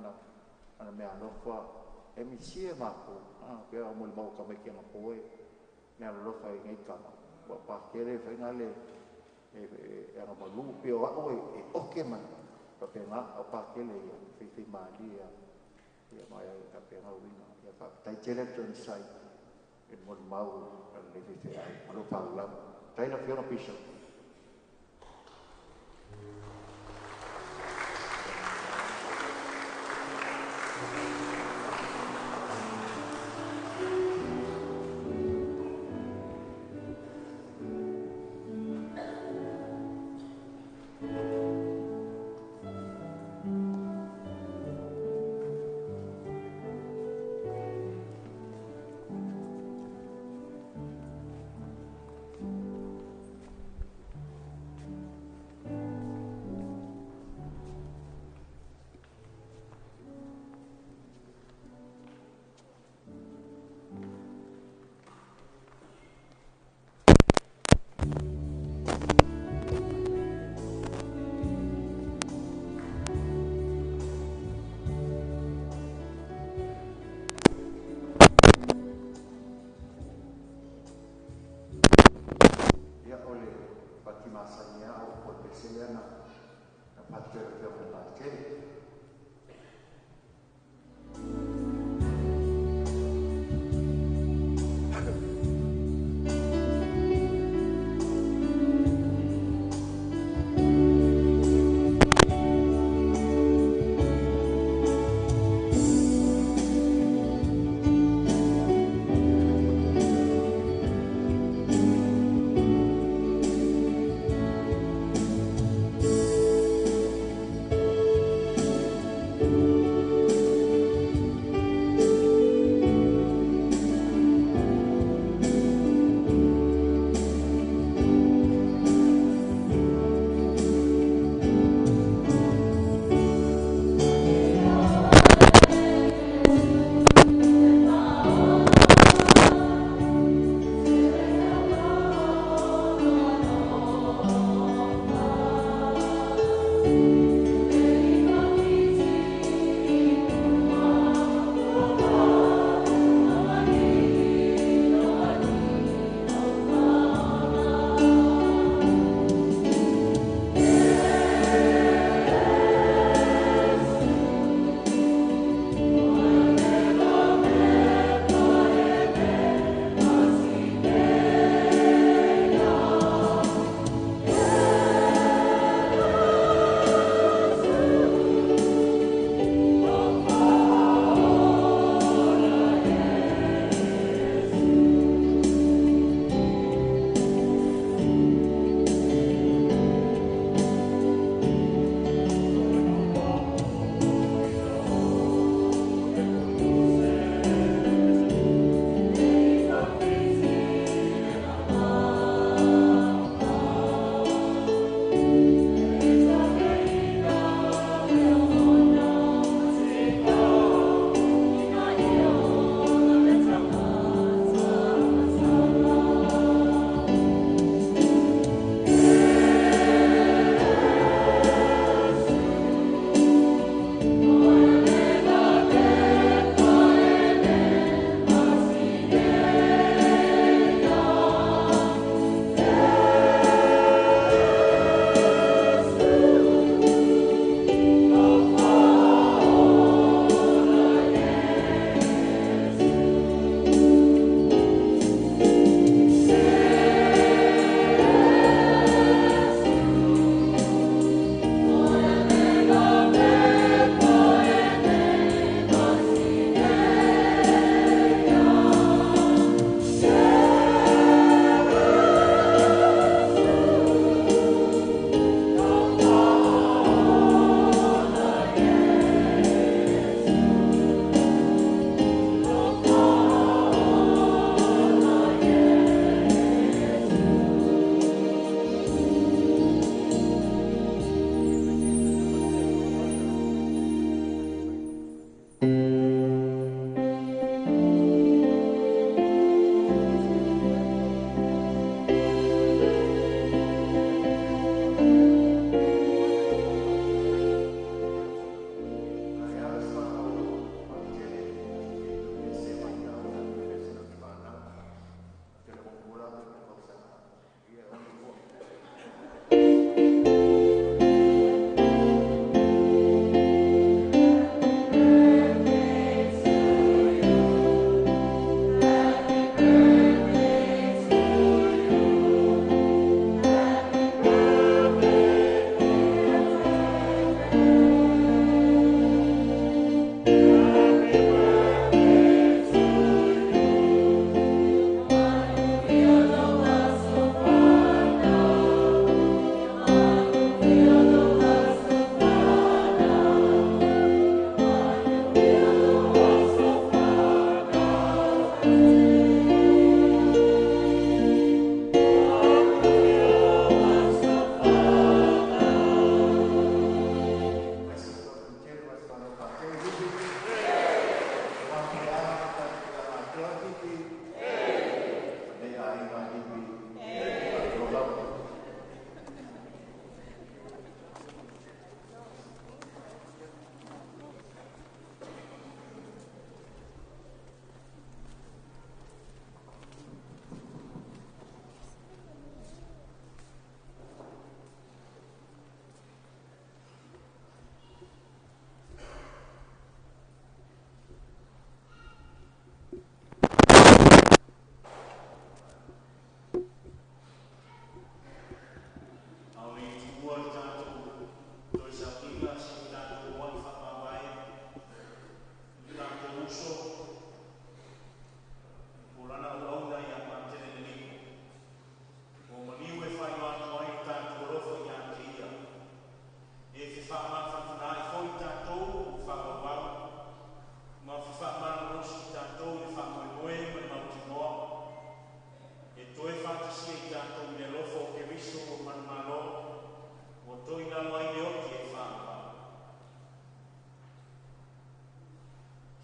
S15: ana meaalofa e misia matou, pei ona molimau e tamaiti anapo e mealalofa i nei tama, ua Patele e fai na le e agamalu pei o au e oke ma faapena, a o Patele ia e faifaimalie lava. Ia ma e faapena uiga. Ia faafetai tele le onosai i le molimau a lenei faifeau. Ma lou faaaloalo lava. Faafetai lau Afioga Bishop.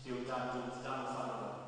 S16: Se o tatou tatalo faaaloalo.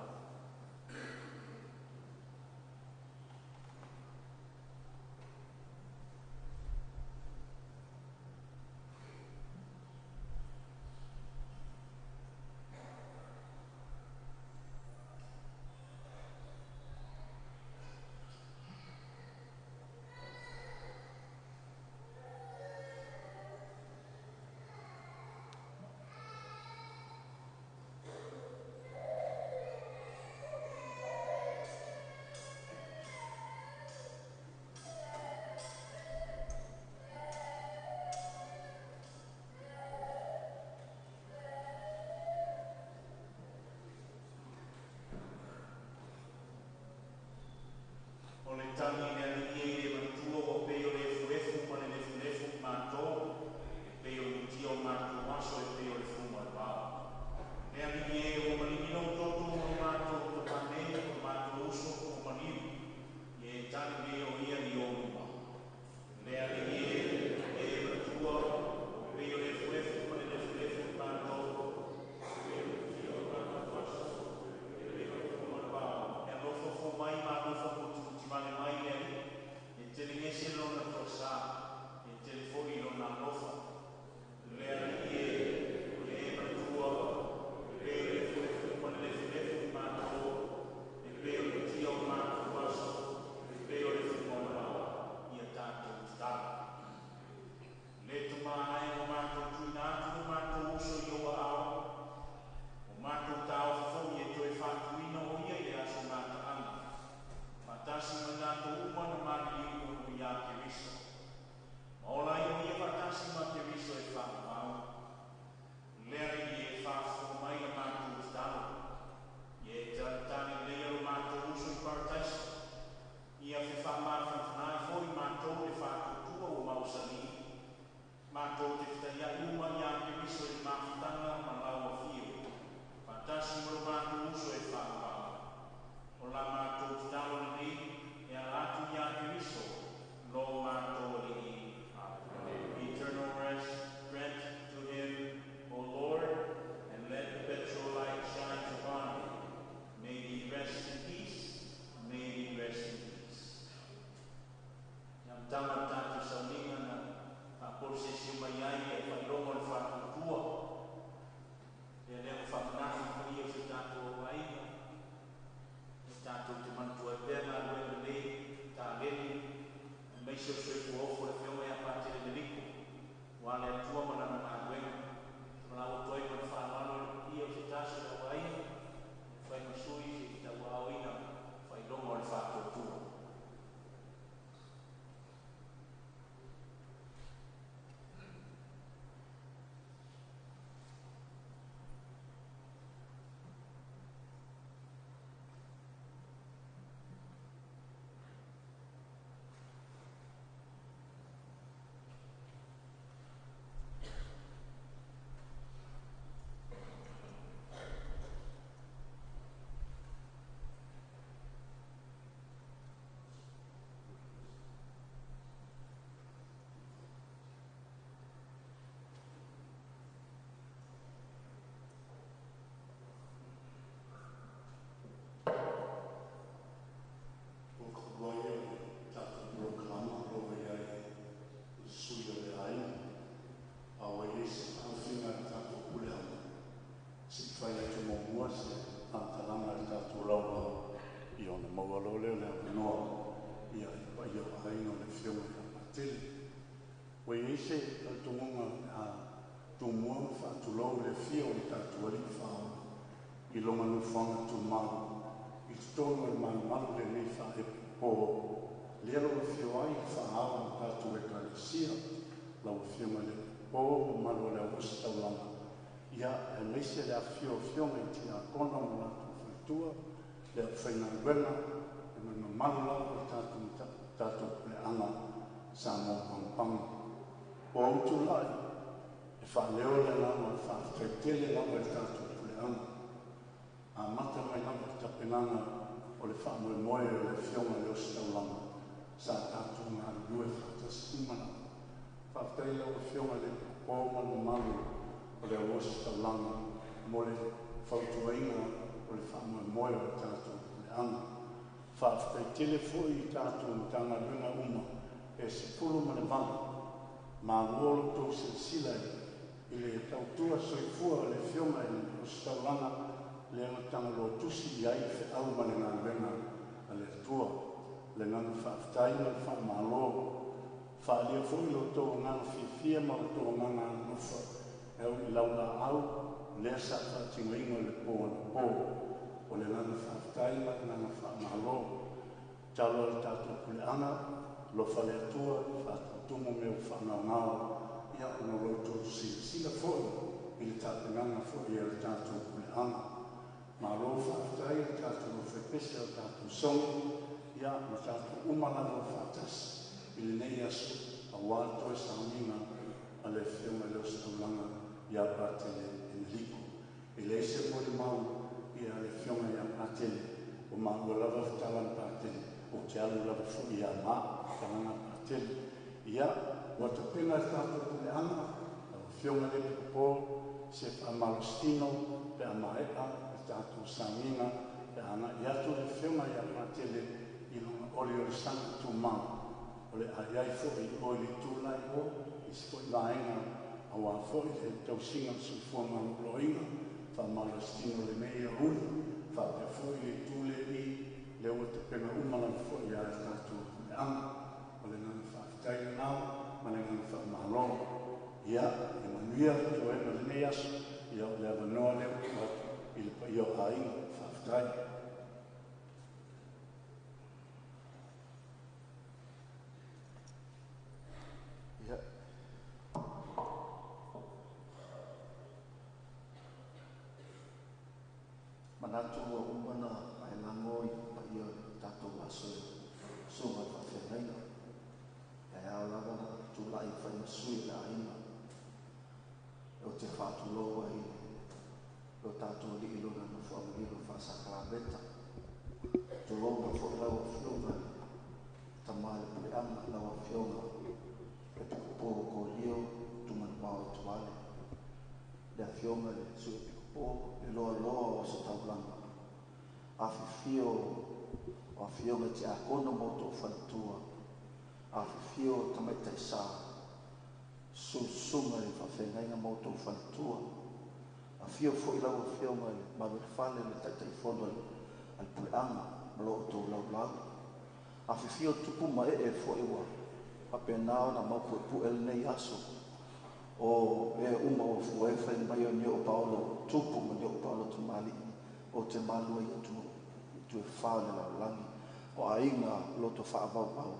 S16: O le tagi i le Alii e i le manatua ua pei o le efuefu ma le nefunefu i matou, e pei o le mutia o matou aso e pei o le fuga o le vao. Le Alii e, ua maligi lou toto mo matou tamane, o matou uso po o maliu, ia e tali nei o ia i ou luma. Le Alii e, e manatua ua pei o le efuefu ma le nefunefu i matou, e pei o le mutia o matou aso e pei o le fuga o le vao. E alofa fou mai ma alofa mutimutivale mai le Alii, e telegese lona toasā, e tele foi lona alofa. Le Alii e, o le e manatua, e pei o le efuefu ma le nefunefu i matou, e pei o le mutia o matou aso, e pei o le fuga o le vao. Ia tatou tatalo. Le Tama e, ua matou tuuina atu lo matou uso i ou aao, o matou taofi foi e toe faatuina o ia i le aso gataaga, faatasi ma i latou uma na maliliu ia Keriso. Ma ola ai o ia faatasi ma Keriso e faavavau. Le Alii e, faafofoga mai la matou tatalo. Ia e talitali lelei lo matou uso i parataiso. Ia fefaamafanafanaai foi matou i le faatuatua ua mausali. Matou te fetaiai uma ia Keriso i le mafutaga ma lau afio, faatasi ma lo matou uso e faavavau. O la matou tatalo lenei e ala atu ia Keriso, lo matou Alii. Eternal rest grant to him, O Lord, and let perpetual light shine upon him. May he rest in peace. May he rest in peace. Ia amataga o le tatou sauniga na faapolisesi mai ai e faailoga o le faatuatua. Ia lea ua faamanatu i paia o si o tatou aiga. E tatou te manatua ai pea galuega lelei, taleni, aemaise o le soifua ofo o le Afioga ia Patele Meliko, aua le Atua ma lana galuega. Valaau atu ai ma le faaaloalo i le paia o se tasi o le auaiga, e fai ma sui se i tauaaoina faailoga o le faatuatua.
S4: O talu ai o le tatou polokalama o lo o i ai le sui o le aiga, a ua i ai se taofiga i le tatou puleaga, se i fai atu muamua se faamatalaga i le tatou laulau, ia ona maua loa lea o le avanoa ia i le paia o aiga o le Afioga ia Patele. Ua i ai se talitonuga o le a tumua ma faatulou i le afio o le tatou Alii Faaola i lona nofoaga tumau i totonu o le malumalu lenei faaepopo lea o lo o afio ai le faa-ao o le tatou Ekalesia, lau Afioga i le Popo mamalu o le Auositaulaga, ia, aemaise le afifio o afioga i tiakono ma latou faletua, le aufaigaluega ma le mamalu lava o le tatou puleaga Samoa Pagopago. Ua ou tulai e faaleo le agaga o le faafetai tele lava i le tatou puleaga, amata mai lava i le tapenaga o le faamoemoe o le Afioga i le Ositaulaga sa tatou galulue faatasi uma lava. Faafetai i lau Afioga i le Popo ma le mamalu o le Auositaulaga mo le
S17: fautuaina o le faamoemoe o le tatou puleaga. Faafetai tele foi i tatou Matagaluega uma e 18, malo lo outou silasila i le tautua soifua o le Afioga i le Ositaulaga lea na tagaloa tusi i ai le feau ma le galuega a le Atua. Le agaga faafetai ma le faamalo. Faaalia foi lo outou agaga fiafia ma lo outou agaga alolofa e au i laulaau lea sa faatinoina i le po anapo. O le agaga faafetai ma le agaga faamalo. Tatalo a le tatou puleaga, alofa le Atua faatumutumu mea ua faagaogao, ia ona o lo outou silasila foi i le tapenaga foi a le tatou puleaga. Malo faafetai i le tatou aufaipese o le tatou sogi, ia ma tatou uma lava faatasi i lenei aso aua le toe sauniga a le Afioga i le Ositaulaga ia Patele Eneliko. E leai se molimau ia le Afioga ia Patele, o maua lava fetala ma Patele, ou te alu lava foi ia ma fetalaga Patele. Ia, ua tapena le tatou puleaga, lau Afioga i le Pikopo, se faamalositino pe a maea le tatou sauniga, pe a agai atu le Afioga ia Patele i lona oliolisaga tumau. O le a i ai foi o i le itu la i o, isi foi vaega aua foi le tausiga o le soifua maloloina, faamalositino lenei aoauli, faapea foi le itu lea i lea ua tapena uma lava foi ia le tatou puleaga. O le agaga faafetai lena ma le agaga faamalo. Ia, e manuia le toega o lenei aso, ia o le avanoa lea ua tuu atu i le paia o aiga. Faafetai.
S15: Ia. Manatu ua uma ona paelago i paia o le tatou aso i susuga i faafeagaiga. E ao lava ona tulai e fai ma sui o le aiga. Ou te faatulou ai i lo tatou alii i lona nofoaga lilo faa-sakalameta. Tulouna foi lau Afioga i le Tama i le Puleaga, lau Afioga le Pikopo o Kolia Tumanuvao Etuale, le Afioga i le Sui Pikopo, le loaloa o Ositaulaga, afifio o Afioga i Tiakono ma outou faletua, afifio o Tamaitai Sa, susuga i faafeagaiga ma outou faletua, afio foi lau Afioga i le Maluelefale le Taitaifono a le Puleaga ma lo outou laulau, afifio tupu ma ee foi ua faapena ona maupuepue lenei aso, o e uma ua fua e fai mai o ni o paolo tupu ma ni o paolo tamalii o te malua i atunuu i itu e fa o le lalolagi, o aiga loto faavauvau,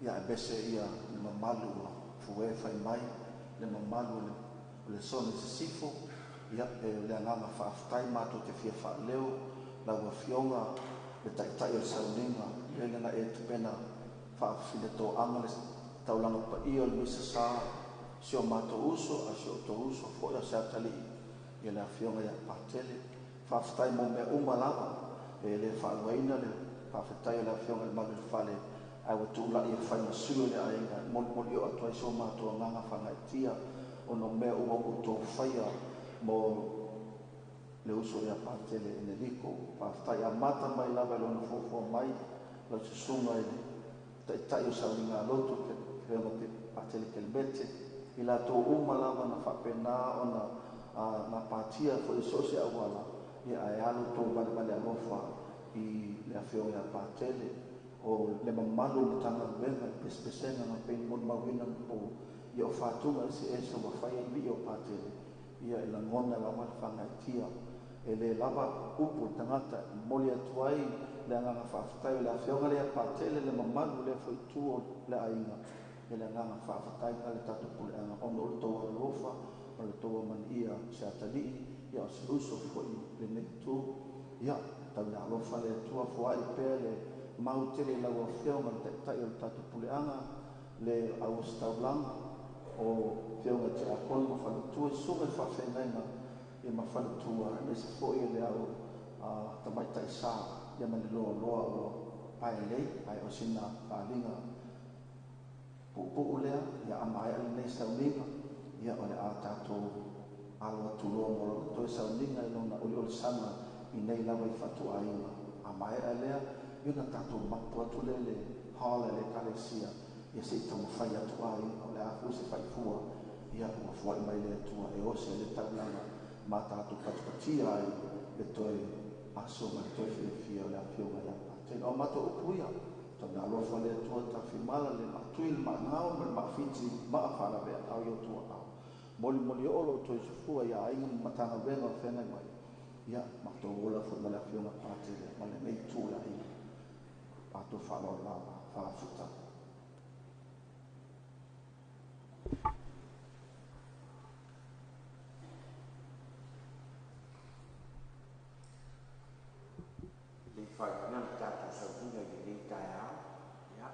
S15: ia aemaise ia le mamalu ua fua e fai mai, le mamalu o le Sone Sisifo. Ia e o le agaga faafetai matou te fia faaleo lau Afioga le Taitai o le sauniga lele na e tapena faafinetoaga le taulaga paia o le misa sa si o matou uso a si o outou uso foi o se atalii ia le Afioga ia Patele. Faafetai mo mea uma lava, e le faaluaina le faafetai o le Afioga i le Malu o le Fale, ae ua tulai e fai ma sui o le aiga e molimoli oo atu ai so matou agaga faagaeetia ona o mea ua outou faia mo le uso ia Patele Eneliko. Faafetai amata mai lava i lona fuafua mai lau susuga i le Taitai o Sauligaloto Afioga Patele Kelemete, i latou uma lava na faapena ona gapatia foi i so o se auala, ia ae alu outou valevale alofa i le Afioga ia Patele, o le mamalu o Matagaluega i pesepesega na pei molimauina na po ia o fatuga eseese ua fai ai alii o Patele, ia e lagona lava le faagaeetia. E le lava upu le tagata e momoli atu ai le agaga faafetai o le Afioga lea Patele, le mamalu lea foi itu o le aiga, ia le agaga faafetai na le tatou puleaga ona o le tou alolofa ma le tou amanaia o se atalii, ia o se uso foi lenei itu. Ia tau ina alofa le Atua foai pea le mau tele i lau Afioga le Taitai o le tatou puleaga, le auositaulaga o Afioga i Tiakono ma faletua, susuga i faafeagaiga ia ma faletua, aemaise foi o le au tamaitai sa ia ma le loaloa ua pae nei, ae o sina faaaliga puupuu lea, ia a maea lenei sauniga, ia o le a tatou
S18: Alo atu loa mo lona toe sauniga i lona oliolisaga i nei lava i fatuaiga. A maea lea, ia ona tatou mapu atu lea i le hall a le Ekalesia, ia se i taumafai atu aiga, o le a foi se faifua, ia ua foai mai le Atua e osi ai le taulaga ma tatou patipatia ai le toe aso ma le toe fiafia o le Afioga ia Patele. O a matou upu ia, tauina alofa le Atua tafimala le maatui le maagao ma le maafiti maa faalaveaao i outou aao. Molimoli oo lo outou soifua i aiga ma Matagaluega o feagai mai, ia matou ola foi ma le Afioga Patele ma lenei itu o le aiga. Matou faaaloalo lava. Faafetai.
S11: Le faaiuina le tatou sauniga i lenei taeao. Ia,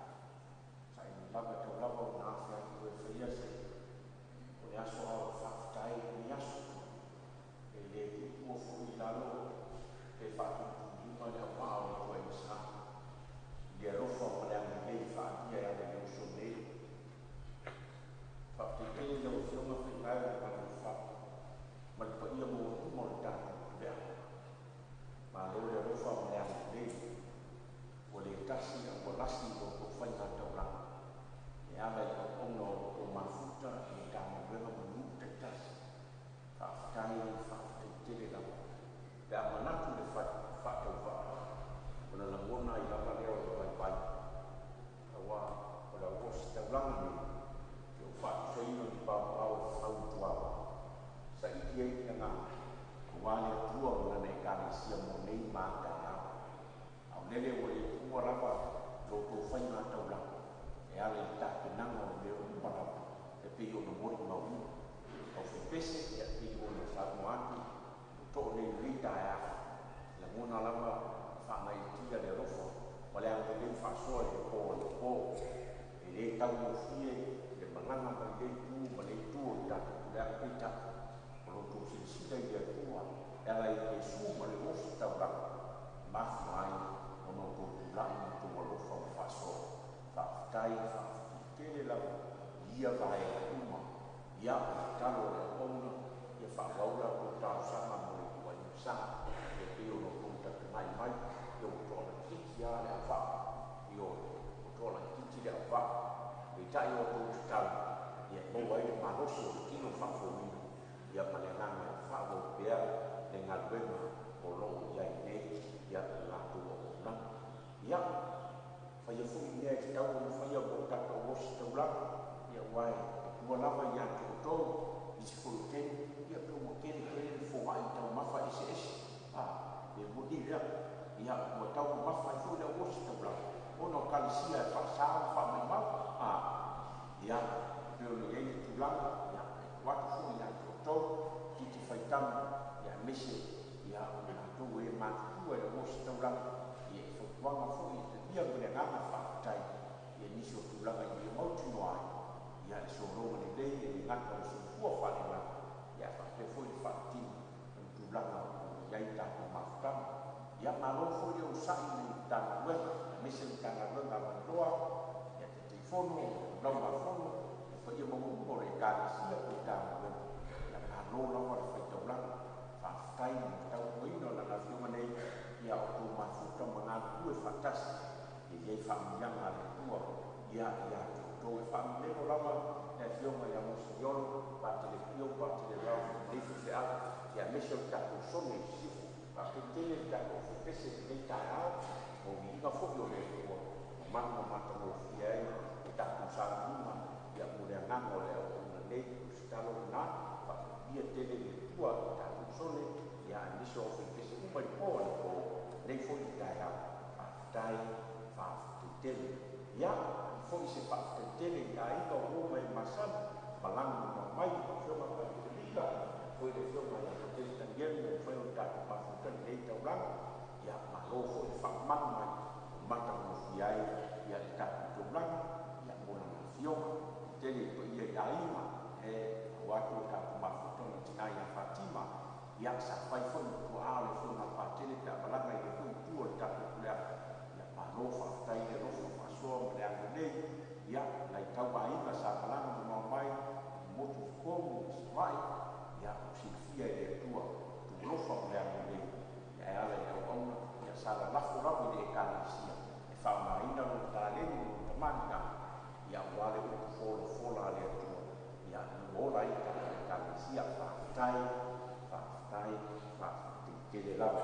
S11: saili lava e tau lava ona afe atu e faia se o le aso lava o le faafetai i lenei aso. E le tuutuua foi i lalo pe faatulutulima le auvaa o le ituaiga sa i le alofa ma le agalelei faaalia e ala i le uso nei. Faafetai tele i lau Afioga Faivae o le Manualofau ma le paia maualuga o le tatou puleaga. Malo le alofa ma le agalelei, ua le tasi ae ua lasi i lo outou faiga taulaga e ala i auauna o lo outou mafuta i Matagaluega ma nuu taitasi. Faafetai, faafetai tele lava. Pe a manatu le faatauvaa, ona lagona ai lava lea o le vaivai, aua o le auositaulaga nei, e ou faatusaina ni paopao e fafau i tuaoi, saili ai le agaga, aua le Atua ma Lana Ekalesia mo nei ma a taeao. A o lele ua le tuua lava lo outou faiga taulaga e ala i le tapenaga o mea uma lava e pei ona molimauina. Aufaipese, e pei ona saunoa atu ua too nei i lenei taeao, e lagona lava e faagaeetia le alofa ma le agalelei faasoa i le po anapo. E le taugofie le malaga mai lea itu ma lea itu o le tatou puleaga, peitai, o lo outou silasila i le Atua e ala ia Iesu ma le ositaulaga e mafua ai ona outou tulai ma outou alofa ma faasoa. Faafetai, faafetai tele lava i ia vaega uma. Ia, o le tatalo a le auauna, ia faaauau la outou talosaga mo le ituaiga sa, e pei ona outou tatamai mai, ia ua toa laitiiti lava le auvaa. Ioe, ua toa laitiiti le auvaa. Peitai o outou tatalo, ia e maua ai le malosi o le tino faafouina, ia ma le agaga e faaauau pea le galuega o lo o i ai nei ia le latou auaunaga. Ia, faia foi mea e tatau ona faia mo tatou ositaulaga, ia aua e tua lava ia te outou nisi foi o taimi, ia pe ua tele tele le foai i taumafa eseese. A, le moni lea, ia ua taumamafa ai foi le au ositaulaga ona o kalesia e faasa ma faamaumau. A, ia, e pei ona i ai le tulaga, ia, e tuu atu foi ia te outou, titi faitama, ia aemaise ia o i latou e matutua i le au ositaulaga, ia e fautuaga foi e talia ma le agaga faafetai ia nisi o tulaga ina ia mautinoa ai ia le sologa lelei e le gata o le soifua faaleagaga, ia ae faapea foi le faaletino o ni tulaga o lo o i ai tatou mafutaga. Ia malo foi le onosai i le Matagaluega, aemaise le Matagaluega a Vailoa, ia Taitaifono, Laulau-a-Fono, le paia maualuga o le Ekalesia ma le Matagaluega. Ia malo lava le fai taulaga. Faafetai mo le tautuaina o Lana Afioga nei, ia outou mafuta ma galulue faatasi e i ai faamanuiaga a le Atua ia ia te outou. E faamemelo lava le Afioga ia Moseniolo, Patele Pio, Patele Ralph ma lenei faifeau, ia aemaise o le tatou Sone i Sisifo. Faafetai tele i le tatou aufaiPese i lenei taeao, mo viiga foi o le Atua ua malu ma matagofie ai le tatou sauniga ia mo le agaga o le auauna nei. O se talo lena, faamanuia tele le Atua i le tatou Sone, ia aemaise o aufaiPese uma i le po anapo, lenei foi taeao. Faafetai, faafetai tele. Ia, foi se faafetai tele i aiga o uo ma e masani, malaga mamao mai, lau Afioga Patele Mika, foi le Afioga ia Patele Tanielu ua mafai ona tatou mafuta i lenei taulaga. Ia, malo foi le faamamalu mai ua matagofie ai ia le tatou taulaga, ia mo lana Afioga. Tele i paia i aiga e au atu o tatou mafuta ma le tina ia Fatima, ia sa fai foi ma tuaa o le Afioga a Patele pe a malaga i le foi itu o le tatou puleaga. Ia, malo faafetai le alofa faasoa ma le agalelei. Ia, nai tau aiga sa malaga mamao mai i motu i Komu i Savaii, ia Ia, ua silafia e le Atua tuulofa ma le agalelei, ia e ala i le auauna, ia sa lalafo lava i le Ekalesia e faaaogaina lona taleni ma lona tamaliiaga, ia aua le upu folafola a le Atua, ia ua ola ai le tatou Ekalesia. Faafetai, faafetai, faafetai tele lava.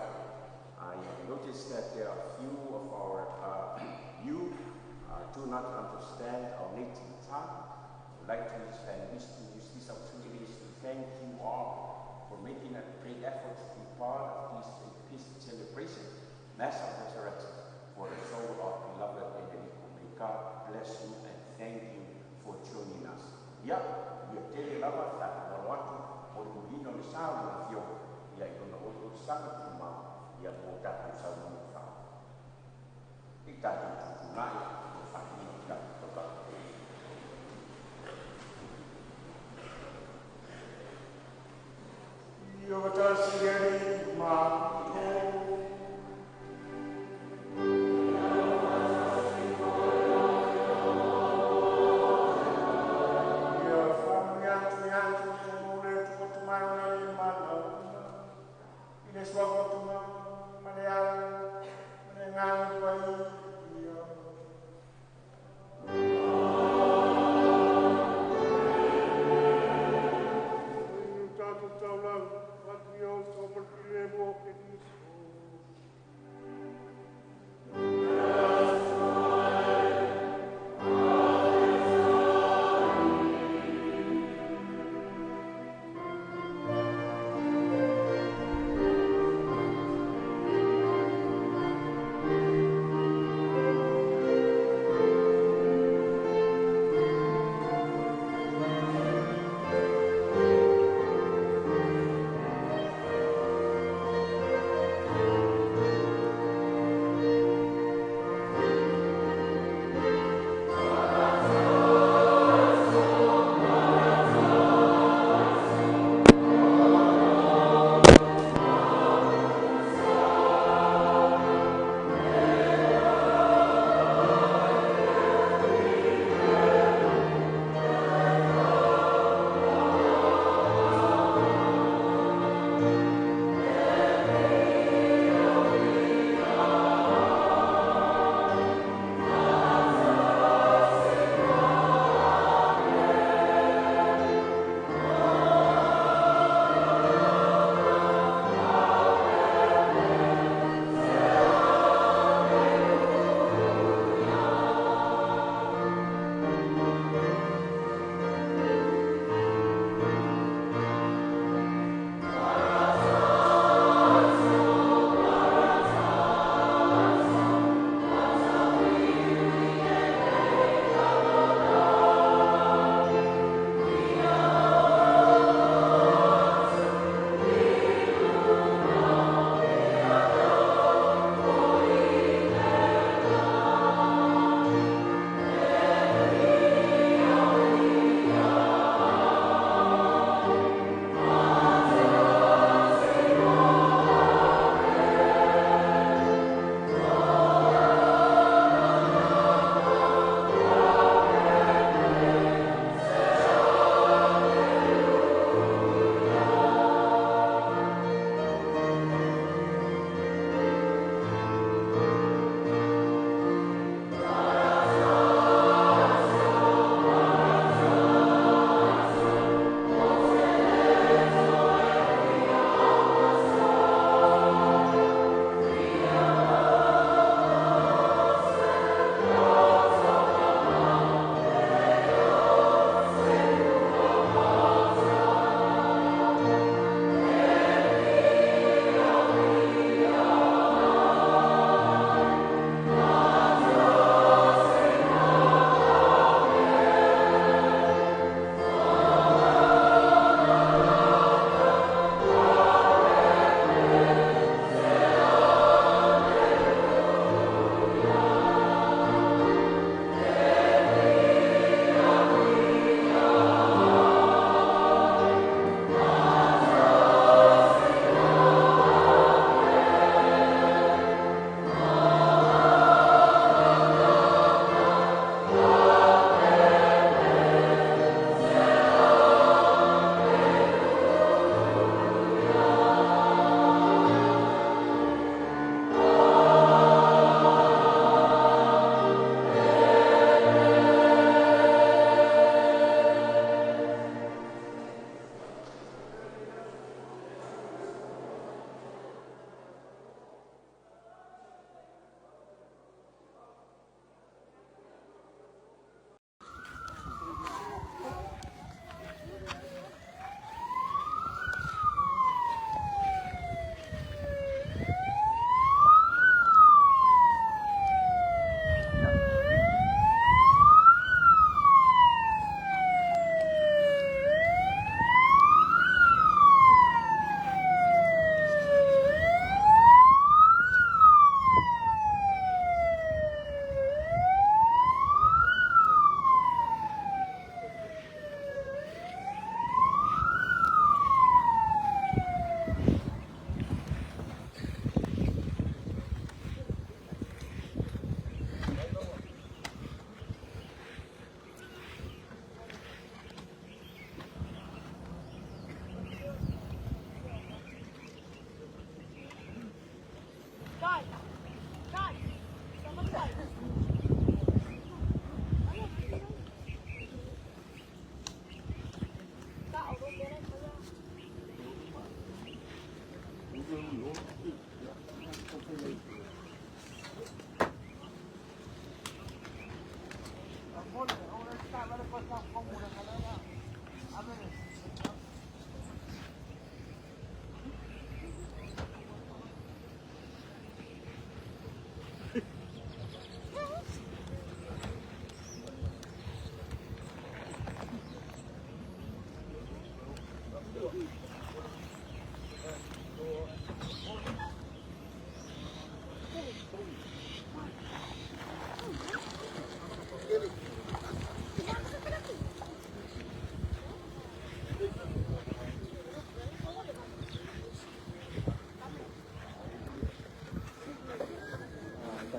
S11: I noticed that there are few of our you do not understand our native tongue. I would like to use, and wish to use this opportunity to thank you all for making a great effort to be part of this peace celebration, Mass of Resurrection, for the soul of beloved Enrico. May God bless you and thank you for joining us. Ia, ia tele lava ta alo atu mo le mulina o le sa o lana afioga, ia i lona oliolisaga tumau, ia mo tatou saunoaga fa. I tatou tutunai, o whaahina o tatou tautau.
S7: Ia watasi e ma Ia whaamui atu ia tō le tuku mai o na le mana. I le suafa tuma ma le au, ma le nganga pai ia. Inu tātou taulau, atu i au tō malpile mo ke niso.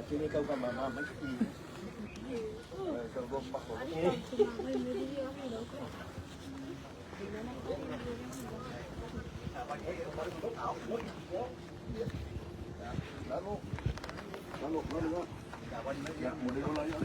S15: te le tau faamāmā mai. Tau loa mamafa o Lalo, lalo, lalo, ya, mo le ola ia.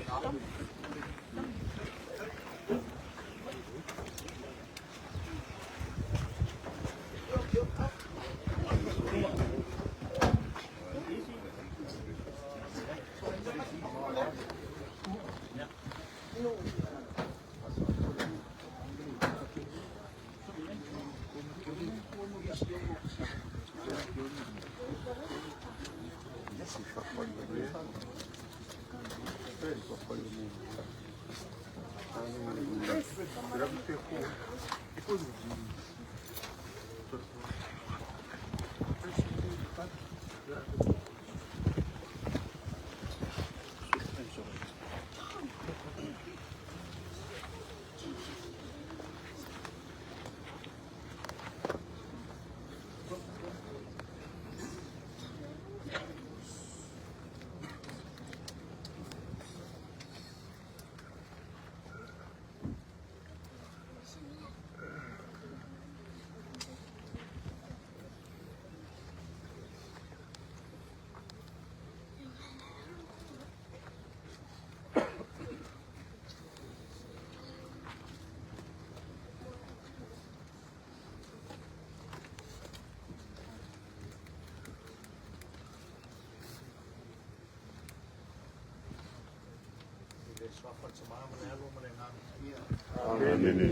S15: I le suafa o le Tama ma le Alo ma le Agaga Paia.
S8: Amene.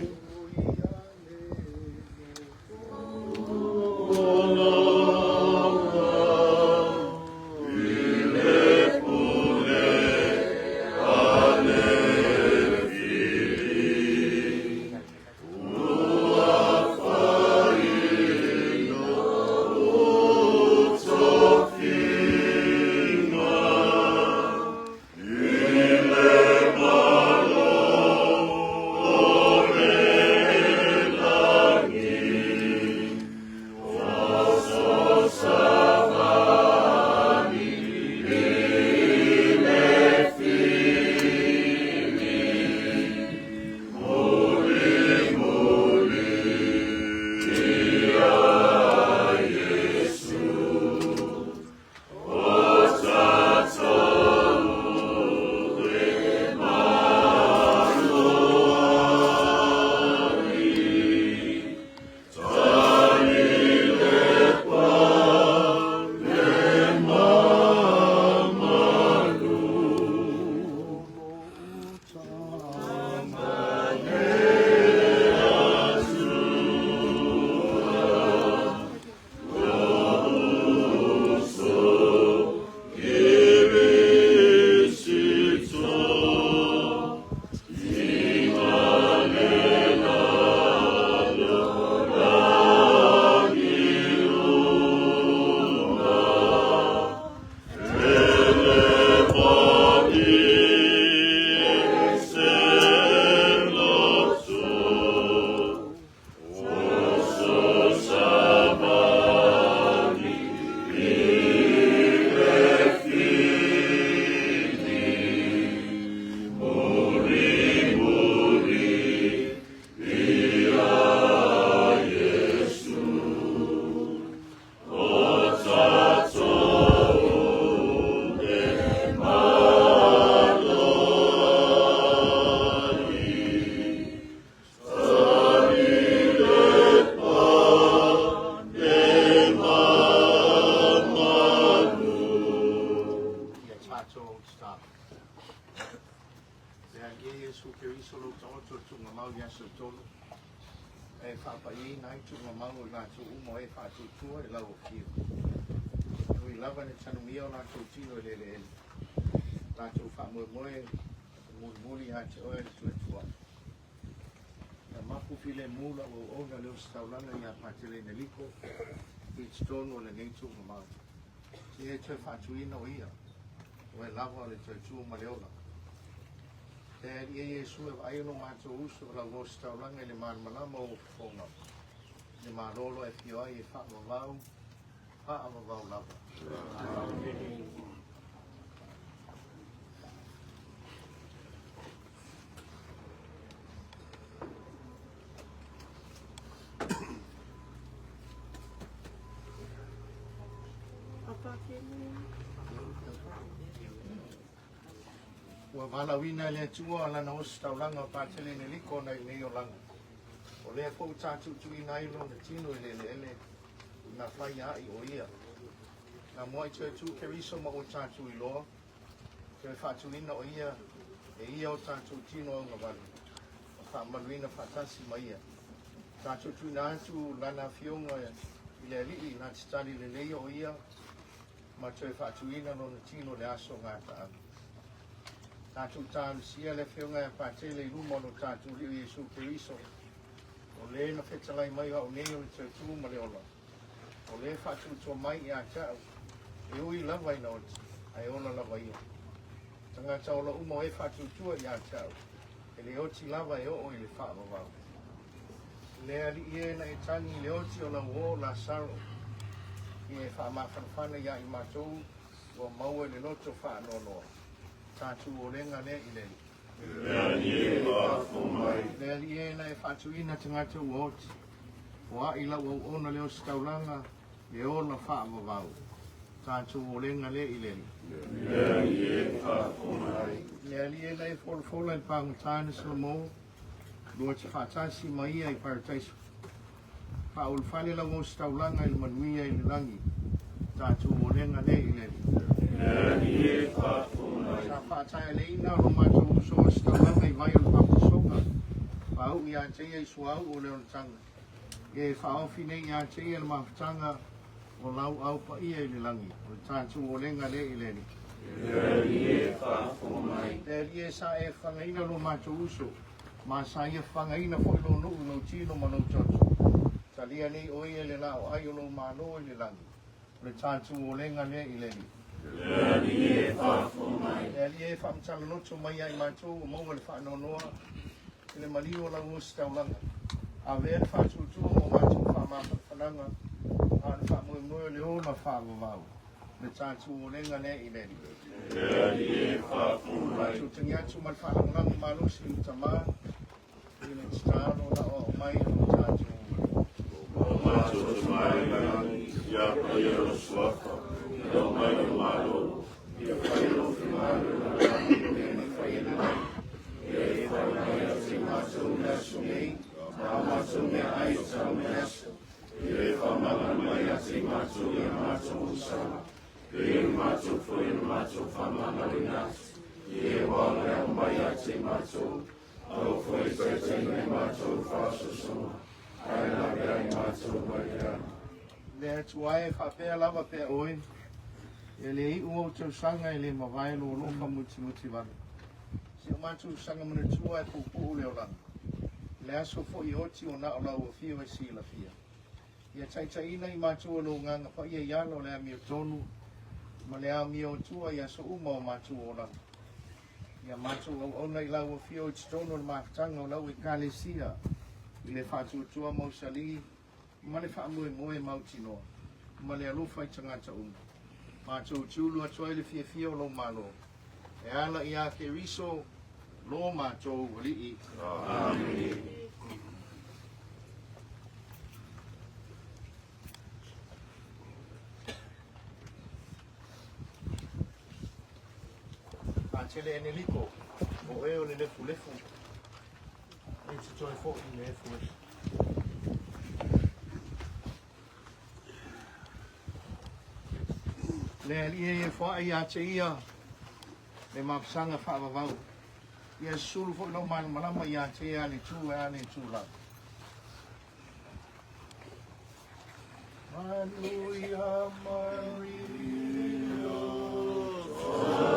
S17: Ia tatou tatalo. Le Alii e Iesu Keriso lou taoto i le tuugamau i aso e tolu, e faapaiaina ai tuugamau o i latou uma o e faatuatua i lau afio. E ui lava ina tanumia o latou tino i le eleele, latou faamoemoe e mulimuli ia te oe le Tuatua. Ia mapu filemu lau auauna le ositaulaga ia Patele Neliko i totonu o lenei tuugamau. Ia e toe faatuina o ia, o oe lava o le toe ma le ola. Le Alii e Iesu e vaai lo matou uso o lau ositaulaga i le malamalama o fofoga. Le malolo e fio ai e faavavau, faavavau lava. Amene.
S7: Ua valaauina e le Atua lana ositaulaga o Patele Eneliko nai lenei olaga. O lea foi ua tatuutuuina ai lona tino i le eleele na faia ai o ia. Na muai toe tu Keriso ma ua tatou iloa, toe faatuina o ia e ia o tatou tino augavale, ma faamamaluina faatasi ma ia. Tatou tuuina atu lana afioga i le Alii na te tali lelei o ia ma toe faatuina lona tino i le aso gataaga. Tatou talosia le afioga ia Patele i luma o lo tatou Alii o Iesu Keriso, o le na fetalai mai o au nei o le toe tu ma le ola, o le faatuatua mai ia te au, e ui lava ina oti, ae ola lava ia. Tagata ola uma o e faatuatua ia te au, e le oti lava e oo i le faavavau. Le Alii e na e tagi i le oti o lau uo Lasaro, ia e faamafanafana ia i matou ua maua i le loto faanoanoa. Tatou olega lea i le Alii.
S3: Le Alii e faafofoga mai.
S7: Le Alii e na e faatuina tagata ua oti, o ai lau auauna le ositaulaga, le ola faavavau. Tatou olega lea i le Alii.
S3: Le Alii e faafofoga mai.
S7: Le Alii e na e folafola i le pagota na Salomō, lua te faatasi ma ia i Parataiso. Faaulufale lau ositaulaga i le manuia i le lagi. Tatou olega lea i le Alii.
S3: Le Alii e faafofoga mai.
S7: Sa faataeleina o lo matou uso ositaulaga i vai o le papatisoga, faauu ia te ia i suauu o le olataga. Ia e faaofi nei ia te ia le mafutaga o lau au paia i le lagi. O le tatou olega lea i le Alii.
S3: Le Alii e faafofoga mai.
S7: Le Alii e sa e fagaina lo matou uso, ma sa ia fagaina foi lo nuu i lou tino ma lou toto. Talia nei o ia le lao ai o lou malo i le lagi. O le tatou olega lea i le Alii.
S3: Le Alii e faafofoga mai.
S7: Le Alii e faamatala mai ia i matou o maua le faanoanoa i le maliu o lau ositaulaga. Avea le faatuatua mo matou faamafanafanaga, a o le faamoemoe o le ola faavavau. Le tatou olega lea i le Alii.
S3: Le Alii e faafofoga mai.
S7: Tatou tagi atu ma le faalagolago malosi i le Tamā, i le tatalo na oao mai e lo tatou Alii.
S3: O matou Tama i le lagi, ia paia lou suafa, ia oo mai lou Malo, ia faia lou finagalo i le lagi e pei ona faia i le lagi. Ia e fai mai ia te matou i le aso nei, ma a matou meaai e tatau i le aso. Ia e faamagalo mai ia te matou i a matou osaga, pei ona matou foi na matou faamagaloina atu, i e ua agaleao mai ia te matou, aua foi e taitaiina i matou i faasoasoga, ae lavea ai matou mai le aga.
S7: Le Atua e faapea lava pea oe, e le iu ou tausaga e le mavae lou alofa mutimuti vale. Si o matou saga manatua e puupuu le olaga. Le aso foi e oti o na o lau afio e silafia. Ia taitaiina i matou e lou Agaga Paia i ala o le amiotonu ma le amiotua i aso uma o matou olaga. Ia matou auauna i lau afio i totonu o le mafutaga o lau Ekalesia i le faatuatua mausali ma le faamoemoe mautinoa ma le alofa i tagata uma. Matou te ulu atu ai le fiafia o lou Malo. E ala ia Keriso lo matou Alii.
S3: Amene.
S7: Patele Eneliko, o e o le lefulefu, e te toe foi i le efuefu. Le Alii e foai ia te ia le mafusaga faavavau. Ia susulu foi lou malamalama ia te ia le tu e a le tu la. Manuia Maria.
S3: Maria,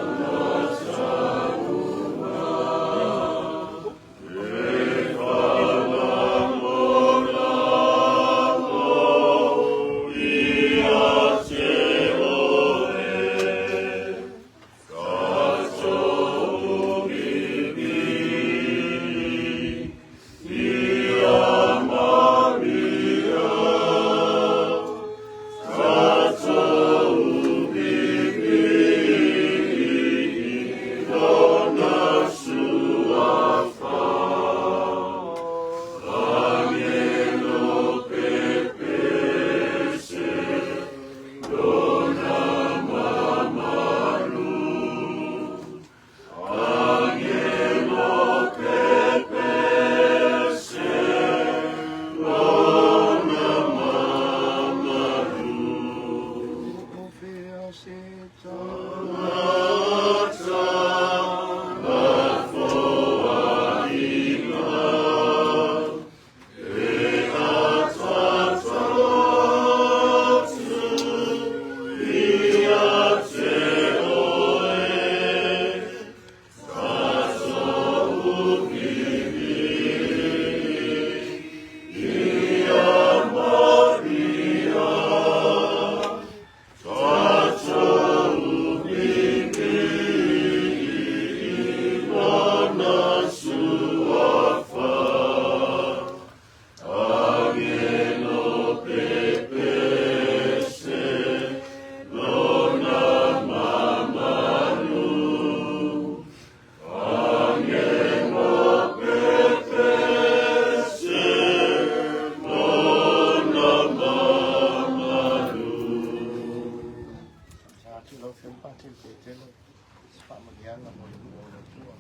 S13: faamanuiaga mo le nuu o le Atua.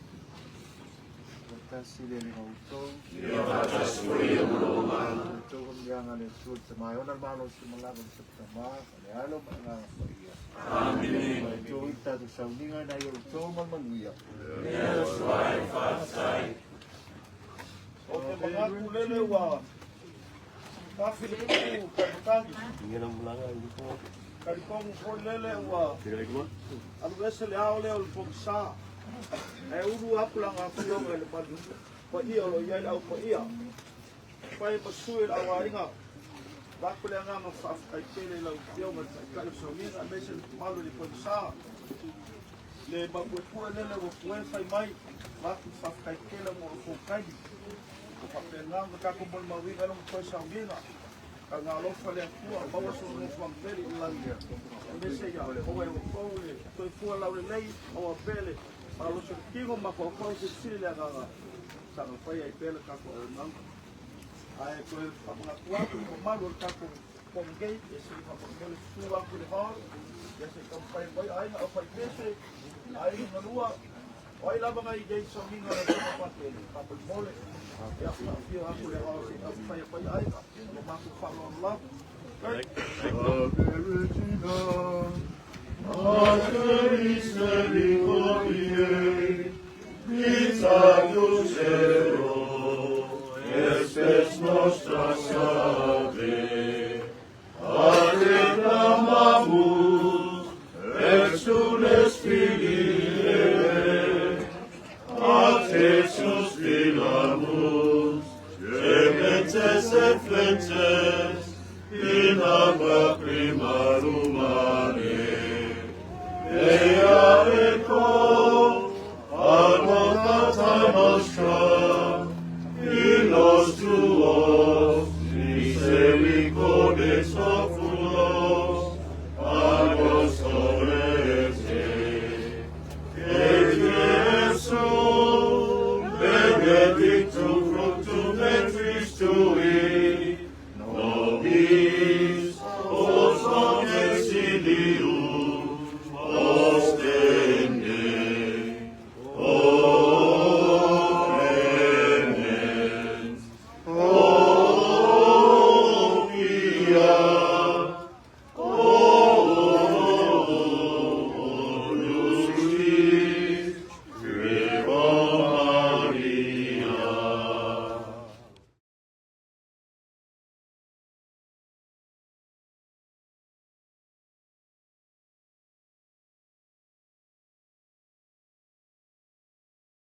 S13: Tasi le Alii ma outou.
S3: Ia faatasi foi ia ma lou agaga.
S13: Outou faamanuiaga a le Atua le Tama e ona le malosi ma lava le Tama, le Alo ma le Agaga Paia.
S3: Amene.
S13: Outou i le tatou sauniga nai outou ma le manuia.
S3: Le Atua e faafetai.
S6: O te manatu lele ua tafi le pupu taimatagi. Talitonu foi lele ua alu ese le ao lea o le pogisa. Ae ulu atu lana afioga i le malu paia o lo o i ai le au paia. Fai ma sui o le auaiga. Avatu le agaga faafetai tele i lau afioga i le Taitai o Sauniga aemaise le mamalu i le pogisa. Le maupuepue lele ua pue fai mai, avatu le faafetai tele mo le taimi. Ua faapena ona tatou molimauina ai lona toe sauniga. Taga alofa le Atua, maua sona nofoaga pele i le lagi. Aemaise ia maua e outou le soifua laulelei, maua pea le malosi o le tino ma mafaufau silisili le agaga saga faia ai pea le tatou auaunaga. Ae toe faamanatu atu i le mamalu o le tatou Congregate, ia se i faamolemole susu atu i le hall, ia se i taumafai mai aiga aufaipese, aiga galua, o ai lava na i ai sauniga o le Afioga Patele, faamolemole, ia faafio atu i le hall se i taumafai mai aiga, ma matou faaaloalo lava.
S3: Ave Regina, Mater misericordiae, vita dulcedo, et spes nostra salve. A te clamamus, exules filii Evae, a te suspiramus, gementes et flentes, in hac lacrimarum.